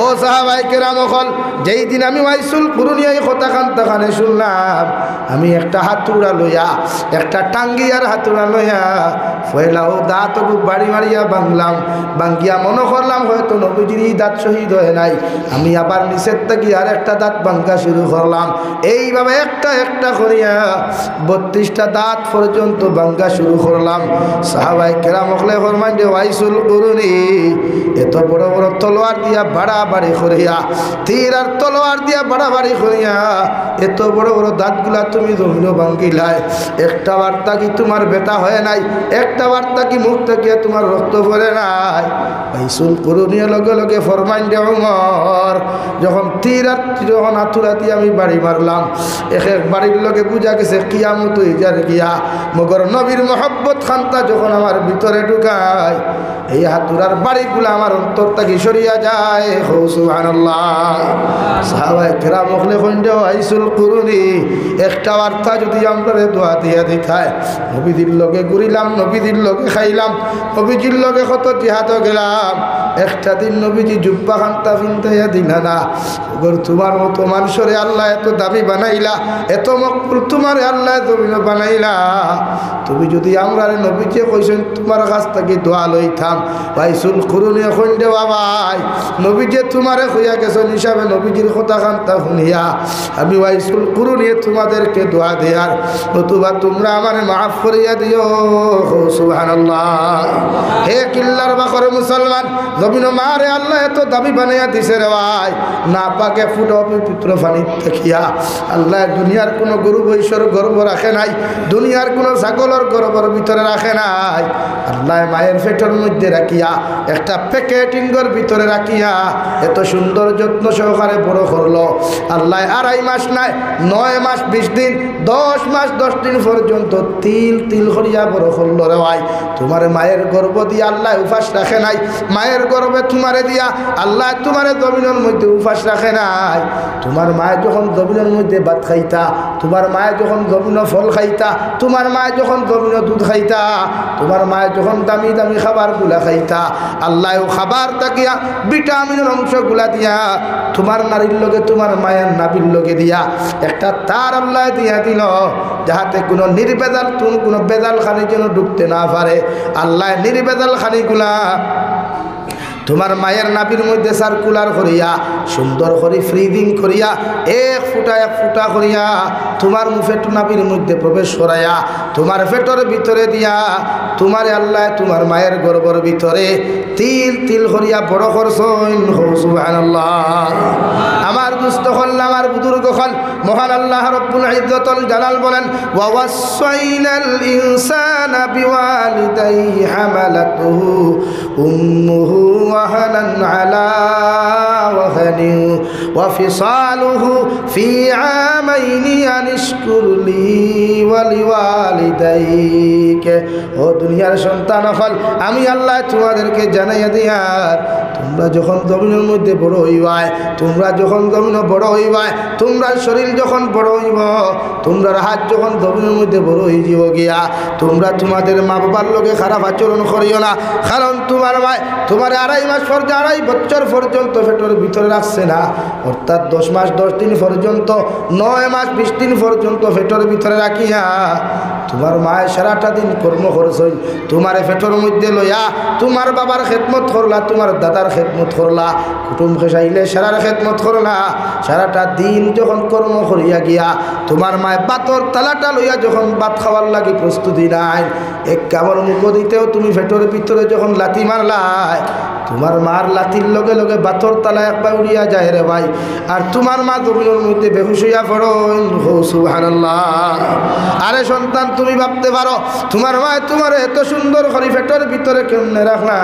ও সাহাবায়ে কেরাম অকল, যেই দিন আমি ওয়াইসুল করুনিয়ে এই কথা খান্তা কানে শুনলাম, আমি একটা হাতুড়া লইয়া, একটা টাঙ্গিয়ার হাতুড়া লইয়া, পয়লা অউ দাঁতগু বাড়ি মারিয়া ভাঙলাম। ভাঙিয়া মনো করলাম হয়তো নবীজির ই দাঁত শহীদ অয় নাই। আমি আবার নিচের থাকি আর একটা দাঁত ভাঙ্গা শুরু করলাম। এইভাবে একটা একটা করিয়া বত্রিশটা দাঁত পর্যন্ত ভাঙ্গা শুরু করলাম। সাহাবায়ে কেরাম অকলে ফরমাইন, রে ওয়াইসুল করুনি, এত বড় বড় তলোয়ার দিয়া বাড়াবাড়ি করিয়া, তীর আর তলোয়ার দিয়া বাড়াবাড়ি করিয়া, এত বড় বড় দাঁতগুলা তুমি জমিনো ভাঙ্গিলায়, একটা বার্তা কি তুমার ব্যথা অয় নাই? একটা বার্তা কি মুখ থাকিয়া তুমার রক্ত পড়ে নাই? ওয়াইসুল করুনিয়ে লগে লগে ফরমাইন, রে উমর, যখন তীর আর যখন হাতুড়া দিয়া আমি বাড়ি মারলাম, এক এক বাড়ির লগে বুঝা গেছে কিয়ামত অই যার গিয়া। মগর নবীর মহব্বত খান্তা যখন আমার ভিতরে ঢুকায়, এই হাতুড়ার বাড়িগুলা আমার অন্তর থাকি সরিয়া যায়। কও সুবহানাল্লাহ। সাহাবায়ে কেরাম অকলে কইন, রে ওয়াইসুল করুনি, একটা বার্তা যুদি আমরারে দোয়া দিয়া দিতায়, নবীজির লগে ঘুরিলাম, নবীজির লগে খাইলাম, নবীজির লগে কত জিহাদো গেলাম, একটা দিন নবীজি জুব্বা খান্তা ফিন্দাইয়া দিলা না। অগর তুমার মতো মানষরে আল্লায় এত দামি বানাইলা, এত মকবুল তুমারে আল্লায় জমিনো বানাইলা। তুমি যুদি আমরারে নবীজিয়ে কইছইন তুমার কাছ থাকি দোয়া লইতাম, ওয়াইসুল করুনিয়ে কইন, রে বাবাই, নবীজিয়ে তুমারে কইয়া গেছইন হিসাবে নবীজির কথা খান্তা হুনিয়া আমি ওয়াইসুল করুনিয়ে তুমাদেরকে দোয়া দেয়ার, নতুবা তুমরা আমারে মাফ করিয়া দিও। কও সুবহানাল্লাহ। হে কিল্লার বাকর মুসলমান, জমিনো মারে আল্লায় এত দামি বানাইয়া দিছে রে ভাই, নাপাকে ফুটো পিত্র পানিত থাকিয়া আল্লায় দুনিয়ার কুনু গরু মহিষর গর্ভ রাখে নাই, দুনিয়ার কুনু ছাগলর গর্ভর ভিতরে রাখে নাই। আল্লায় মায়ের পেটর মধ্যে রাখিয়া, একটা প্যাকেটিংর ভিতরে রাখিয়া এত সুন্দর যত্ন সহকারে বড় করলো। আল্লায় আড়াই মাস নায়, নয় মাস বিশ দিন, দশ মাস দশ দিন পর্যন্ত তিল তিল করিয়া বড় করলো রে ভাই। তুমারে মায়ের গর্ভ দিয়া আল্লায় উপাস রাখে নাই, মায়ের গর্ভে তুমারে দিয়া আল্লায় তুমার তুমারে জমিনর মধ্যে উপাস রাখে নাই। তুমার মায়ে যখন জমিনর মধ্যে ভাত খাইতা, তুমার মায়ে যখন জমিনো ফল খাইতা, তুমার মায়ে যখন জমিনো দুধ খাইতা, তুমার মায়ে যখন দামি দামি খাবারগুলা খাইতা, আল্লায় অউ খাবার থাকিয়া ভিটামিনর অংশগুলা দিয়া তুমার নাড়ির লগে, তুমার মায়ের নাভির লগে দিয়া একটা তার আল্লায় দিয়া দিল, যাহাতে কুনু নির্ভেজাল, কুনু, কুনু ভেজাল খানি যেন ঢুকতে না পারে। আল্লায় নির্ভেজাল খানিগুলা তুমার মায়ের নাভির মধ্যে circular করিয়া, সুন্দর করি freezing করিয়া, এক ফুটা এক ফুটা করিয়া তুমার মুফেট নাভির মধ্যে প্রবেশ করাইয়া, তুমার পেটর ভিতরে দিয়া তুমারে আল্লায় তুমার মায়ের গর্ভর ভিতরে তিল তিল করিয়া বড় করছইন। কও সুবহানাল্লাহ। আমার দুস্ত অকল, আমার বুজুর্গ অকল, মহান আল্লাহ রব্বুল ইজ্জতুল জালাল বলেন, "ওয়া ওয়াসসাইনাল ইনসানা বিওয়ালিদাইহি হামালাতুহু উম্মুহু ওয়াহানান আলা ওয়াহানিন ওয়া ফিসালুহু ফি আমাইনি আনিশকুর লি ওয়া লিওয়ালিদাইক।" ও দুনিয়ার সন্তান অকল, আমি আল্লায় তুমাদেরকে জানাইয়া দিয়ার, তুমরা যখন জমিনর মধ্যে বড় অইবায়, তুমরা যখন জমিনো বড় অইবায়, তুমরার শরীর যখন বড় অইবো, তুমরার আত যখন জমিনর মধ্যে বড় অইযিবো গিয়া, তুমরা তুমাদের মা-বাবার লগে খারাপ আচরণ করিও না। কারণ তুমার মায় তুমারে আড়াই মাস পর্য-, আড়াই বছর পর্যন্ত পেটর ভিতরে রাখছে না, অর্থাৎ দশ মাস দশ দিন পর্যন্ত, নয় মাস বিশ দিন পর্যন্ত পেটর ভিতরে রাখিয়া তুমার মায় সারাটা দিন কর্ম করছইন। তুমারে পেটর মধ্যে লইয়া তুমার বাবার খেদমত করলা, তুমার দাদার খেদমত করলা, কুটুম খেসাইলে সারার খেদমত করলা। সারাটা দিন যখন কর্ম করিয়া গিয়া তুমার মায় ভাতর থালাটা লইয়া যখন ভাত খাওয়ার লাগি প্রস্তুতি নেইন, এক কামড় মুখো দিতেউ তুমি পেটর ভিতরে যখন লাথি মারলায়, তুমার মার লাথির লগে লগে ভাতর থালা একবার উড়িয়া যায় রে ভাই। আর তুমার মা জমিনর মধ্যে বেহুশ অইয়া পড়ইন। কও সুবহানাল্লাহ। আরে সন্তান, তুমি ভাবতে পারো, তুমার মায় তুমারে এত সুন্দর করি পেটর ভিতরে কেমনে রাখলা?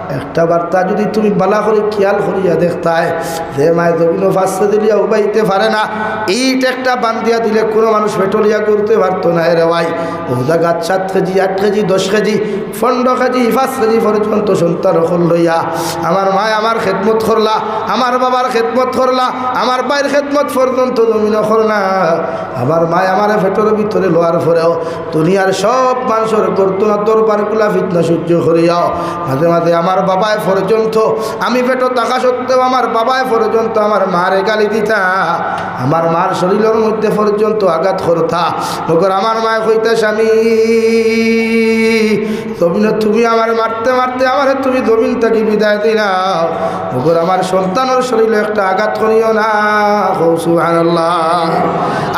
একটা বার্তা যদি তুমি ভালা করি খিয়াল করিয়া দেখতায়, যে মায় জমিনো পাঁচ কেজি লইয়া উবাইতে পারে না, ইট একটা বান্ধিয়া দিলে কুনু মানুষ পেটো লইয়া ঘুরতে পারতো না রে ভাই। অউ জাগাত সাত কেজি, আট কেজি, দশ কেজি, পনরো কেজি, পাঁচ কেজি পর্যন্ত সন্তান অকল লইয়া আমার মায় আমার খেদমত করলা, আমার বাবার খেদমত করলা, আমার ভাইর খেদমত পর্যন্ত জমিনো করলা। আমার মায় আমারে পেটর ভিতরে লওয়ার পরেউ দুনিয়ার সব মানষর গর্দনা দরবারগুলা ফিতনা সহ্য করিয়াও মাঝে মাঝে আমার বাবায় পর্যন্ত, আমি পেটো থাকা সত্ত্বেউ আমার বাবায় পর্যন্ত আমার মারে গালি দিতা, আমার মার শরীলর মধ্যে পর্যন্ত আঘাত করতা। মগর আমার মায় কইতা, "স্বামী, জমিনো তুমি আমারে মারতে মারতে আমারে তুমি জমিন থাকি বিদায় দিলাও, মগর আমার সন্তানর শরীলো একটা আঘাত করিও না।" কও সুবহানাল্লাহ।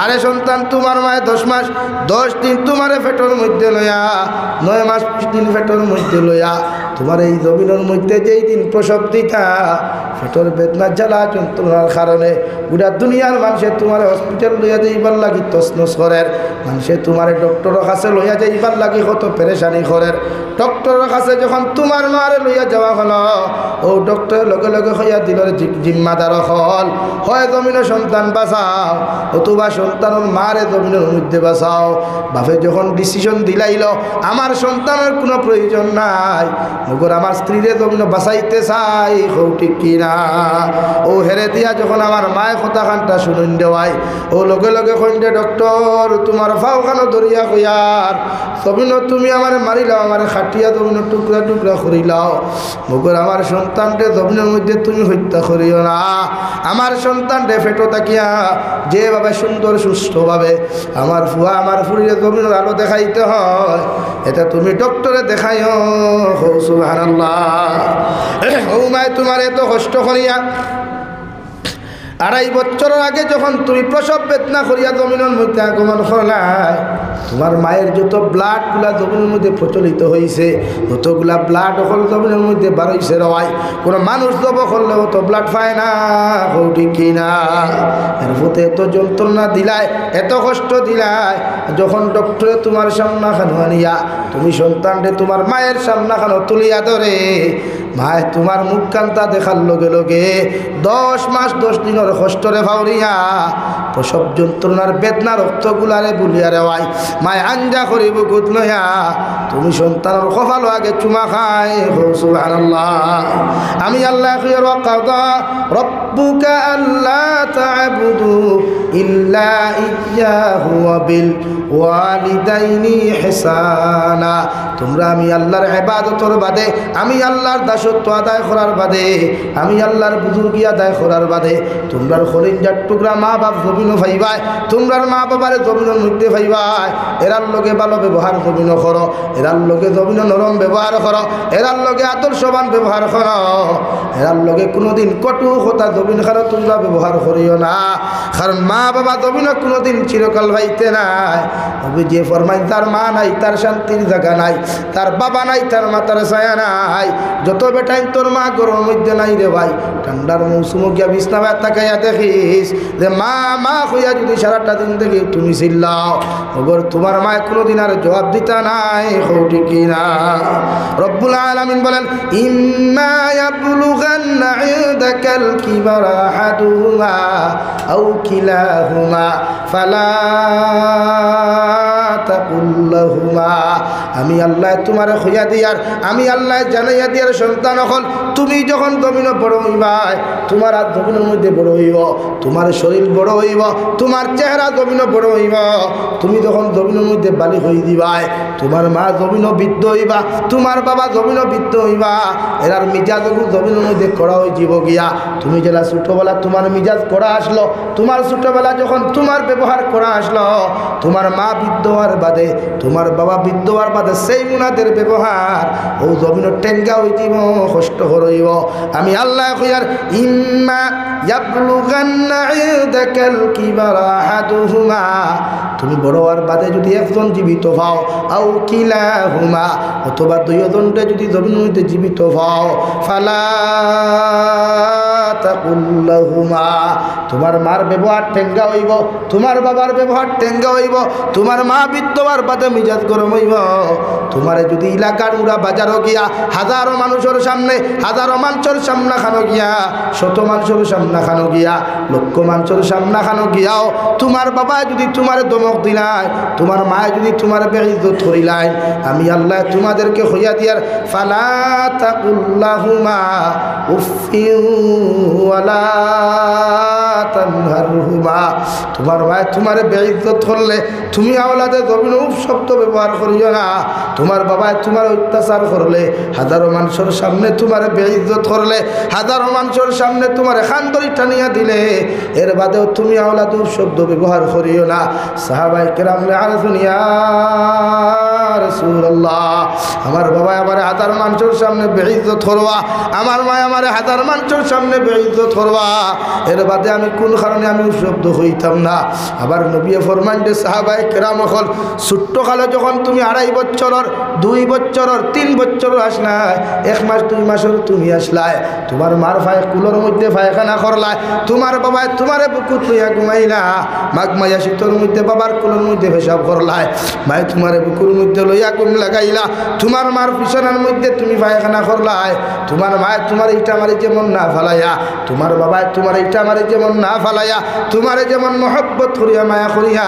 আরে সন্তান, তুমার মায় দশ মাস দশ দিন তুমারে পেটর মধ্যে লইয়া, নয় মাস বিশ দিন পেটর মধ্যে লইয়া, তুমারে এই জমিনর মধ্যে যেই দিন প্রসব দিতা, পেটর বেদনা জ্বালা যন্ত্রণার কারণে গুটা দুনিয়ার মানষে তুমারে হসপিটাল লইয়া যাইবার লাগি তছনছ করের, মানষে তুমারে ডক্টরর কাছে লইয়া যাইবার লাগি কত পেরেশানি করের। ডক্টরর কাছে যখন তুমার মারে লইয়া যাওয়া অইলো, অউ ডক্টরে লগে লগে কইয়া দিলো রে জি-, জিম্মাদার অকল, হয় জমিনো সন্তান বাঁচাও, অথবা সন্তানর মারে জমিনর মধ্যে বাঁচাও। বাপে যখন decision দিলাইলো, আমার সন্তানর কুনু প্রয়োজন নাই, মগর আমার স্ত্রীরে জমিনো বাঁচাইতে চাই, কও ঠিক কি না? অউ হেরে দিয়া যখন আমার মায় কথাখানটা হুনইন রে ভাই, অউ লগে লগে কইন রে, "ডক্টর, তুমার পাওখানো ধরিয়া কইয়ার, জমিনো তুমি আমারে মারিলাও, আমারে কাটিয়া জমিনো টুকরা টুকরা করিলাও, মগর আমার সন্তানরে জমিনর মধ্যে তুমি হত্যা করিও না। আমার সন্তানরে পেটো থাকিয়া যেভাবে সুন্দর সুষ্ঠুভাবে আমার ফুয়া আমার ফুড়িরে জমিনর আলো দেখাইতে হয়, ইটা তুমি ডক্টরে দেখাইও।" কও সুবহানাল্লাহ। অউ মায় তুমারে এত কষ্ট করিয়া আড়াই বছরর আগে যখন তুমি প্রসব বেদনা করিয়া জমিনর মধ্যে আগমন করলায়, তুমার মায়ের যত blood গুলা জমিনর মধ্যে প্রচলিত অইছে, যতগুলা blood অকল জমিনর মধ্যে বারইছে রে ভাই, কুনু মানুষ জবো করলে অত blood পায় না, কও ঠিক কি না? এর ফতে এত যন্ত্রণা দিলায়, এত কষ্ট দিলায়, যখন ডক্টরে তুমার সামনাখানো আনিয়া তুমি সন্তানরে তুমার মায়ের সামনাখানো তুলিয়া ধরে, মায় তুমার মুখখানতা দেখার লগে লগে দশ মাস দশ দিনর কষ্টরে ফাউরিয়া প্রসব যন্ত্রণার বেদনা রক্তগুলারে বুলিয়া রেওয়ায়, মায় আঞ্জা করি বুকুত লইয়া, তুমি সন্তানর কপালো আগে চুমা খায়। কও সুবহানাল্লাহ। আমি আল্লায় কইয়ার, ওয়া কাদা রব্বুকা আল্লা তা'বুদু ইল্লা ইয়াহু ওয়া বিল ওয়ালিদাইনি ইহসানা। তোমরা আমি আল্লাহর ইবাদতর বাদে, আমি আল্লাহর দাসত্ব আদায় করার বাদে, আমি আল্লাহর বুজুর্গি আদায় করার বাদে, তোমরার কলিজার টুকরা মা বাপ জমিনো পাইবায়, তোমরার মা বাবারে জমিনর মধ্যে পাইবায়। এরার লগে ভালো ব্যবহার জমিনো করো, এরার লগে জমিনো নরম ব্যবহার করো, এরার লগে আদর্শবান ব্যবহার করো, এরার লগে কোনোদিন কটু কথা জমিন খানো তোমরা ব্যবহার করিও না। কারণ মা বাবা জমিনো কোনোদিন চিরকাল পাইতে নায়। নবীজিয়ে ফরমাইন, যার মা নাই তার শান্তির জাগা নাই, তার বাবা নাই তার মাথার ছায়া নাই। যত বেটাইন তোর মা ঘরর মধ্যে নাই রে ভাই, ঠান্ডার মৌসুমো গিয়া বিছনা বায় তাকাইয়া দেখিস যে মা মা কইয়া যদি সারাটা দিন দেখি তুমি চিল্লাও, ওগর তোমার মায় কোনোদিন আর জবাব দিতা নায়। কও ঠিক কি না? রব্বুল আলামিন বলেন, ইম্মা ইয়াবলুগান্না ইনদাকাল কিবারা আহাদুহুমা আও কিলাহুমা ফালা তাকুল লাহুমা। আমি আল্লায় তোমারে কইয়া দিয়ার, আমি আল্লায় জানাইয়া দিয়ার সন্তান অকল, তুমি যখন জমিনো বড় অইবায়, তোমার আত জমিনর মধ্যে বড় অইবো, তোমার শরীর বড় অইবো, তোমার চেহারা জমিনো বড় অইবো, তুমি যখন জমিনর মধ্যে বালিগ অই দিবায়, তোমার মা জমিনো বৃদ্ধ অইবা, তোমার বাবা জমিনো বৃদ্ধ অইবা, এরার মিজাজ অগু জমিনর মধ্যে কড়া অই যিবো গিয়া। তুমি যেলা ছোটবেলা তোমার মিজাজ কড়া আছলো, তোমার ছোটবেলা যখন তোমার ব্যবহার কড়া আছলো, তোমার মা বৃদ্ধ অওয়ার বাদে, তোমার বাবা বৃদ্ধ অওয়ার বাদে সেই মুনাদের ব্যবহার অউ জমিনো টেঙ্গা অই যিবো, কষ্টকর অইবো। আমি আল্লায় কইয়ার, ইম্মা ইয়াবলুগান্না ইনদাকাল কিবারা আহাদুহুমা, তুমি বড় অওয়ার বাদে যদি একজন জীবিত পাও, আও কিলাহুমা, অথবা দুইওজনরে যদি জমিনর মধ্যে জীবিত পাও, ফালা তাকুল লাহুমা, তোমার মার ব্যবহার টেঙ্গা অইবো, তোমার বাবার ব্যবহার টেঙ্গা অইবো, তোমার মা বৃদ্ধ অওয়ার বাদে মিজাজ গরম অইবো। তোমারে যদি ইলাকার উড়া বাজারো গিয়া হাজারো মানুষর সামনে, হাজারো মানষর সামনা খানো গিয়া, শত মানষর সামনা খানো গিয়া, লক্ষ মানষর সামনা খানো গিয়াও তোমার বাবায় যদি তোমারে ধমক দিলায়, তোমার মায় যদি তোমারে বেইজ্জত করিলায়, আমি আল্লায় তোমাদেরকে কইয়া দিয়ার, ফালা তাকুল লাহুমা উফ ওয়ালা তানহারহুমা। তোমার মায় তোমারে বেইজ্জত করলে তুমি আওলাদে জমিনো উফ শব্দ ব্যবহার করিও না। তোমার বাবায় তোমারে অত্যাচার করলে, হাজারো মানষর সামনে তোমারে বেইজ্জত করলে, হাজারো মানষর সামনে তোমারে কান ধরি টানিয়া দিলে, এর বাদেও তুমি আওলাদে উফ শব্দ ব্যবহার করিও না। সাহাবায়ে কেরামরে আরজ করিয়া, ইয়া রাসূলুল্লাহ, আমার বাবায় আমারে হাজার মানষর সামনে বেইজ্জত করবা, আমার মায় আমারে হাজার মানষর সামনে বেইজ্জত করবা, এর বাদে আমি কোন কারণে আমি উফ শব্দ কইতাম না? আবার নবীয়ে ফরমাইন দে, সাহাবায়ে কেরাম অকল, ছোট্ট কালো যখন তুমি আড়াই বছরর, দুই বছরর, তিন বছরর আছলায়, এক মাস দুই মাসর তুমি আছলায়, তোমার মার পায় কুলর মধ্যে পায়খানা করলায়, তোমার বাবায় তোমারে বুকুত লইয়া ঘুমাইলা, মাঘ মাইয়া শীতর মধ্যে বাবার কুলর মধ্যে পেশাব করলায়, মায় তোমারে বুকুর মধ্যে লইয়া ঘুম লাগাইলা, তোমার মার বিছানার মধ্যে তুমি পায়খানা করলায়, তোমার মায় তোমারে ইটা মারি যেমন না ফালাইয়া, তোমার বাবায় তোমারে ইটা মারি যেমন না ফালাইয়া, তোমারে যেমন মহব্বত করিয়া মায়া করিয়া,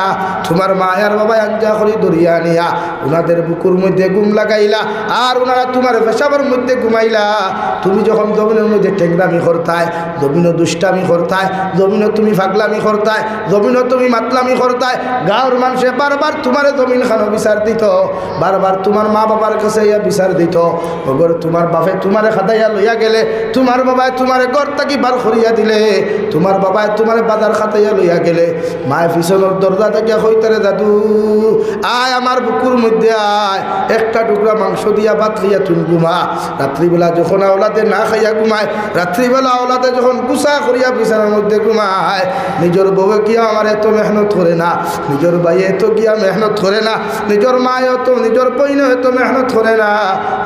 তোমার মায় আর বাবায় আঞ্জা করি ধরিয়া আনিয়া উনাদের বুকুর মধ্যে ঘুম লাগাইলা, আর উনারা তোমার পেশাবর মধ্যে ঘুমাইলা। তুমি যখন জমিনর মধ্যে টেংরামি করতায়, জমিনো দুষ্টামি করতায়, জমিনো তুমি ফাগলামি করতায়, জমিনো তুমি মাতলামি করতায়, গাঁওর মানষে বারবার তোমারে জমিন খানো বিচার দিত, বারবার তোমার মা বাবার কাছে ইয়া বিচার দিত। অগর তোমার বাপে তোমারে খাদাইয়া লইয়া গেলে, তোমার বাবায় তোমারে ঘর থাকি বার করিয়া দিলে, তোমার বাবায় তোমারে বাজার খাদাইয়া লইয়া গেলে, মায় পিছনর দরজা থাকিয়া কইতারে, "দাদু, আয় আমার বুকুর মধ্যে আয়, একটা টুকরা মাংস দিয়া ভাত খাইয়া তুই ঘুমা।" রাত্রিবেলা যখন আওলাদে না খাইয়া ঘুমায়, রাত্রিবেলা আওলাদে যখন গুছা করিয়া বিছানার মধ্যে ঘুমায়, নিজর বউয়ে কিয়া আমার এত মেহনত করে না, নিজর ভাইয়ে এত কিয়া মেহনত করে না, নিজর মায় এত, নিজর বইনে এত মেহনত করে না।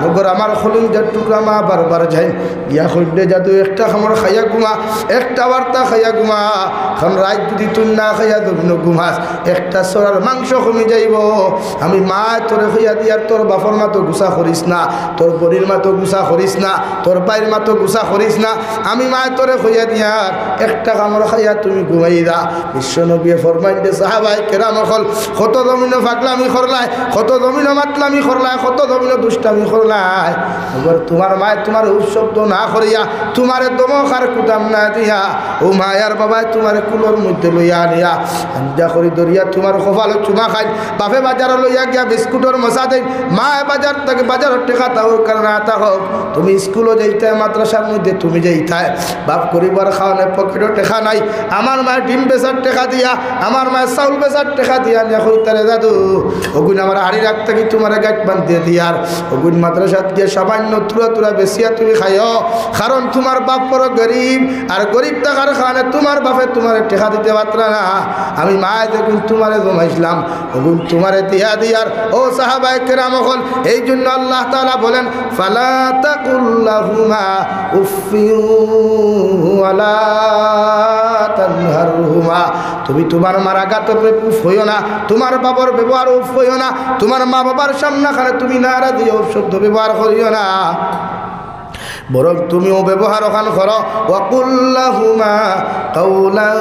মগর আমার কলিজার টুকরা মা বারবার যাইন, গিয়া কইন রে, "জাদু, একটা কামড় খাইয়া ঘুমা, একটা বার্তা খাইয়া ঘুমা, কারণ রাইত যদি তুই না খাইয়া জমিনো ঘুমাস, একটা ছড়ার মাংস কমি যাইবো। আমি মায় তোরে কইয়া দিয়ার, তোর বাপর মাতো গুসা করিস না, তোর বইনর মাতো গুসা করিস না, তোর ভাইর মাতো গুসা করিস না। আমি মায় তোরে কইয়া দিয়ার, একটা কামড় খাইয়া তুমি ঘুমাই যা।" বিশ্বনবীয়ে ফরমাইন রে, সাহাবায়ে কেরাম অকল, কত জমিনো পাগলামি করলায়, কত জমিনো মাতলামি করলায়, কত জমিনো দুষ্টামি করলায়। মগর তুমার মায় তুমারে উফ শব্দ না করিয়া, তুমারে ধমক আর কুদাম না দিয়া, অউ মায় আর বাবায় তুমারে কুলর মধ্যে লইয়া আনিয়া, আঞ্জা করি ধরিয়া তুমার কপালো চুমা খাইন। বাপে বাজারো লইয়া গিয়া বিস্কুটর মশা দেইন, মায় বাজার থাকি, বাজারর টেকা থাকউক আর না থাকউক, তুমি স্কুলো যাইতায়, মাদ্রাসার মধ্যে তুমি যাইতায়, বাপ গরিবর কারণে পকেটো টেকা নাই। আমার মায় ডিম বেচার টেকা দিয়া, আমার মায় চাউল বেচার টেকা দিয়া আনিয়া কইতা রে, "জাদু, অগুইন আমার হাড়ির আগ থাকি তুমারে গাইট বান্ধিয়া দিয়ার, অগুইন মাদ্রাসাত গিয়া সামান্য থুড়া থুড়া বেচিয়া তুমি খাইও, কারণ তুমার বাপ বড় গরিব, আর গরিব থাকার কারণে তুমার বাপে তুমারে টেকা দিতে পাররা না। আমি মায় যেগুইন তুমারে জমাইছলাম, অগুইন তুমারে দিয়া দিয়ার।" ও সাহাবায়ে কেরাম অকল, এই জন্য আল্লাহ তাআলা বলেন, "ফালা তাকুল লাহুমা উফফিন ওয়ালা তানহারহুমা।" তুমি তুমার মার আগাত উফ অইও না, তুমার বাপর ব্যবহার উফ অইও না, তুমার মা বাবার সামনাখানে তুমি নারাজ অইয়া উফ শব্দ ব্যবহার করিও না। বরং তুমি অউ ব্যবহার অখান করো, "ওয়াকুল লাহুমা কাওলান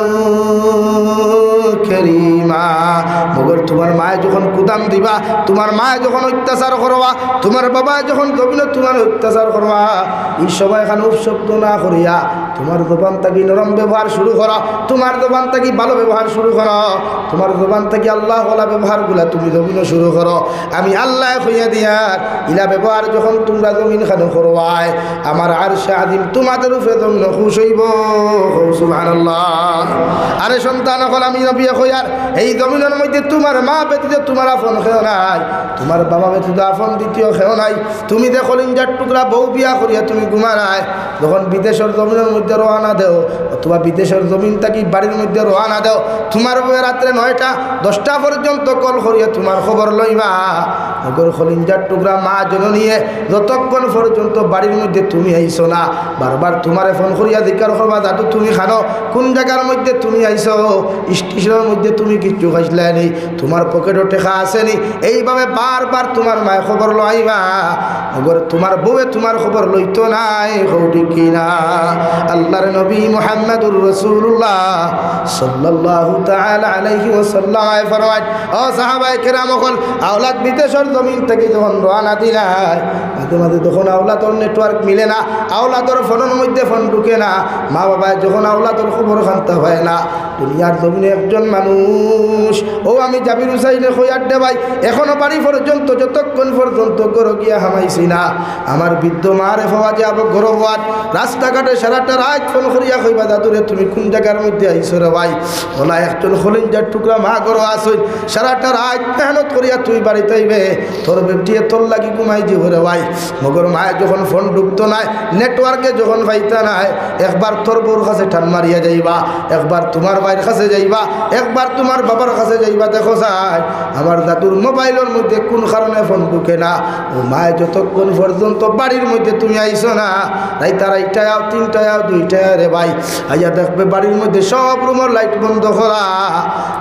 কারীমা।" মগর তুমার মায় যখন কুদাম দিবা, তুমার মায় যখন অত্যাচার করবা, তুমার বাবায় যখন জমিনো তুমারে অত্যাচার করবা, ই সময়খান উফ শব্দ না করিয়া তুমার জবান থাকি নরম ব্যবহার শুরু করো, তুমার জবান থাকি ভালো ব্যবহার শুরু করো, তুমার জবান থাকি আল্লাহ ওয়ালা ব্যবহারগুলা তুমি জমিনো শুরু করো। আমি আল্লায় কইয়া দিয়ার, ইলা ব্যবহার যখন তুমরা জমিনখানো করবায়, আমার আরশে আজিম তুমাদের উপরে জমিনো খুশ অইবো। কও সুবহানাল্লাহ। আরে সন্তান অকল, আমি নবীয়ে কইয়ার, এই জমিনর মধ্যে তুমার মা ব্যতীত তুমার আপন কেউ নাই, তুমার বাবা ব্যতীত আপন দ্বিতীয় কেউ নাই। তুমি যে কলিজার টুকরা বউ বিয়া করিয়া তুমি ঘুমারায়, যখন বিদেশর জমিনর মধ্যে রওয়ানা দেও, অথবা বিদেশর জমিন থাকি বাড়ির মধ্যে রওয়ানা দেও, তুমার বউয়ে রাত্রে নয়টা, দশটা পর্যন্ত কল করিয়া তুমার খবর লইবা। মগর কলিজার টুকরা মা জননীয়ে যতক্ষণ পর্যন্ত বাড়ির মধ্যে তুমি আইছো না, বারবার তুমারে ফোন করিয়া জিকার করবা, "জাদু, তুমি কানো, কুন জাগার মধ্যে তুমি আইছো, স্টেশনর মধ্যে তুমি কিচ্ছু খাইছলায় নি, তুমার পকেটো টেকা আছে নি?" এইভাবে বারবার তুমার মায় খবর লইবা। মগর তুমার বউয়ে তুমার খবর লইতো নায়, কও ঠিক কি না? আল্লাহর নবী মুহাম্মাদুর রাসূলুল্লাহ সাল্লাল্লাহু তাআলা আলাইহি ওয়াসাল্লাম ফরমায়, ও সাহাবায়ে কেরাম অকল, আওলাদ বিদেশর জমিন থাকি যখন রওয়ানা দিলায়, মাঝে মাঝে যখন আওলাদর network মিলে না, আওলাদর ফোনর মধ্যে ফোন ঢুকে না, মা বাবায় যখন আওলাদর খবর খান্তা পায় না, দুনিয়ার জমিনো একজন মানুষ, ও আমি জাবির হুসাইনে কইয়ার দে ভাই, এখনো বাড়ি পর্যন্ত যতক্ষণ পর্যন্ত ঘরো গিয়া হামাইছি না, আমার বৃদ্ধ মারে পাওয়া যাইবো ঘরো পাওয়াত, রাস্তাঘাটে সারাটা রাইত ফোন করিয়া কইবা, "জাদুরে, তুমি কুন জাগার মধ্যে আইছো রে ভাই?" অলা একজন কলিজার টুকরা মা ঘরো আছইন, সারাটা রাইত মেহনত করিয়া তুই বাড়িত আইবে, তোর বেটিয়ে তোর লাগি ঘুমাই যিবো রে ভাই। মগর মায় যখন ফোন ঢুকতো নায়, network-এ যখন পাইতা নায়, একবার তোর বউর কাছে টান মারিয়া যাইবা, একবার তুমার ভাইর কাছে যাইবা, একবার তুমার বাবার কাছে যাইবা, দেখো চাই আমার জাদুর মোবাইলর মধ্যে কুন কারণে ফোন ঢুকে না। ও মায়, যতক্ষণ পর্যন্ত বাড়ির মধ্যে তুমি আইছো না, রাইত আড়াইটায় আও, তিনটায় আও, দুইটায় আও রে ভাই, আইয়া দেখবে বাড়ির মধ্যে সব রুমর light বন্ধ করা,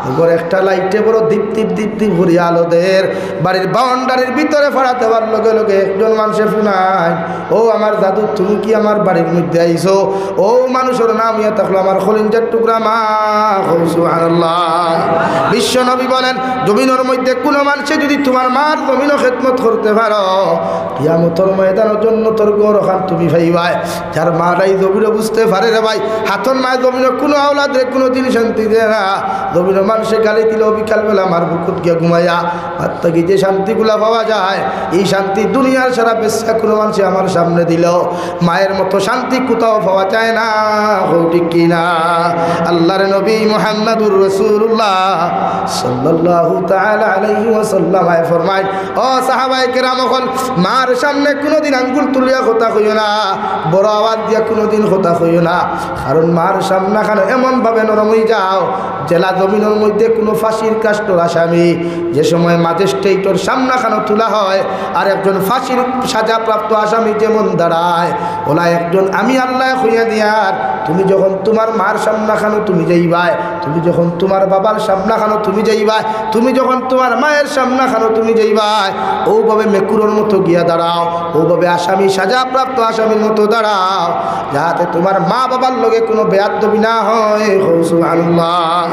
মগর একটা light-এ বড় দীপ দীপ দীপ দীপ করিয়া আলো দের। বাড়ির boundary-র ভিতরে ফাড়া দেওয়ার লগে লগে একজন মানষে হুনাইন, "ও আমার জাদু, তুমি কি আমার বাড়ির মধ্যে আইছো?" ও মানুষর নাম ইয়া থাকলো আমার কলিজার টুকরা মা। কও সুবহানাল্লাহ। বিশ্ব নবী বলেন, জমিনর মধ্যে কুনু মানষে যদি তুমার মার জমিনো খেদমত করতে পারো, কিয়ামতর ময়দানো জন্নতর ঘর অখান তুমি পাইবায়। যার মা নাই জমিনো বুঝতে পারে রে ভাই, হাতর মায় জমিনো কুনু আওলাদরে কুনুদিন শান্তি দেয় না। জমিনো মানষে গালি দিলেও বিকালবেলা মার বুকুত গিয়া ঘুমাইয়া, মার থাকি যে শান্তিগুলা পাওয়া যায়, এই শান্তি দুনিয়ার সারা বেশ্যা কুনু মানষে আমার সামনে দিলেও মায়ের মতো শান্তি কোথাও পাওয়া যায় না। কও ঠিক কি না? আল্লাহর নবী নবী মুহাম্মাদুর রাসূলুল্লাহ সাল্লাল্লাহু তাআলা আলাইহি ওয়াসাল্লাম আয় ফরমাইন, "ও সাহাবায়ে কেরাম অকল, মার সামনে কুনুদিন আঙ্গুল তুলিয়া কথা কইও না, বড় আওয়াজ দিয়া কুনুদিন কথা কইও না, কারণ মার সামনাখানো এমনভাবে নরম অইযাও, যেলা জমিনর মধ্যে কুনু ফাঁসির কাষ্ঠর আসামি যে সময় ম্যাজিস্ট্রেটর সামনাখানো তুলা হয়, আর একজন ফাঁসির সাজাপ্রাপ্ত আসামি যেমন দাঁড়ায়, অলা একজন আমি আল্লায় কইয়া দিয়ার, তুমি যখন তুমার মার সামনাখানো তুমি যাইবায়, তুমি যখন তুমার বাবার সামনাখানো তুমি যাইবায়, তুমি যখন তুমার মায়ের সামনাখানো তুমি যাইবায়, অউভাবে মেকুরর মতো গিয়া দাঁড়াও, অউভাবে আসামি, সাজাপ্রাপ্ত আসামির মতো দাঁড়াও, যাতে তুমার মা বাবার লগে কুনু বেয়াদবি না হয়।" কও সুবহানাল্লাহ।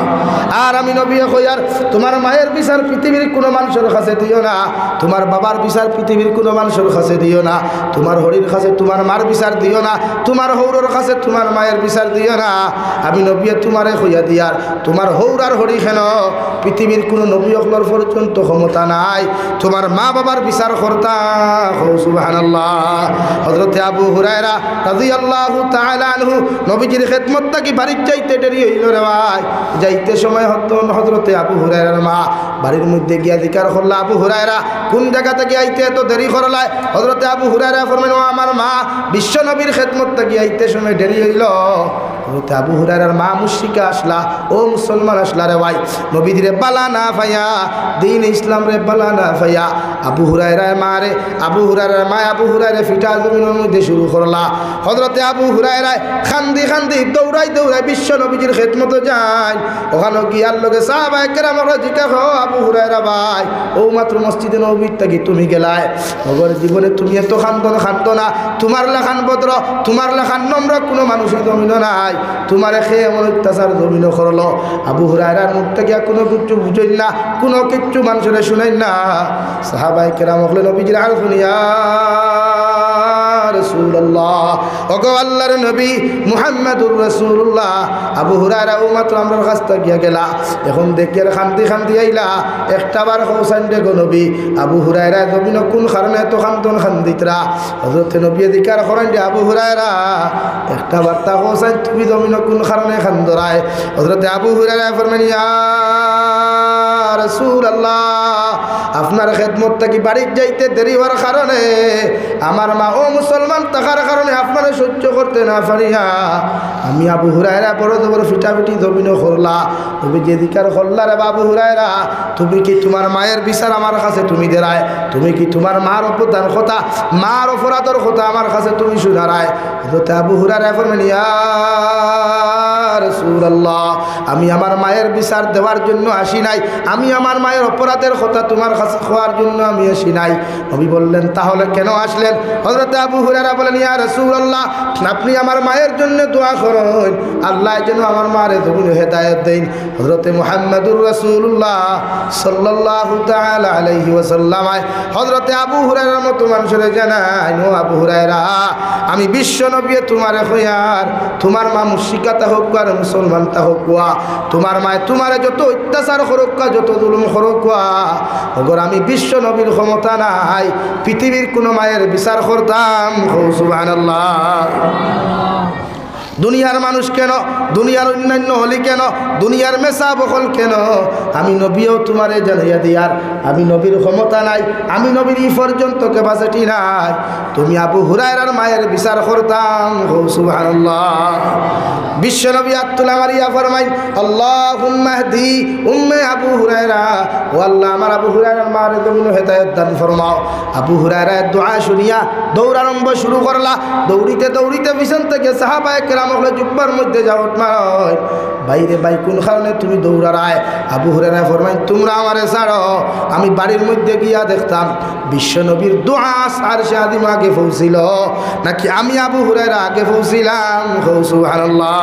আর আমি নবীয়ে কইয়ার, তুমার মায়ের বিচার পৃথিবীর কুনু মানষর কাছে দিও না, তুমার বাবার বিচার পৃথিবীর কুনু মানষর কাছে দিও না, তুমার হড়ির কাছে তুমার মার বিচার দিও না, তুমার হউরর কাছে তুমার মায়ের বিচার দিও না। আমি নবীয়ে তুমারে কইয়া দিয়ার, তুমার হউর আর হড়ি কেন, পৃথিবীর কুনু নবী অকলর পর্যন্ত ক্ষমতা নাই তুমার মা বাবার বিচার করতা। কও সুবহানাল্লাহ। হযরতে আবু হুরায়রা রাদিয়াল্লাহু তাআলা আনহু নবীজির খেদমত থাকি বাড়িত যাইতে দেরি অইলো রে ভাই। যাইতে সময় হত-, হযরতে আবু হুরায়রার মা বাড়ির মধ্যে গিয়া জিকার করলা, "আবু হুরায়রা, কুন জাগা থাকি আইতে এত দেরি করলায়?" হযরতে আবু হুরায়রা ফরমাইন, "ও আমার মা, বিশ্ব নবীর খেদমত থাকি আইতে সময় দেরি অইলো।" হযরতে আবু হুরায়রার মা মুশরিকা আছলা, ও মুসলমান আছলা রে ভাই, নবীজিরে বালা না পাইয়া, দ্বীন ইসলামরে বালা না পাইয়া, আবু হুরায়রার মারে, আবু হুরায়রার মায় আবু হুরায়রারে ফিটা জমিনর মধ্যে শুরু করলা। হযরতে আবু হুরায়রায় কান্দি কান্দি দৌড়াই দৌড়াই বিশ্ব নবীজির খেদমতো যাইন। অখানো গিয়ার লগে সাহাবায়ে কেরাম অকলরে জিকার, "ও আবু হুরায়রা ভাই, অউ মাত্র মসজিদে নববীত থাকি তুমি গেলায়, মগর জীবনে তুমি এত কান্দন কান্দো না, তুমার লাখান ভদ্র, তুমার লাখান নম্র কুনু মানুষ ই জমিনো নাই, তুমারে কে এমন অত্যাচার জমিনো করলো?" আবু হুরায়রার মুখ থাকি আর কুনু কিচ্ছু বুঝইন না, কুনু কিচ্ছু মানষরে শুনাইন না। সাহাবায়ে কেরাম অকলে নবীজিরে আরজ কইন, "ইয়া রাসূলুল্লাহ, ওগো আল্লাহর নবী মুহাম্মাদুর রাসূলুল্লাহ, আবু হুরায়রা অউ মাত্র আমরার কাছ থাকি গিয়া গেলা, এখন দেখিয়ার কান্দি কান্দি আইলা, একটা বার কওছাইন রে গো নবী, আবু হুরায়রা জমিনো কুন কারণে এত কান্দন কান্দিতরা?" হযরতে নবীয়ে জিকার করইন রে, "আবু হুরায়রা, একটা বার্তা কওছাইন, তুমি জমিনো কুন কারণে কান্দরায়?" হযরতে আবু হুরায়রায় ফরমাইন, "ইয়া রাসূলুল্লাহ, আপনার খেদমত থাকি বাড়িত যাইতে দেরি অওয়ার কারণে আমার মা, ও মুসলমান থাকার কারণে আপনারে সহ্য করতে না পারিয়া আমি আবু হুরায়রা বড় জবর ফিটাফিটি জমিনো করলা।" নবীজিয়ে জিকার করলা, "রে আবু হুরায়রা, তুমি কি তুমার মায়ের বিচার আমার কাছে তুমি দেরায়? তুমি কি তুমার মার অপদান কথা, মার অপরাধর কথা আমার কাছে তুমি শুনারায়?" হযরতে আবু হুরায়রায় ফরমাইন, "ইয়া রাসূলুল্লাহ, আমি আমার মায়ের বিচার দেওয়ার জন্য আসি নাই, আমি আমার মায়ের অপরাধের কথা তুমার কাছে কওয়ার জন্য আমি আসি নাই।" নবী বললেন, "তাহলে কেন আসলেন?" হযরতে আবু হুরায়রা বলেন, "ইয়া রাসূলুল্লাহ, আপনি আমার মায়ের জন্য দোয়া করইন, আল্লায় যেন আমার মারে জমিনো হেদায়েত দেইন।" হযরতে মুহাম্মাদুর রাসূলুল্লাহ সাল্লাল্লাহু তাআলা আলাইহি ওয়াসাল্লাম আয় হযরতে আবু হুরায়রার মতো মানষরে জানাইন, "ও আবু হুরায়রা, আমি বিশ্ব নবীয়ে তুমারে কইয়ার, তুমার মা মুশরিকা থাকউক্কা আর মুসলমান থাকউক্কা, তুমার মায় তুমারে যত অত্যাচার করউক্কা, যত জুলুম করউক্কা, অগর আমি বিশ্ব নবীর ক্ষমতা নাই পৃথিবীর কুনু মায়ের বিচার করতাম।" কও সুবহানাল্লাহ। দুনিয়ার মানুষ কেন, দুনিয়ার অন্যান্য অলি কেন, দুনিয়ার মেসাব অকল কেন, আমি নবীয়েও তুমারে জানাইয়া দিয়ার, আমি নবীর ক্ষমতা নাই, আমি নবীর ই পর্যন্ত capacity নাই, তুমি আবু হুরায়রার মায়ের বিচার করতাম। কও সুবহানাল্লাহ। বিশ্ব নবী আত তুলা মারিয়া ফরমাইন, "আল্লাহুম্মাহদি উম্মে আবু হুরায়রা, ও আল্লাহ, আমার আবু হুরায়রার মারে জমিনো হেদায়েত দান ফরমাও।" আবু হুরায়রায় দোয়া শুনিয়া দৌড় আরম্ভ শুরু করলা। দৌড়িতে দৌড়িতে পিছন থাকি সাহাবায়ে কেরাম অকলে জুব্বার মধ্যে ঝাপট মারইন, "ভাইরে ভাই, কুন কারণে তুমি দৌড়ারায়?" আবু হুরায়রায় ফরমাইন, "তুমরা আমারে ছাড়ো, আমি বাড়ির মধ্যে গিয়া দেখতাম বিশ্ব নবীর দোয়া আরশে আজিম আগে পৌঁছিল, নাকি আমি আবু হুরায়রা আগে পৌঁছিলাম?" কও সুবহানাল্লাহ।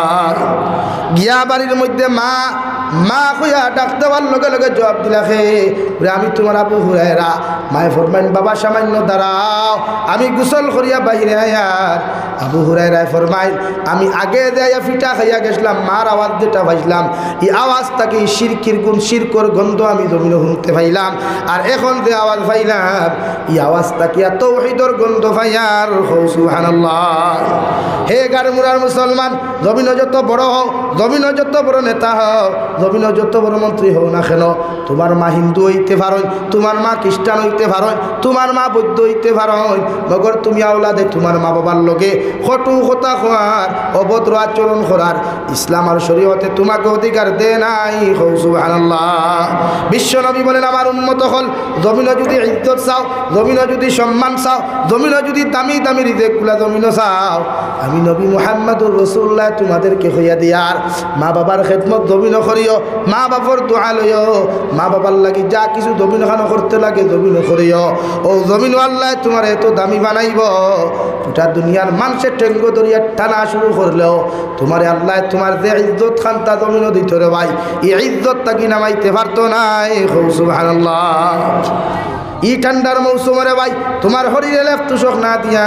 গিয়া বাড়ির মধ্যে মা, মা কইয়া ডাক দেওয়ার লগে লগে জবাব দিলা, "কে?" বলে, "আমি তুমার আবু হুরায়রা।" মায়ে ফরমাইন, "বাবা, সামান্য দাঁড়াও, আমি গোসল করিয়া বাইরে আইয়ার।" আবু হুরায়রায় ফরমাইন, "আমি আগে যে আইয়া ফিটা খাইয়া গেছলাম, মার আওয়াজ যেটা পাইছলাম, ই আওয়াজ থাকি শিরকির গুণ, শিরকর গন্ধ আমি জমিনো হুনতে পাইলাম। আর এখন যে আওয়াজ পাইলাম, ই আওয়াজ থাকিয়া তৌহিদর গন্ধ পাইয়ার, কও সুবহানাল্লাহ। হে গাড়মুড়ার মুসলমান, জমিনো যত বড় হও, জমিনো যত বড় নেতা হও, জমিনো যত বড় মন্ত্রী হও না কেন, তুমার মা হিন্দু অইতে পারইন, তুমার মা খ্রিস্টান অইতে পারইন, তুমার মা বৌদ্ধ অইতে পারইন, মগর তুমি আওলাদে তুমার মা বাবার লগে কটু কথা কওয়ার, অভদ্র আচরণ করার ইসলাম আর শরীয়তে তুমাকে অধিকার দেয় নাই। কও সুবহানাল্লাহ। বিশ্ব নবী বলেন, আমার উম্মত অকল, জমিনো যুদি ইজ্জত চাও, জমিনো যুদি সম্মান চাও, জমিনো যুদি দামি দামি রিজেকগুলা জমিনো চাও, আমি নবী মুহাম্মাদুর রাসূলুল্লাহ তুমাদেরকে কইয়া দিয়ার, মা বাবার খেদমত জমিনো করিও, মা বাবার দোয়া লইও, মা বাবার লাগি যা কিছু জমিন খানো করতে লাগে জমিনো করিও। অউ জমিনো আল্লায় তুমারে এত দামি বানাইবো, গোটা দুনিয়ার মানষে ঠেঙ্গো ধরিয়া টানা শুরু করলেও তুমারে আল্লায় তুমার যে ইজ্জত খান্তা জমিনো দিতো রে ভাই, ই ইজ্জত থাকি নামাইতে পারতো নায়। কও সুবহানাল্লাহ। ই ঠান্ডার মৌসুমে রে ভাই, তুমার হরিরে লেপ তুষক না দিয়া,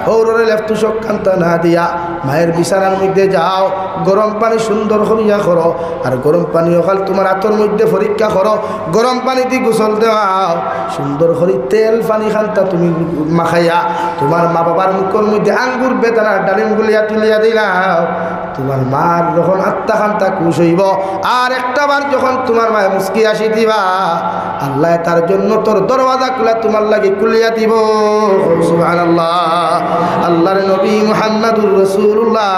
হৌররে লেপ তুষক খান্তা না দিয়া, মায়ের বিছানার মধ্যে যাও, গরম পানি সুন্দর করিয়া করো, আর গরম পানি অখান তুমার আতর মধ্যে পরীক্ষা করো, গরম পানি দি গোসল দেওয়াও, সুন্দর করি তেল পানি খান্তা তুমি মাখাইয়া, তুমার মা বাবার মুখর মধ্যে আঙ্গুর বেদানা ডালিম গুলিয়া তুলিয়া দিলাও, তুমার মার যখন আত্মা খান্তা খুশ অইবো, আর একটা বার যখন তুমার মায়ে মুস্কি হাসি দিবা, আল্লায় তার জন্নতর দরওয়াজা খুলা তুমার লাগি খুলিয়া দিবো। সুবহানাল্লাহ। আল্লাহর নবী মুহাম্মাদুর রাসূলুল্লাহ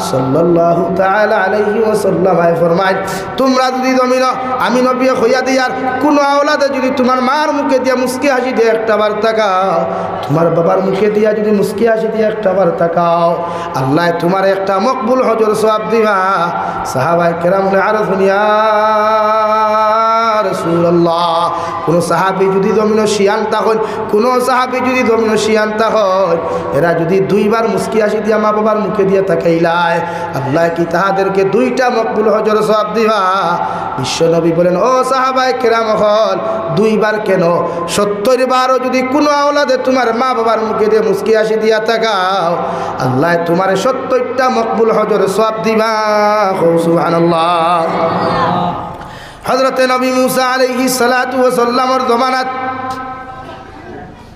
সাল্লাল্লাহু তাআলা আলাইহি ওয়াসাল্লাম ফরমায়, তুমরা যুদি জমিনো, আমি নবীয়ে কইয়া দিয়ার, কুনু আওলাদে যুদি তুমার মার মুখে দিয়া মুস্কি হাসি দিয়া একটা বার তাকাও, তুমার বাবার মুখে দিয়া যুদি মুস্কি হাসি দিয়া একটা বার তাকাও, আল্লায় তুমারে একটা মকবুল হজর সওয়াব দিবা। সাহাবায়ে কেরাম বলে, আরো শুনিয়া রাসূলুল্লাহ, কুনু সাহাবী যুদি জমিনো শিয়ান থাকইন, কুনু সাহাবী যুদি জমিনো শিয়ান থাকইন, এরা যুদি দুইবার মুস্কি হাসি দিয়া মা বাবার মুখে দিয়া তাকাইলায়, আল্লায় কি তাহাদেরকে দুইটা মকবুল হজর সওয়াব দিবা? বিশ্বনবী বলেন, ও সাহাবায়ে কেরাম অকল, দুইবার কেন, সত্তইর বারও যুদি কুনু আওলাদে তুমার মা বাবার মুখে দিয়া মুস্কি হাসি দিয়া তাকাও, আল্লায় তুমারে সত্তইরটা মকবুল হজর সওয়াব দিবা। কও সুবহানাল্লাহ। হযরতে নবী মুসা আলাইহিস সালাতু ওয়াস সালামর জমানাত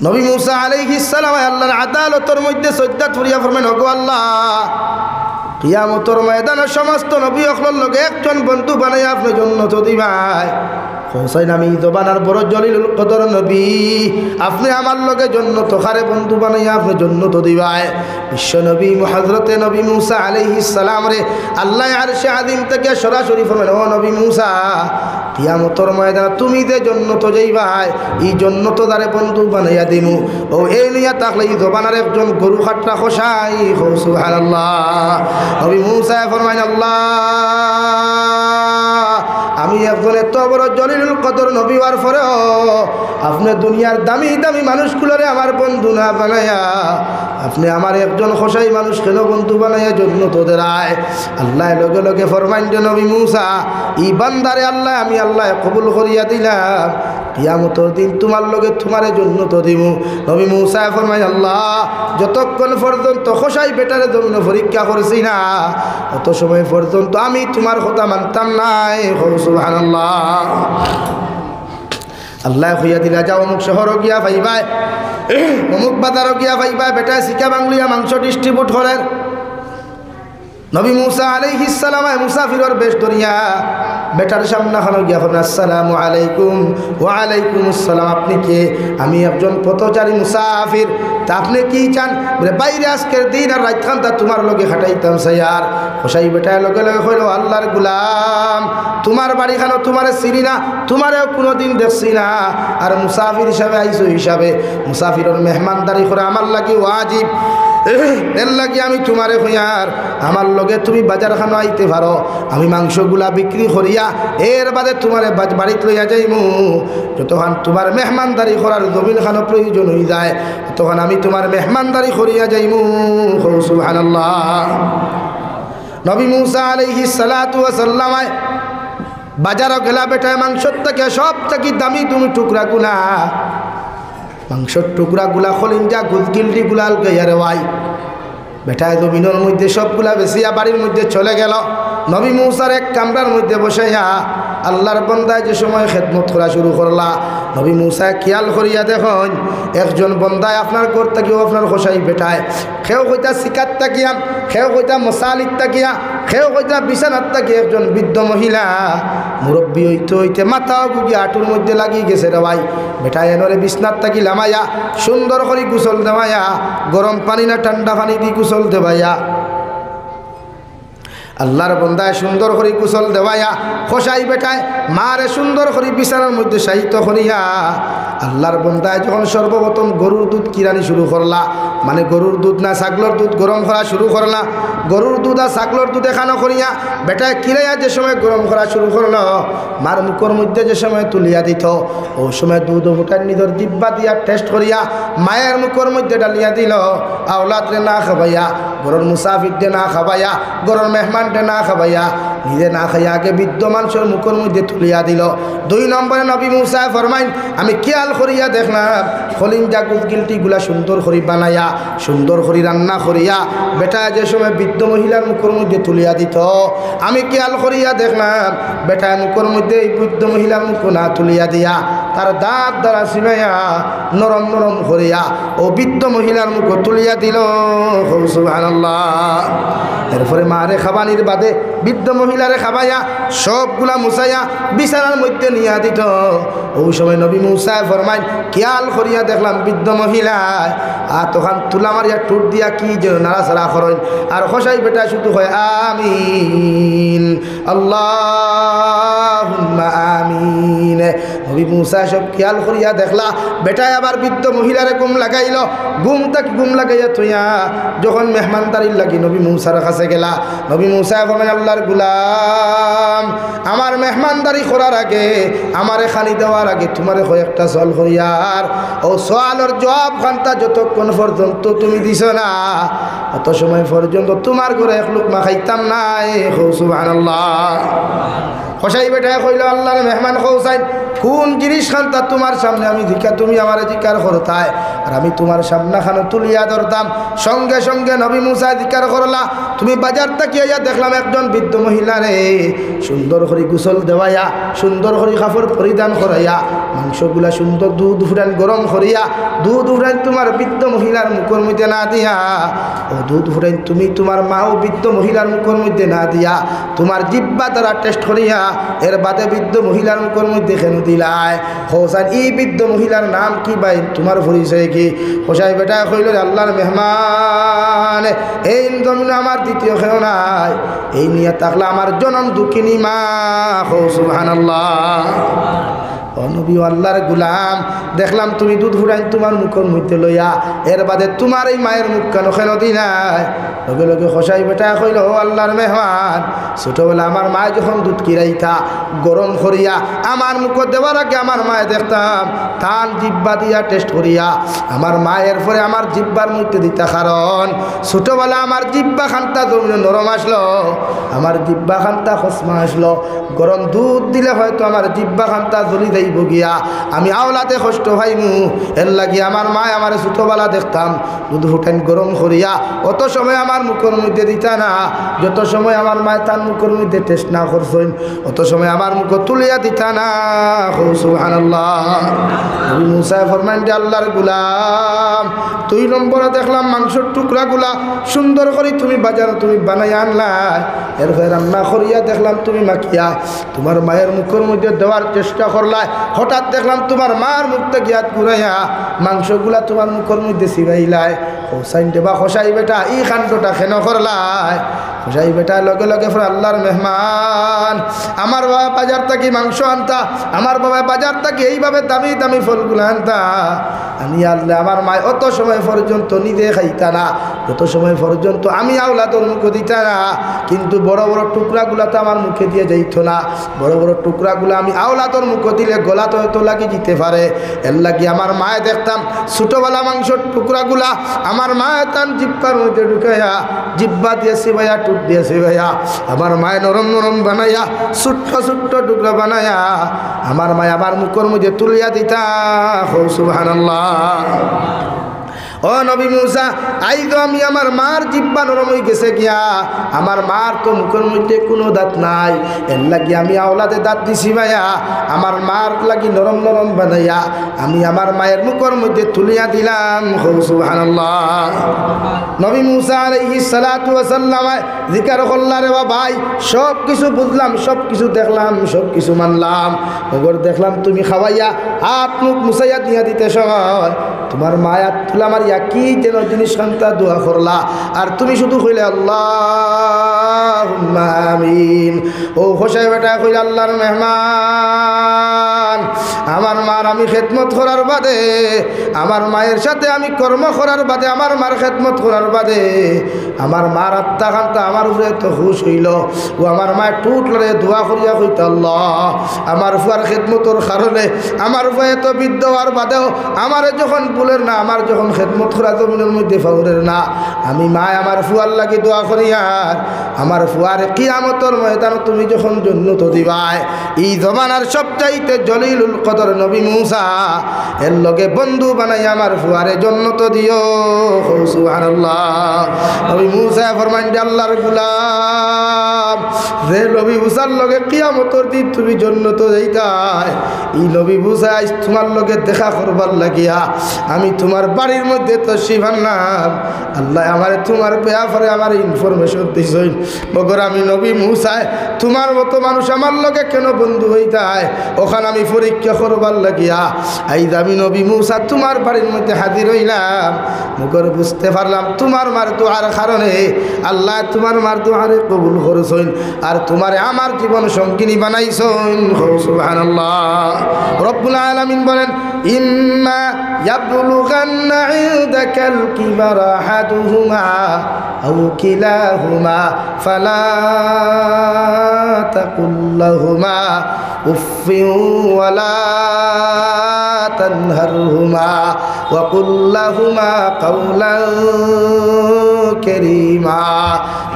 নবী মুসা আলাইহিস সালাম আল্লাহর আদালতর মধ্যে সজদাত পড়িয়া ফরমাইন, ওগো আল্লাহ, কিয়ামতর ময়দানো সমস্ত নবী অকলর লগে একজন বন্ধু বানাইয়া আপনে জন্নতো দিবায়। কইন, আমি জমানার বড় জলিলুল কদর নবী, আপনে আমার লগে জন্নতো কারে বন্ধু বানাইয়া আপনে জন্নতো দিবায়। বিশ্বনবী হযরতে নবী মুসা আলাইহিস সালামরে আল্লায় আরশে আজিম থাকি সরাসরি ফরমাইন, ও নবী মুসা, কিয়ামতর ময়দানো তুমি যে জন্নতো যাইবায়, ই জন্নতো যারে বন্ধু বানাইয়া দিমু, অউ এই লইয়া থাকলে ই জমানার একজন গরু কাটরা কসাই। কও সুবহানাল্লাহ। নবী মুসায় ফরমাইন, আল্লাহ, আমি একজন এত বড় জলিলুল কদর নবী অওয়ার পরেও আপনে দুনিয়ার দামি দামি মানুষগুলারে আমার বন্ধু না বানাইয়া আপনে আমার একজন কসাই মানুষ কেন বন্ধু বানাইয়া জন্নতো দেরায়? আল্লায় লগে লগে ফরমাইন, রে নবী মুসা, ই বান্দারে আল্লায়, আমি আল্লায় কবুল করিয়া দিলাম, কিয়ামতর দিন তুমার লগে তুমারে জন্নতো দিমু। নবী মুসায় ফরমাইন, আল্লাহ, যতক্ষণ পর্যন্ত কসাই বেটারে জমিনো পরীক্ষা করছি না, অত সময় পর্যন্ত আমি তুমার কথা মানতাম নায়। কও সুবহানাল্লাহ। আল্লায় কইয়া দিলা, যাও অমুক শহরো গিয়া পাইবায়, অমুক বাজারো গিয়া পাইবায়, বেটায় শিকা বাংলিয়া মাংস distribute করের। নবী মুসা আলাইহিস সালামে মুসাফিরর বেশ ধরিয়া বেটার সামনাখানো গিয়া ফরমাইন, আসসালামু আলাইকুম। ওয়া আলাইকুমুস সালাম, আপনে কে? আমি একজন পথচারী মুসাফির। তে আপনে কি চান? বলে, বাইরে আজকের দিন আর রাইতখানতা তুমার লগে কাটাইতাম চাইয়ার। কসাই বেটায় লগে লগে কইলো, আল্লাহর গুলাম, তুমার বাড়িখানো তুমারে চিনি না, তুমারেও কুনুদিন দেখছি না। আর মুসাফির হিসাবে আইছো হিসাবে মুসাফিরর মেহমানদারি করা আমার লাগি ওয়াজিব। এর লাগি আমি তুমারে কইয়ার, আমার লগে তুমি বাজারখানো আইতে পারো, আমি মাংসগুলা বিক্রি করিয়া এর বাদে তুমারে বাজ-, বাড়িত লইয়া যাইমু। যতখান তুমার মেহমানদারি করার জমিনখানো প্রয়োজন অইযায়, ততখান আমি তুমার মেহমানদারি করিয়া যাইমু। কও সুবহানাল্লাহ। নবী মুসা আলাইহিস সালাতু ওয়াস সালামে বাজারো গেলা, বেটায় মাংসর থাকি সব থাকি দামি দামি টুকরাগুলা, মাংসর টুকরাগুলা, খলিঞ্জা, গুদগিল্লিগুলা আলগাইয়া রে ভাই। বেটায় জমিনর মধ্যে সবগুলা বেচিয়া বাড়ির মধ্যে চলে গেল। নবী মুসার এক কামরার মধ্যে বসাইয়া আল্লাহর বন্দায় যে সময় খেদমত করা শুরু করলা, নবী মুসায় খিয়াল করিয়া দেখইন, একজন বন্দায় আপনার ঘর থাকিও আপনার কসাই বেটায়, কেউ কইতা শিকার থাকিয়া, কেউ কইতা মশালির থাকিয়া, কেউ কইতা বিছানার থাকি একজন বৃদ্ধ মহিলা, মুরব্বী অইতে অইতে মাথাও গুগি আটুর মধ্যে লাগি গেছে রে ভাই। বেটায় এনরে বিছনার থাকি লামাইয়া, সুন্দর করি গোসল দেওয়াইয়া, গরম পানি না ঠান্ডা পানি দি গোসল দেওয়াইয়া, আল্লাহর বন্দায় সুন্দর করি গোসল দেওয়াইয়া, কসাই বেটায় মারে সুন্দর করি বিছানার মধ্যে শায়িত করিয়া, আল্লাহর বন্দায় যখন সর্বপ্রথম গরুর দুধ কিরানি শুরু করলা, মানে গরুর দুধ না ছাগলর দুধ গরম করা শুরু করলা, গরুর দুধ আর ছাগলর দুধ এখানো করিয়া বেটায় কিরাইয়া যে সময় গরম করা শুরু করলো, মার মুখর মধ্যে যে সময় তুলিয়া দিত, অউ সময় দুধ ফুটাইন নিজর জিব্বা দিয়া টেস্ট করিয়া মায়ের মুখর মধ্যে ডালিয়া দিল। আওলাদরে না খাবাইয়া, ঘরর মুসাফিররে না খাবাইয়া, ঘরর মেহমানরে না খাবাইয়া, নিজে না খাইয়া আগে বৃদ্ধ মানষর মুখর মধ্যে তুলিয়া দিল। দুই নম্বরে নবী মুসায় ফরমাইন, আমি খিয়াল করিয়া দেখলাম, কলিঞ্জা গুদগিলটি গুলা সুন্দর করি বানাইয়া, সুন্দর করি রান্না করিয়া, বেটায় যে সময় বৃদ্ধ মহিলার মুখর মধ্যে তুলিয়া দিত, আমি খিয়াল করিয়া দেখলাম, বেটায় মুখর মধ্যে এই বৃদ্ধ মহিলার মুখো না তুলিয়া দিয়া, তার দাঁত দ্বারা চিবাইয়া নরম নরম করিয়া অউ বৃদ্ধ মহিলার মুখো তুলিয়া দিল। কও সুবহানাল্লাহ। এরপরে মারে খাবানির বাদে বৃদ্ধ মহিলারে খাবাইয়া সবগুলা মুছাইয়া বিছানার মধ্যে নিয়া দিত। অউ সময় নবী মুসায় ফরমাইন, খিয়াল করিয়া দেখলাম বৃদ্ধ মহিলায় আতখান তুলা মারিয়া ঠুট দিয়া কি যেন নাড়াচাড়া করইন, আর কসাই বেটায় শুধু কয়, "আমিন, আল্লাহুম্মা আমিন।" নবী মুসায় সব খিয়াল করিয়া দেখলা, বেটায় আবার বৃদ্ধ মহিলারে ঘুম লাগাইল, ঘুম থাকি ঘুম লাগাইয়া থইয়া যখন মেহমানদারির লাগি নবী মুসার কাছে গেলা, নবী মুসায় ফরমাইন, "আল্লাহর গুলাম, আমার মেহমানদারি করার আগে, আমারে খানি দেওয়ার আগে তুমারে কয়েকটা সওয়াল করিয়ার, অউ সওয়ালর জবাব খান্তা যতক্ষণ পর্যন্ত তুমি দিছো না, অত সময় পর্যন্ত তুমার ঘরো এক লুকমা খাইতাম নায়।" কও সুবহানাল্লাহ। কসাই বেটায় কইল, "আল্লাহর মেহমান কও চাইন, কুন জিনিস খান্তা তুমার সামনে আমি জিকা, তুমি আমারে জিকার করতায়, আর আমি তুমার সামনাখানো তুলিয়া ধরতাম?" সঙ্গে সঙ্গে নবী মুসায় জিকার করলা, "তুমি বাজার থাকি আইয়া দেখলাম একজন বৃদ্ধ মহিলারে সুন্দর করি গোসল দেওয়াইয়া, সুন্দর করি কাপড় পরিধান করাইয়া, মাংসগুলা সুন্দর দুধ ফুটাইন গরম করিয়া, দুধ ফুটাইন তুমার বৃদ্ধ মহিলার মুখর মধ্যে না দিয়া, অউ দুধ ফুটাইন তুমি তুমার মা অউ বৃদ্ধ মহিলার মুখর মধ্যে না দিয়া, তুমার জিব্বা দ্বারা টেস্ট করিয়া, এর বাদে বৃদ্ধ মহিলার মুখর মধ্যে কেন দিলায়?" কও চাইন, "ই বৃদ্ধ মহিলার নাম কি বা তুমার পরিচয় কি?" কসাই বেটায় কইল, "আল্লাহর মেহমান, এই জমিনো আমার দ্বিতীয় কেউ নাই, এই নিয়া থাকলা আমার জনম দুঃখিনী মা।" কও সুবহানাল্লাহ। "ও নবী, ও আল্লাহর গুলাম, দেখলাম তুমি দুধ ফুটাইন তুমার মুখর মধ্যে লইয়া, এর বাদে তুমার এই মায়ের মুখখানো কেন দিলায়?" লগে লগে কসাই বেটায় কইল, "ও আল্লাহর মেহমান, ছোটবেলা আমার মায় যখন দুধ কিরাইতা, গরম করিয়া আমার মুখো দেওয়ার আগে আমার মায় দেখতাম, তান জিব্বা দিয়া টেস্ট করিয়া আমার মায় এরপরে আমার জিব্বার মধ্যে দিতা, কারণ ছোটবেলা আমার জিব্বা খান্তা জমিনো নরম আছলো, আমার জিব্বা খান্তা খসমা আছলো, গরম দুধ দিলে হয়তো আমার জিব্বা খান্তা জ্বলি যাইবো গিয়া, আমি আওলাদে কষ্ট পাইমু, এর লাগি আমার মায় আমারে ছোটবেলা দেখতাম দুধ ফুটাইন গরম করিয়া, অত সময় আমার মুখর মধ্যে দিতা না, যত সময় আমার মায় তান মুখর মধ্যে টেস্ট না করছইন, অত সময় আমার মুখো তুলিয়া দিতা না।" কও সুবহানাল্লাহ। নবী মুসায় ফরমাইন যে, "আল্লাহর গুলাম, দুই নম্বরে দেখলাম মাংসর টুকরাগুলা সুন্দর করি তুমি বাজারো তুমি বানাইয়া আনলায়, এরপরে রান্না করিয়া দেখলাম তুমি মাখিয়া তুমার মায়ের মুখর মধ্যে দেওয়ার চেষ্টা করলায়, হঠাৎ দেখলাম তুমার মার মুখ থাকি আত ঘুরাইয়া মাংসগুলা তুমার মুখর মধ্যে চিবাইলায়।" কও চাইন রে বা কসাই বেটা, ই কাণ্ডটা কেন করলায়? কসাই বেটা লগে লগে ফর, "আল্লাহর মেহমান, আমার বাবায় বাজার থাকি মাংস আনতা, আমার বাবায় বাজার থাকি এইভাবে দামি দামি ফলগুলা আনতা, আমি আনলে আমার মায় অত সময় পর্যন্ত নিজে খাইতা না, যত সময় পর্যন্ত আমি আওলাদর মুখো দিতা না, কিন্তু বড় বড় টুকরাগুলা তো আমার মুখে দিয়া যাইতো না, বড় বড় টুকরাগুলা আমি আওলাদর মুখো দিলে গলাত হয়তো লাগি যিতে পারে, এর লাগি আমার মায় দেখতাম ছোটবেলা মাংসর টুকরাগুলা আমার মায় তান জিব্বার মধ্যে ঢুকাইয়া, জিব্বা দিয়া চিবাইয়া, ঠুট দিয়া চিবাইয়া, আমার মায় নরম নরম বানাইয়া, ছোট্ট ছোট্ট টুকরা বানাইয়া আমার মায় আমার মুখর মধ্যে তুলিয়া দিতা।" কও সুবহানাল্লাহ। ও নবী মুসা, আইজ তো আমি আমার মার জিব্বা নরম অইগেছে গিয়া, আমার মার তো মুখর মধ্যে কুনু দাঁত নাই, এরলাগি আমি আওলাদে দাঁত দিছি ভাইয়া, আমার মার লাগি নরম নরম বানাইয়া আমি আমার মায়ের মুখর মধ্যে তুলিয়া দিলাম। কও সুবহানাল্লাহ। নবী মুসা আলাইহিস সালাতু ওয়াস সালাম জিকার করলা, "রে বা ভাই, সব কিছু বুঝলাম, সব কিছু দেখলাম, সব কিছু মানলাম, ওগর দেখলাম তুমি খাওয়াইয়া হাত মুখ মুছাইয়া দিয়া দিতে সময় তুমার মায় আত তুলা মারিয়া কি যেন জিনিস খান্তা দোয়া করলা, আর তুমি শুধু কইলে, 'আল্লাহুম্মা আমিন।'" ও হোসাই বেটা কইলে, "আল্লাহর মেহমান, আমার মার আমি খেদমত করার বাদে, আমার মায়ের সাথে আমি কর্ম করার বাদে, আমার মার খেদমত করার বাদে আমার মার আত্মা খান্তা আমার উপরে এত খুশ অইল, ও আমার মায় টুট লড়ে দোয়া করিয়া কইতা, 'আল্লাহ, আমার ফুয়ার খেদমতর কারণে আমার ফুয়া এত বৃদ্ধ অওয়ার বাদেও আমারে যখন ভুলের না, আমার যখন খেদমত করা জমিনর মধ্যে ফাউরের না, আমি মায় আমার ফুয়ার লাগি দোয়া করিয়ার, আমার ফুয়ারে কিয়ামতর ময়দানো তুমি যখন জন্নত দিবায়, ই জমানার সবচাইতে জলিলুল কদর নবী মুসা, এর লগে বন্ধু বানাই আমার ফুয়ারে জন্নত দিও।'" কও সুবহানাল্লাহ। নবী মুসা ফরমাইন, "রে আল্লাহর গোলাম, যে নবী মুসার লগে কিয়ামতর দিন তুমি জন্নত যাইতায়, ই নবী মুসা আইজ তুমার লগে দেখা করবার লাগিয়া আমি তুমার বাড়ির মধ্যে তশরিফ আনলাম। আল্লায় আমারে তুমার ব্যাপারে আমারে ইনফরমেশন দিছইন, মগর আমি নবী মুসায় তুমার মতো মানুষ আমার লগে কেন বন্ধু অইতায়, অখান আমি পরীক্ষা করবার লাগিয়া আইজ আমি নবী মুসা তুমার বাড়ির মধ্যে হাজির অইলাম। মগর বুঝতে পারলাম তুমার মার দোয়ার কারণে আল্লায় তুমার মার দোয়ারে কবুল করছইন, আর তুমারে আমার জীবন সঙ্গিনী বানাইছইন।" কও সুবহানাল্লাহ। রব্বুল আলামিন বলেন, "ইম্মা ইয়াবলুগান্না ইনদাকাল কিবারা আহাদুহুমা আও কিলাহুমা ফালা তাকুল লাহুমা উফফিন ওয়ালা তানহারহুমা ওয়া কুল লাহুমা কাওলান কারীমা।"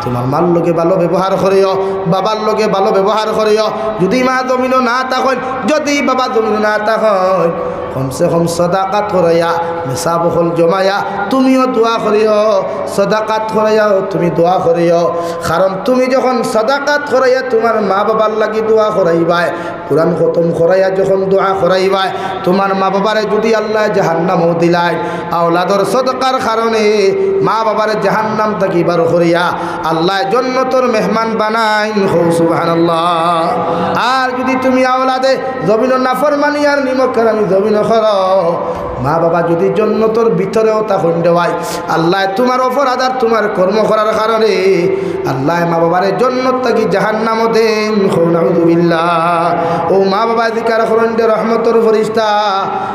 তুমার মার লগে ভালো ব্যবহার করিও, বাবার লগে ভালো ব্যবহার করিও। যুদি মা জমিনো না থাকইন, যুদি বাবা জমিনো না থাকইন, কমসে কম সদাকাত করাইয়া, নিসাব অকল জমাইয়া তুমিও দোয়া করিও, সদাকাত করাইয়াও তুমি দোয়া করিও। কারণ তুমি যখন সদাকাত করাইয়া তুমার মা বাবার লাগি দোয়া করাইবায়, কুরআন খতম করাইয়া যখন দোয়া করাইবায়, তুমার মা বাবারে যুদি আল্লায় জাহান্নামো দিলাইন, আওলাদর সদকার কারণে মা বাবারে জাহান্নাম থাকি বার করিয়া আল্লায় জন্নতর মেহমান বানাইন। কও সুবহানাল্লাহ। আর যুদি তুমি আওলাদে জমিনর নাফরমানি আর নিমক হারামি জমিনো করো, মা বাবা যুদি জন্নতর ভিতরেও থাকইন রে ভাই, আল্লায় তুমার অপরাধ আর তুমার কর্ম করার কারণে আল্লায় মা বাবারে জন্নত থাকি জাহান্নামো দেইন। কও নাউজুবিল্লাহ। ও মা বাবা জিকার করইন রে রহমতর ফিরিস্তা,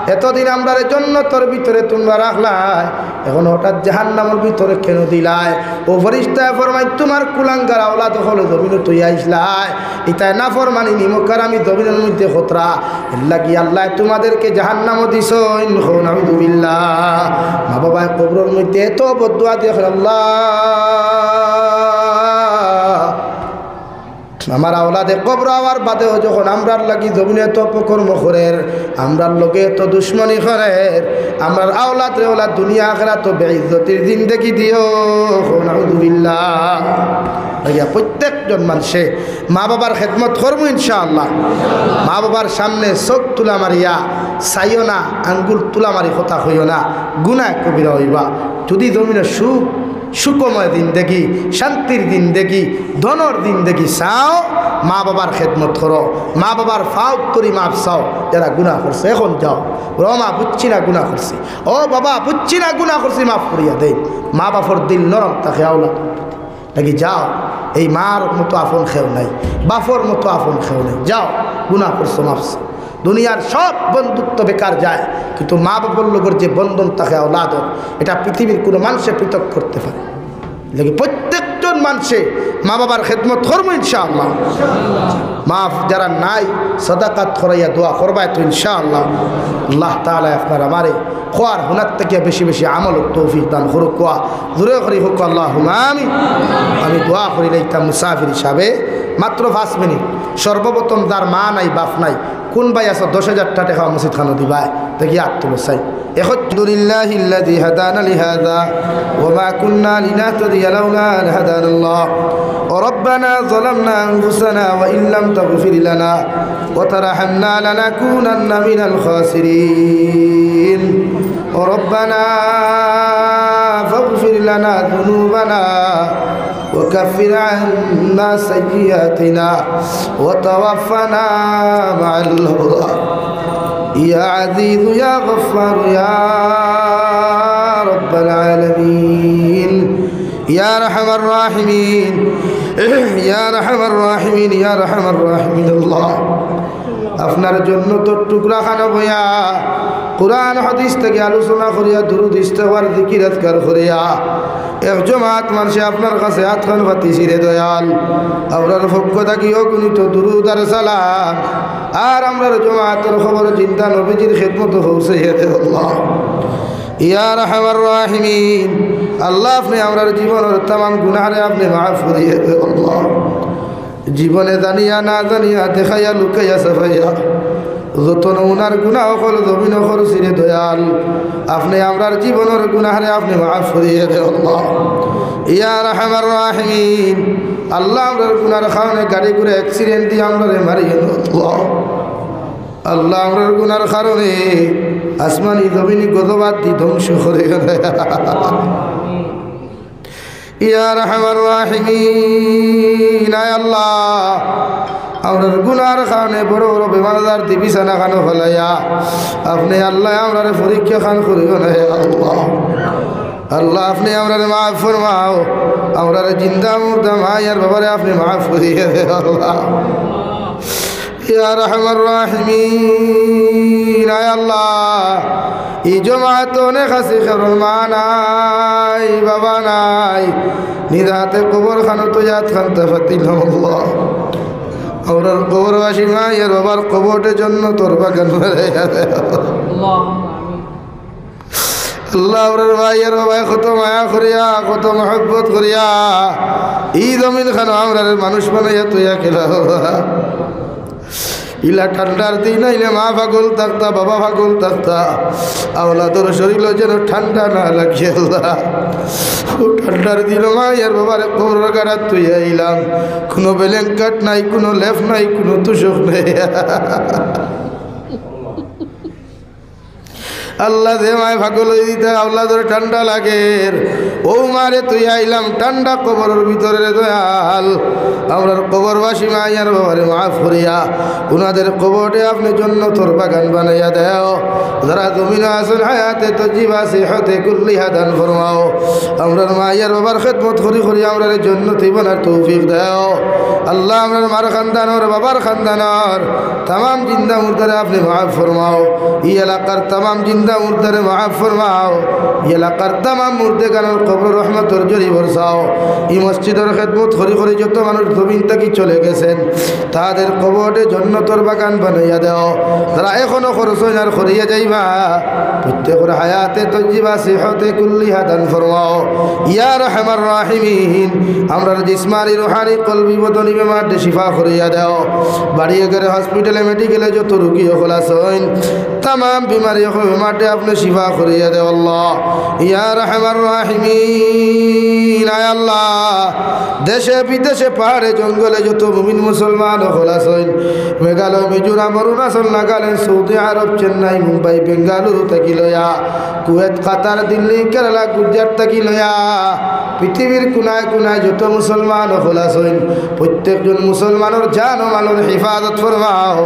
এতদিন আমরারে জন্নতর ভিতরে তুমরা রাখলায়, এখন হঠাৎ জাহান্নামর ভিতরে কেন দিলায়? ও ফিরিস্তায় ফরমাইন, তুমার কুলাঙ্গার আওলাদ অকল জমিনো থইয়া আইছলায়, ইতায় নাফরমানি নিমক হারামি জমিনর মধ্যে করতরা, এরলাগি আল্লায় তুমাদেরকে জাহান্নামো দিছইন। কও নাউজুবিল্লাহ। মা বাবায় কবরর মধ্যে এত বদদোয়া দেইন, আল্লাহ, আমার আওলাদে কবরো আওয়ার বাদেও যখন আমরার লাগি জমিনো এত অপকর্ম করের, আমরার লগে এত দুশমনি করের, আমরার আওলাদরে আল্লাহ দুনিয়া আখিরাতো বেইজ্জতির জিন্দেগি দিও। কও নাউজুবিল্লাহ। ভাইয়া, প্রত্যেকজন মানষে মা বাবার খেদমত করমু ইনশাআল্লাহ। মা বাবার সামনে চোখ তুলা মারিয়া চাইও না, আঙ্গুল তুলা মারি কথা কইও না, গুনাহ কবিরা অইবা। যুদি জমিনো সুখ, সুখময় জিন্দেগি, শান্তির জিন্দেগি, ধনর জিন্দেগি চাও, মা বাবার খেদমত করো, মা বাবার পাও ধরি মাফ চাও, যারা গুনাহ করছে। এখন যাও, "ও মা, বুঝছি না গুনাহ করছি, ও বাবা, বুঝছি না গুনাহ করছি, মাফ করিয়া দেও।" মা বাপর দিল নরম থাকে আওলাদ। নাকি যাও, এই মার মতো আপন কেউ নাই, বাপর মতো আপন কেউ নাই। যাও, গুনাহ করছো, মাফ চাও। দুনিয়ার সব বন্ধুত্ব বেকার যায়, কিন্তু মা বাপর লগর যে বন্ধন থাকে আওলাদর, এটা পৃথিবীর কোনো মানষে পৃথক করতে পারে। লাগে প্রত্যেকজন মানষে মা বাবার খেদমত করমু ইনশাআল্লাহ। মা যারা নাই, সদাকাত করাইয়া দোয়া করবায় তো ইনশাআল্লাহ। আল্লাহ তাআলা আপনার আমারে কওয়ার হুনার থাকিয়া বেশি বেশি আমলর তৌফিক দান করুক্কা। জোরে করি কউক্কা আল্লাহুম্মা আমিন। আমি দোয়া করি লইতাম মুসাফির হিসাবে মাত্র পাঁচ মিনিট। সর্বপ্রথম যার মা নাই, বাপ নাই, কোন ভাই আছো দশ হাজার টেকা মসজিদ খানো দিবায়? থাকি আত্মসাই। এখন, الحمد لله الذي هدانا لهذا وما كنا لنهتدي لولا أن هدانا الله ربنا ظلمنا أنفسنا وإن لم تغفر لنا وترحمنا لنكونن من الخاسرين ربنا فاغفر لنا ذنوبنا وكفر عنا سيئاتنا وتوفنا مع الأبرار يا عزيز يا غفار يا رب العالمين يا أرحم الراحمين يا أرحم الراحمين يا أرحم الراحمين الله আপনার জন্নতর টুকরা খানো বইয়া, কোরআন হাদিস থাকি আলোচনা করিয়া, দুরুদ ইস্তেগফার জিকির আজকার করিয়া, এক জমাত মানষে আপনার কাছে আতখান পাতিছি রে দয়াল। আমরার পক্ষ থাকি অগণিত দুরুদ আর সালাম, আর আমরার জমাতর কবর জিন্দা নবীজির খেদমতো পৌঁছাইয়া দে আল্লাহ। ইয়া আরহামার রাহিমিন, আল্লাহ আপনে আমরার জীবনর তামাম গুনাহরে আপনে মাফ করিয়া দে আল্লাহ। জীবনে জানিয়া না জানিয়া, দেখাইয়া লুকাইয়া ছাপাইয়া, যত নমুনার গুনা অকল জমিনো করছি রে দয়াল, আপনে আমরার জীবনর গুনাহরে আপনে মাফ করিয়া দে আল্লাহ। ইয়া আরহামার রাহিমিন, আল্লাহ আমরার গুনার কারণে গাড়ি ঘোড়া accident দিয়া আমরারে মারিও না আল্লাহ। আল্লাহ আমরার গুনার কারণে আসমানি জমিনি গজব আদি ধ্বংস করিও না। ইয়া আরহামার রাহিমিন, আয় আল্লাহ, আমরার গুনার কারণে বড় বড় বেমার আজার দি বিছানা খানো ফালাইয়া, আপনে আল্লাহ আমরারে পরীক্ষা খান করিও না, হে আল্লাহ। আল্লাহ, আপনে আমরারে মাফ ফরমাও, আমরারে জিন্দা মুর্দা মাই আর বাবারে আপনে মাফ করিয়া দে আল্লাহ। ইয়া আরহামার রাহিমিন, আয় আল্লাহ, ই জমাতো অনেক আছি, কারোর মা নাই, বাবা নাই, নিজ হাতে কবর খানো তো ইয়াদ খান্তা ফাতিলাম আল্লাহ। আমরার কবরবাসী মাই আর বাবার কবররে জন্নতর বাগান বানাইয়া দে আল্লাহ। আল্লাহ, আমরার ভাই আর বাবায় কত মায়া করিয়া, কত মহব্বত করিয়া, ই জমিন খানো আমরারে মানুষ বানাইয়া থইয়া গেলা। ইলা ঠান্ডার দিন আইলে মা পাগল থাকতা, বাবা পাগল থাকতা, আওলাদর শরীলো যেন ঠান্ডা না লাগে আল্লাহ। অউ ঠান্ডার দিন মা আর বাবারে কবরর গাড়াত থইয়া আইলাম, কুনু blanket নাই, কুনু লেপ নাই, কুনু তুষক নাই। আল্লাহ, যে মায় পাগল অইযিতা, আওলাদর ঠান্ডা লাগের, অউ মারে থইয়া আইলাম ঠান্ডা কবরর ভিতরে রে দয়াল। আমরার কবরবাসী মাই আর বাবারে মাফ করিয়া উনাদের কবররে আপনে জন্নতর বাগান বানাইয়া দেও। যারা জমিনো আছইন হায়াতে তৈয়্যিবা সিহতে কুল্লিহা দান ফরমাও। আমরার মাই আর বাবার খেদমত করি করি আমরারে জন্নতি বানার তৌফিক দেও। আল্লাহ, আমরার মার খান্দানর, বাবার খান্দানর তামাম জিন্দা মুর্দারে আপনে মাফ ফরমাও। ই এলাকার তামাম জিন্দা মুর্দারে মাফ ফরমাও। ই এলাকার তামাম মুর্দেগানর কবরো রহমতর ঝড়ি বরসাও। ই মসজিদর খেদমত করি করি যত মানুষ জমিন থাকি চলে গেছইন, তাদের কবররে জন্নতর বাগান বানাইয়া দেও। যারা এখনো করছইন আর করিয়া যাইবা, প্রত্যেকর হায়াতে তৈয়্যিবা সিহতে কুল্লিহা দান ফরমাও। ইয়া আরহামার রাহিমিন, আমরার জিসমানি, রুহানি, কলবি, বদনি বেমাররে শিফা করিয়া দেও। বাড়ি ঘরে, হসপিটালে, মেডিকেলে যত রুগী অকল আছইন, তামাম বিমারি অকল, বেমাররে আপনে শিফা করিয়া দেও আল্লাহ। ইয়া আরহামার রাহিমিন, আয় আল্লাহ, দেশে বিদেশে, পাহাড়ে জঙ্গলে যত মুমিন মুসলমান অকল আছইন, মেঘালয়, মিজোরাম, অরুণাচল, নাগাল্যান্ড, সৌদি আরব, চেন্নাই, মুম্বাই, বেঙ্গালুরু থাকি লইয়া, কুয়েত, কাতার, দিল্লি, কেরালা, গুজরাট থাকি লইয়া, পৃথিবীর কুনায় কুনায় যত মুসলমান অকল আছইন, প্রত্যেকজন মুসলমানর জান ও মালর হেফাজত ফরমাও।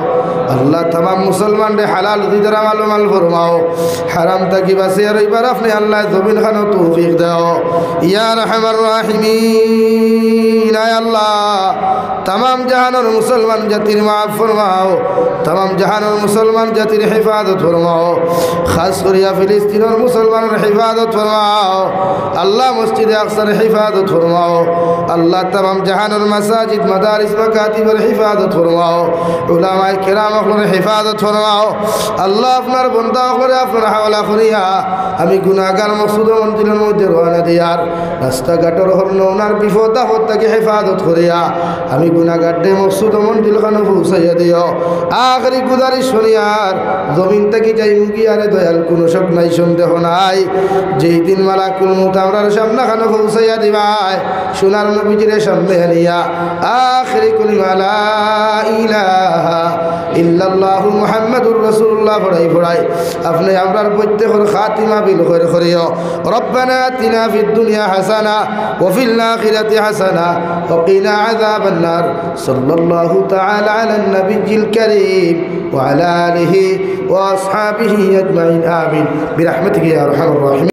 আল্লাহ, তামাম মুসলমানরে হালাল রুজি দ্বারা মালামাল ফরমাও। হারাম থাকি বাঁচিয়া রইবার আপনে আল্লাহ জমিন খানো তৌফিক দেও। ইয়া আরহামার রাহিমিন, আয় আল্লাহ, তামাম জাহানর মুসলমান জাতির মাফ ফরমাও, তামাম জাহানর মুসলমান জাতির হেফাজত ফরমাও, খাস করিয়া ফিলিস্তিনর মুসলমানর হেফাজত ফরমাও। আল্লাহ, মসজিদে আকসার হেফাজত ফরমাও। আল্লাহ, তামাম জাহানর মাসাজিদ, মাদারিস, মাকাতিবর হেফাজত ফরমাও। উলামা কেরাম অকলরে হেফাজত ফরমাও। আল্লাহ, আপনার বন্দা অকলরে আপনার হাওলা করিয়া আমি গুনাগার মকসুদ মঞ্জিলর মধ্যে রওয়ানা দিয়ার রাস্তাঘাটর হরনৌনার বিপদ আপদ থাকি হেফাজত করিয়া আমি গুনাগাররে মকসুদ মঞ্জিল খানো পৌঁছাইয়া দিও। আখেরি গুজারিশ করিয়ার জমিন থাকি যাইমুগি আরে দয়াল, কুনু শক নাই, সন্দেহ নাই, যেই দিন মালাকুল মউত আমরার সামনে খানো পৌঁছাইয়া দিবায়, সোনার নবীজিরে সামনে আনিয়া আখেরি কলিমা লা ইলাহা ইল্লাল্লাহু মুহাম্মাদুর রাসূলুল্লাহ পড়াই পড়াই আপনে আমরার প্রত্যেকর খাতিমা বিল খৈর করিও। ربنا آتنا في الدنيا حسنة وفي الآخرة حسنة وقنا عذاب النار. صلى الله تعالى على النبي الكريم وعلى آله وأصحابه أجمعين. آمين. برحمتك يا أرحم الراحمين.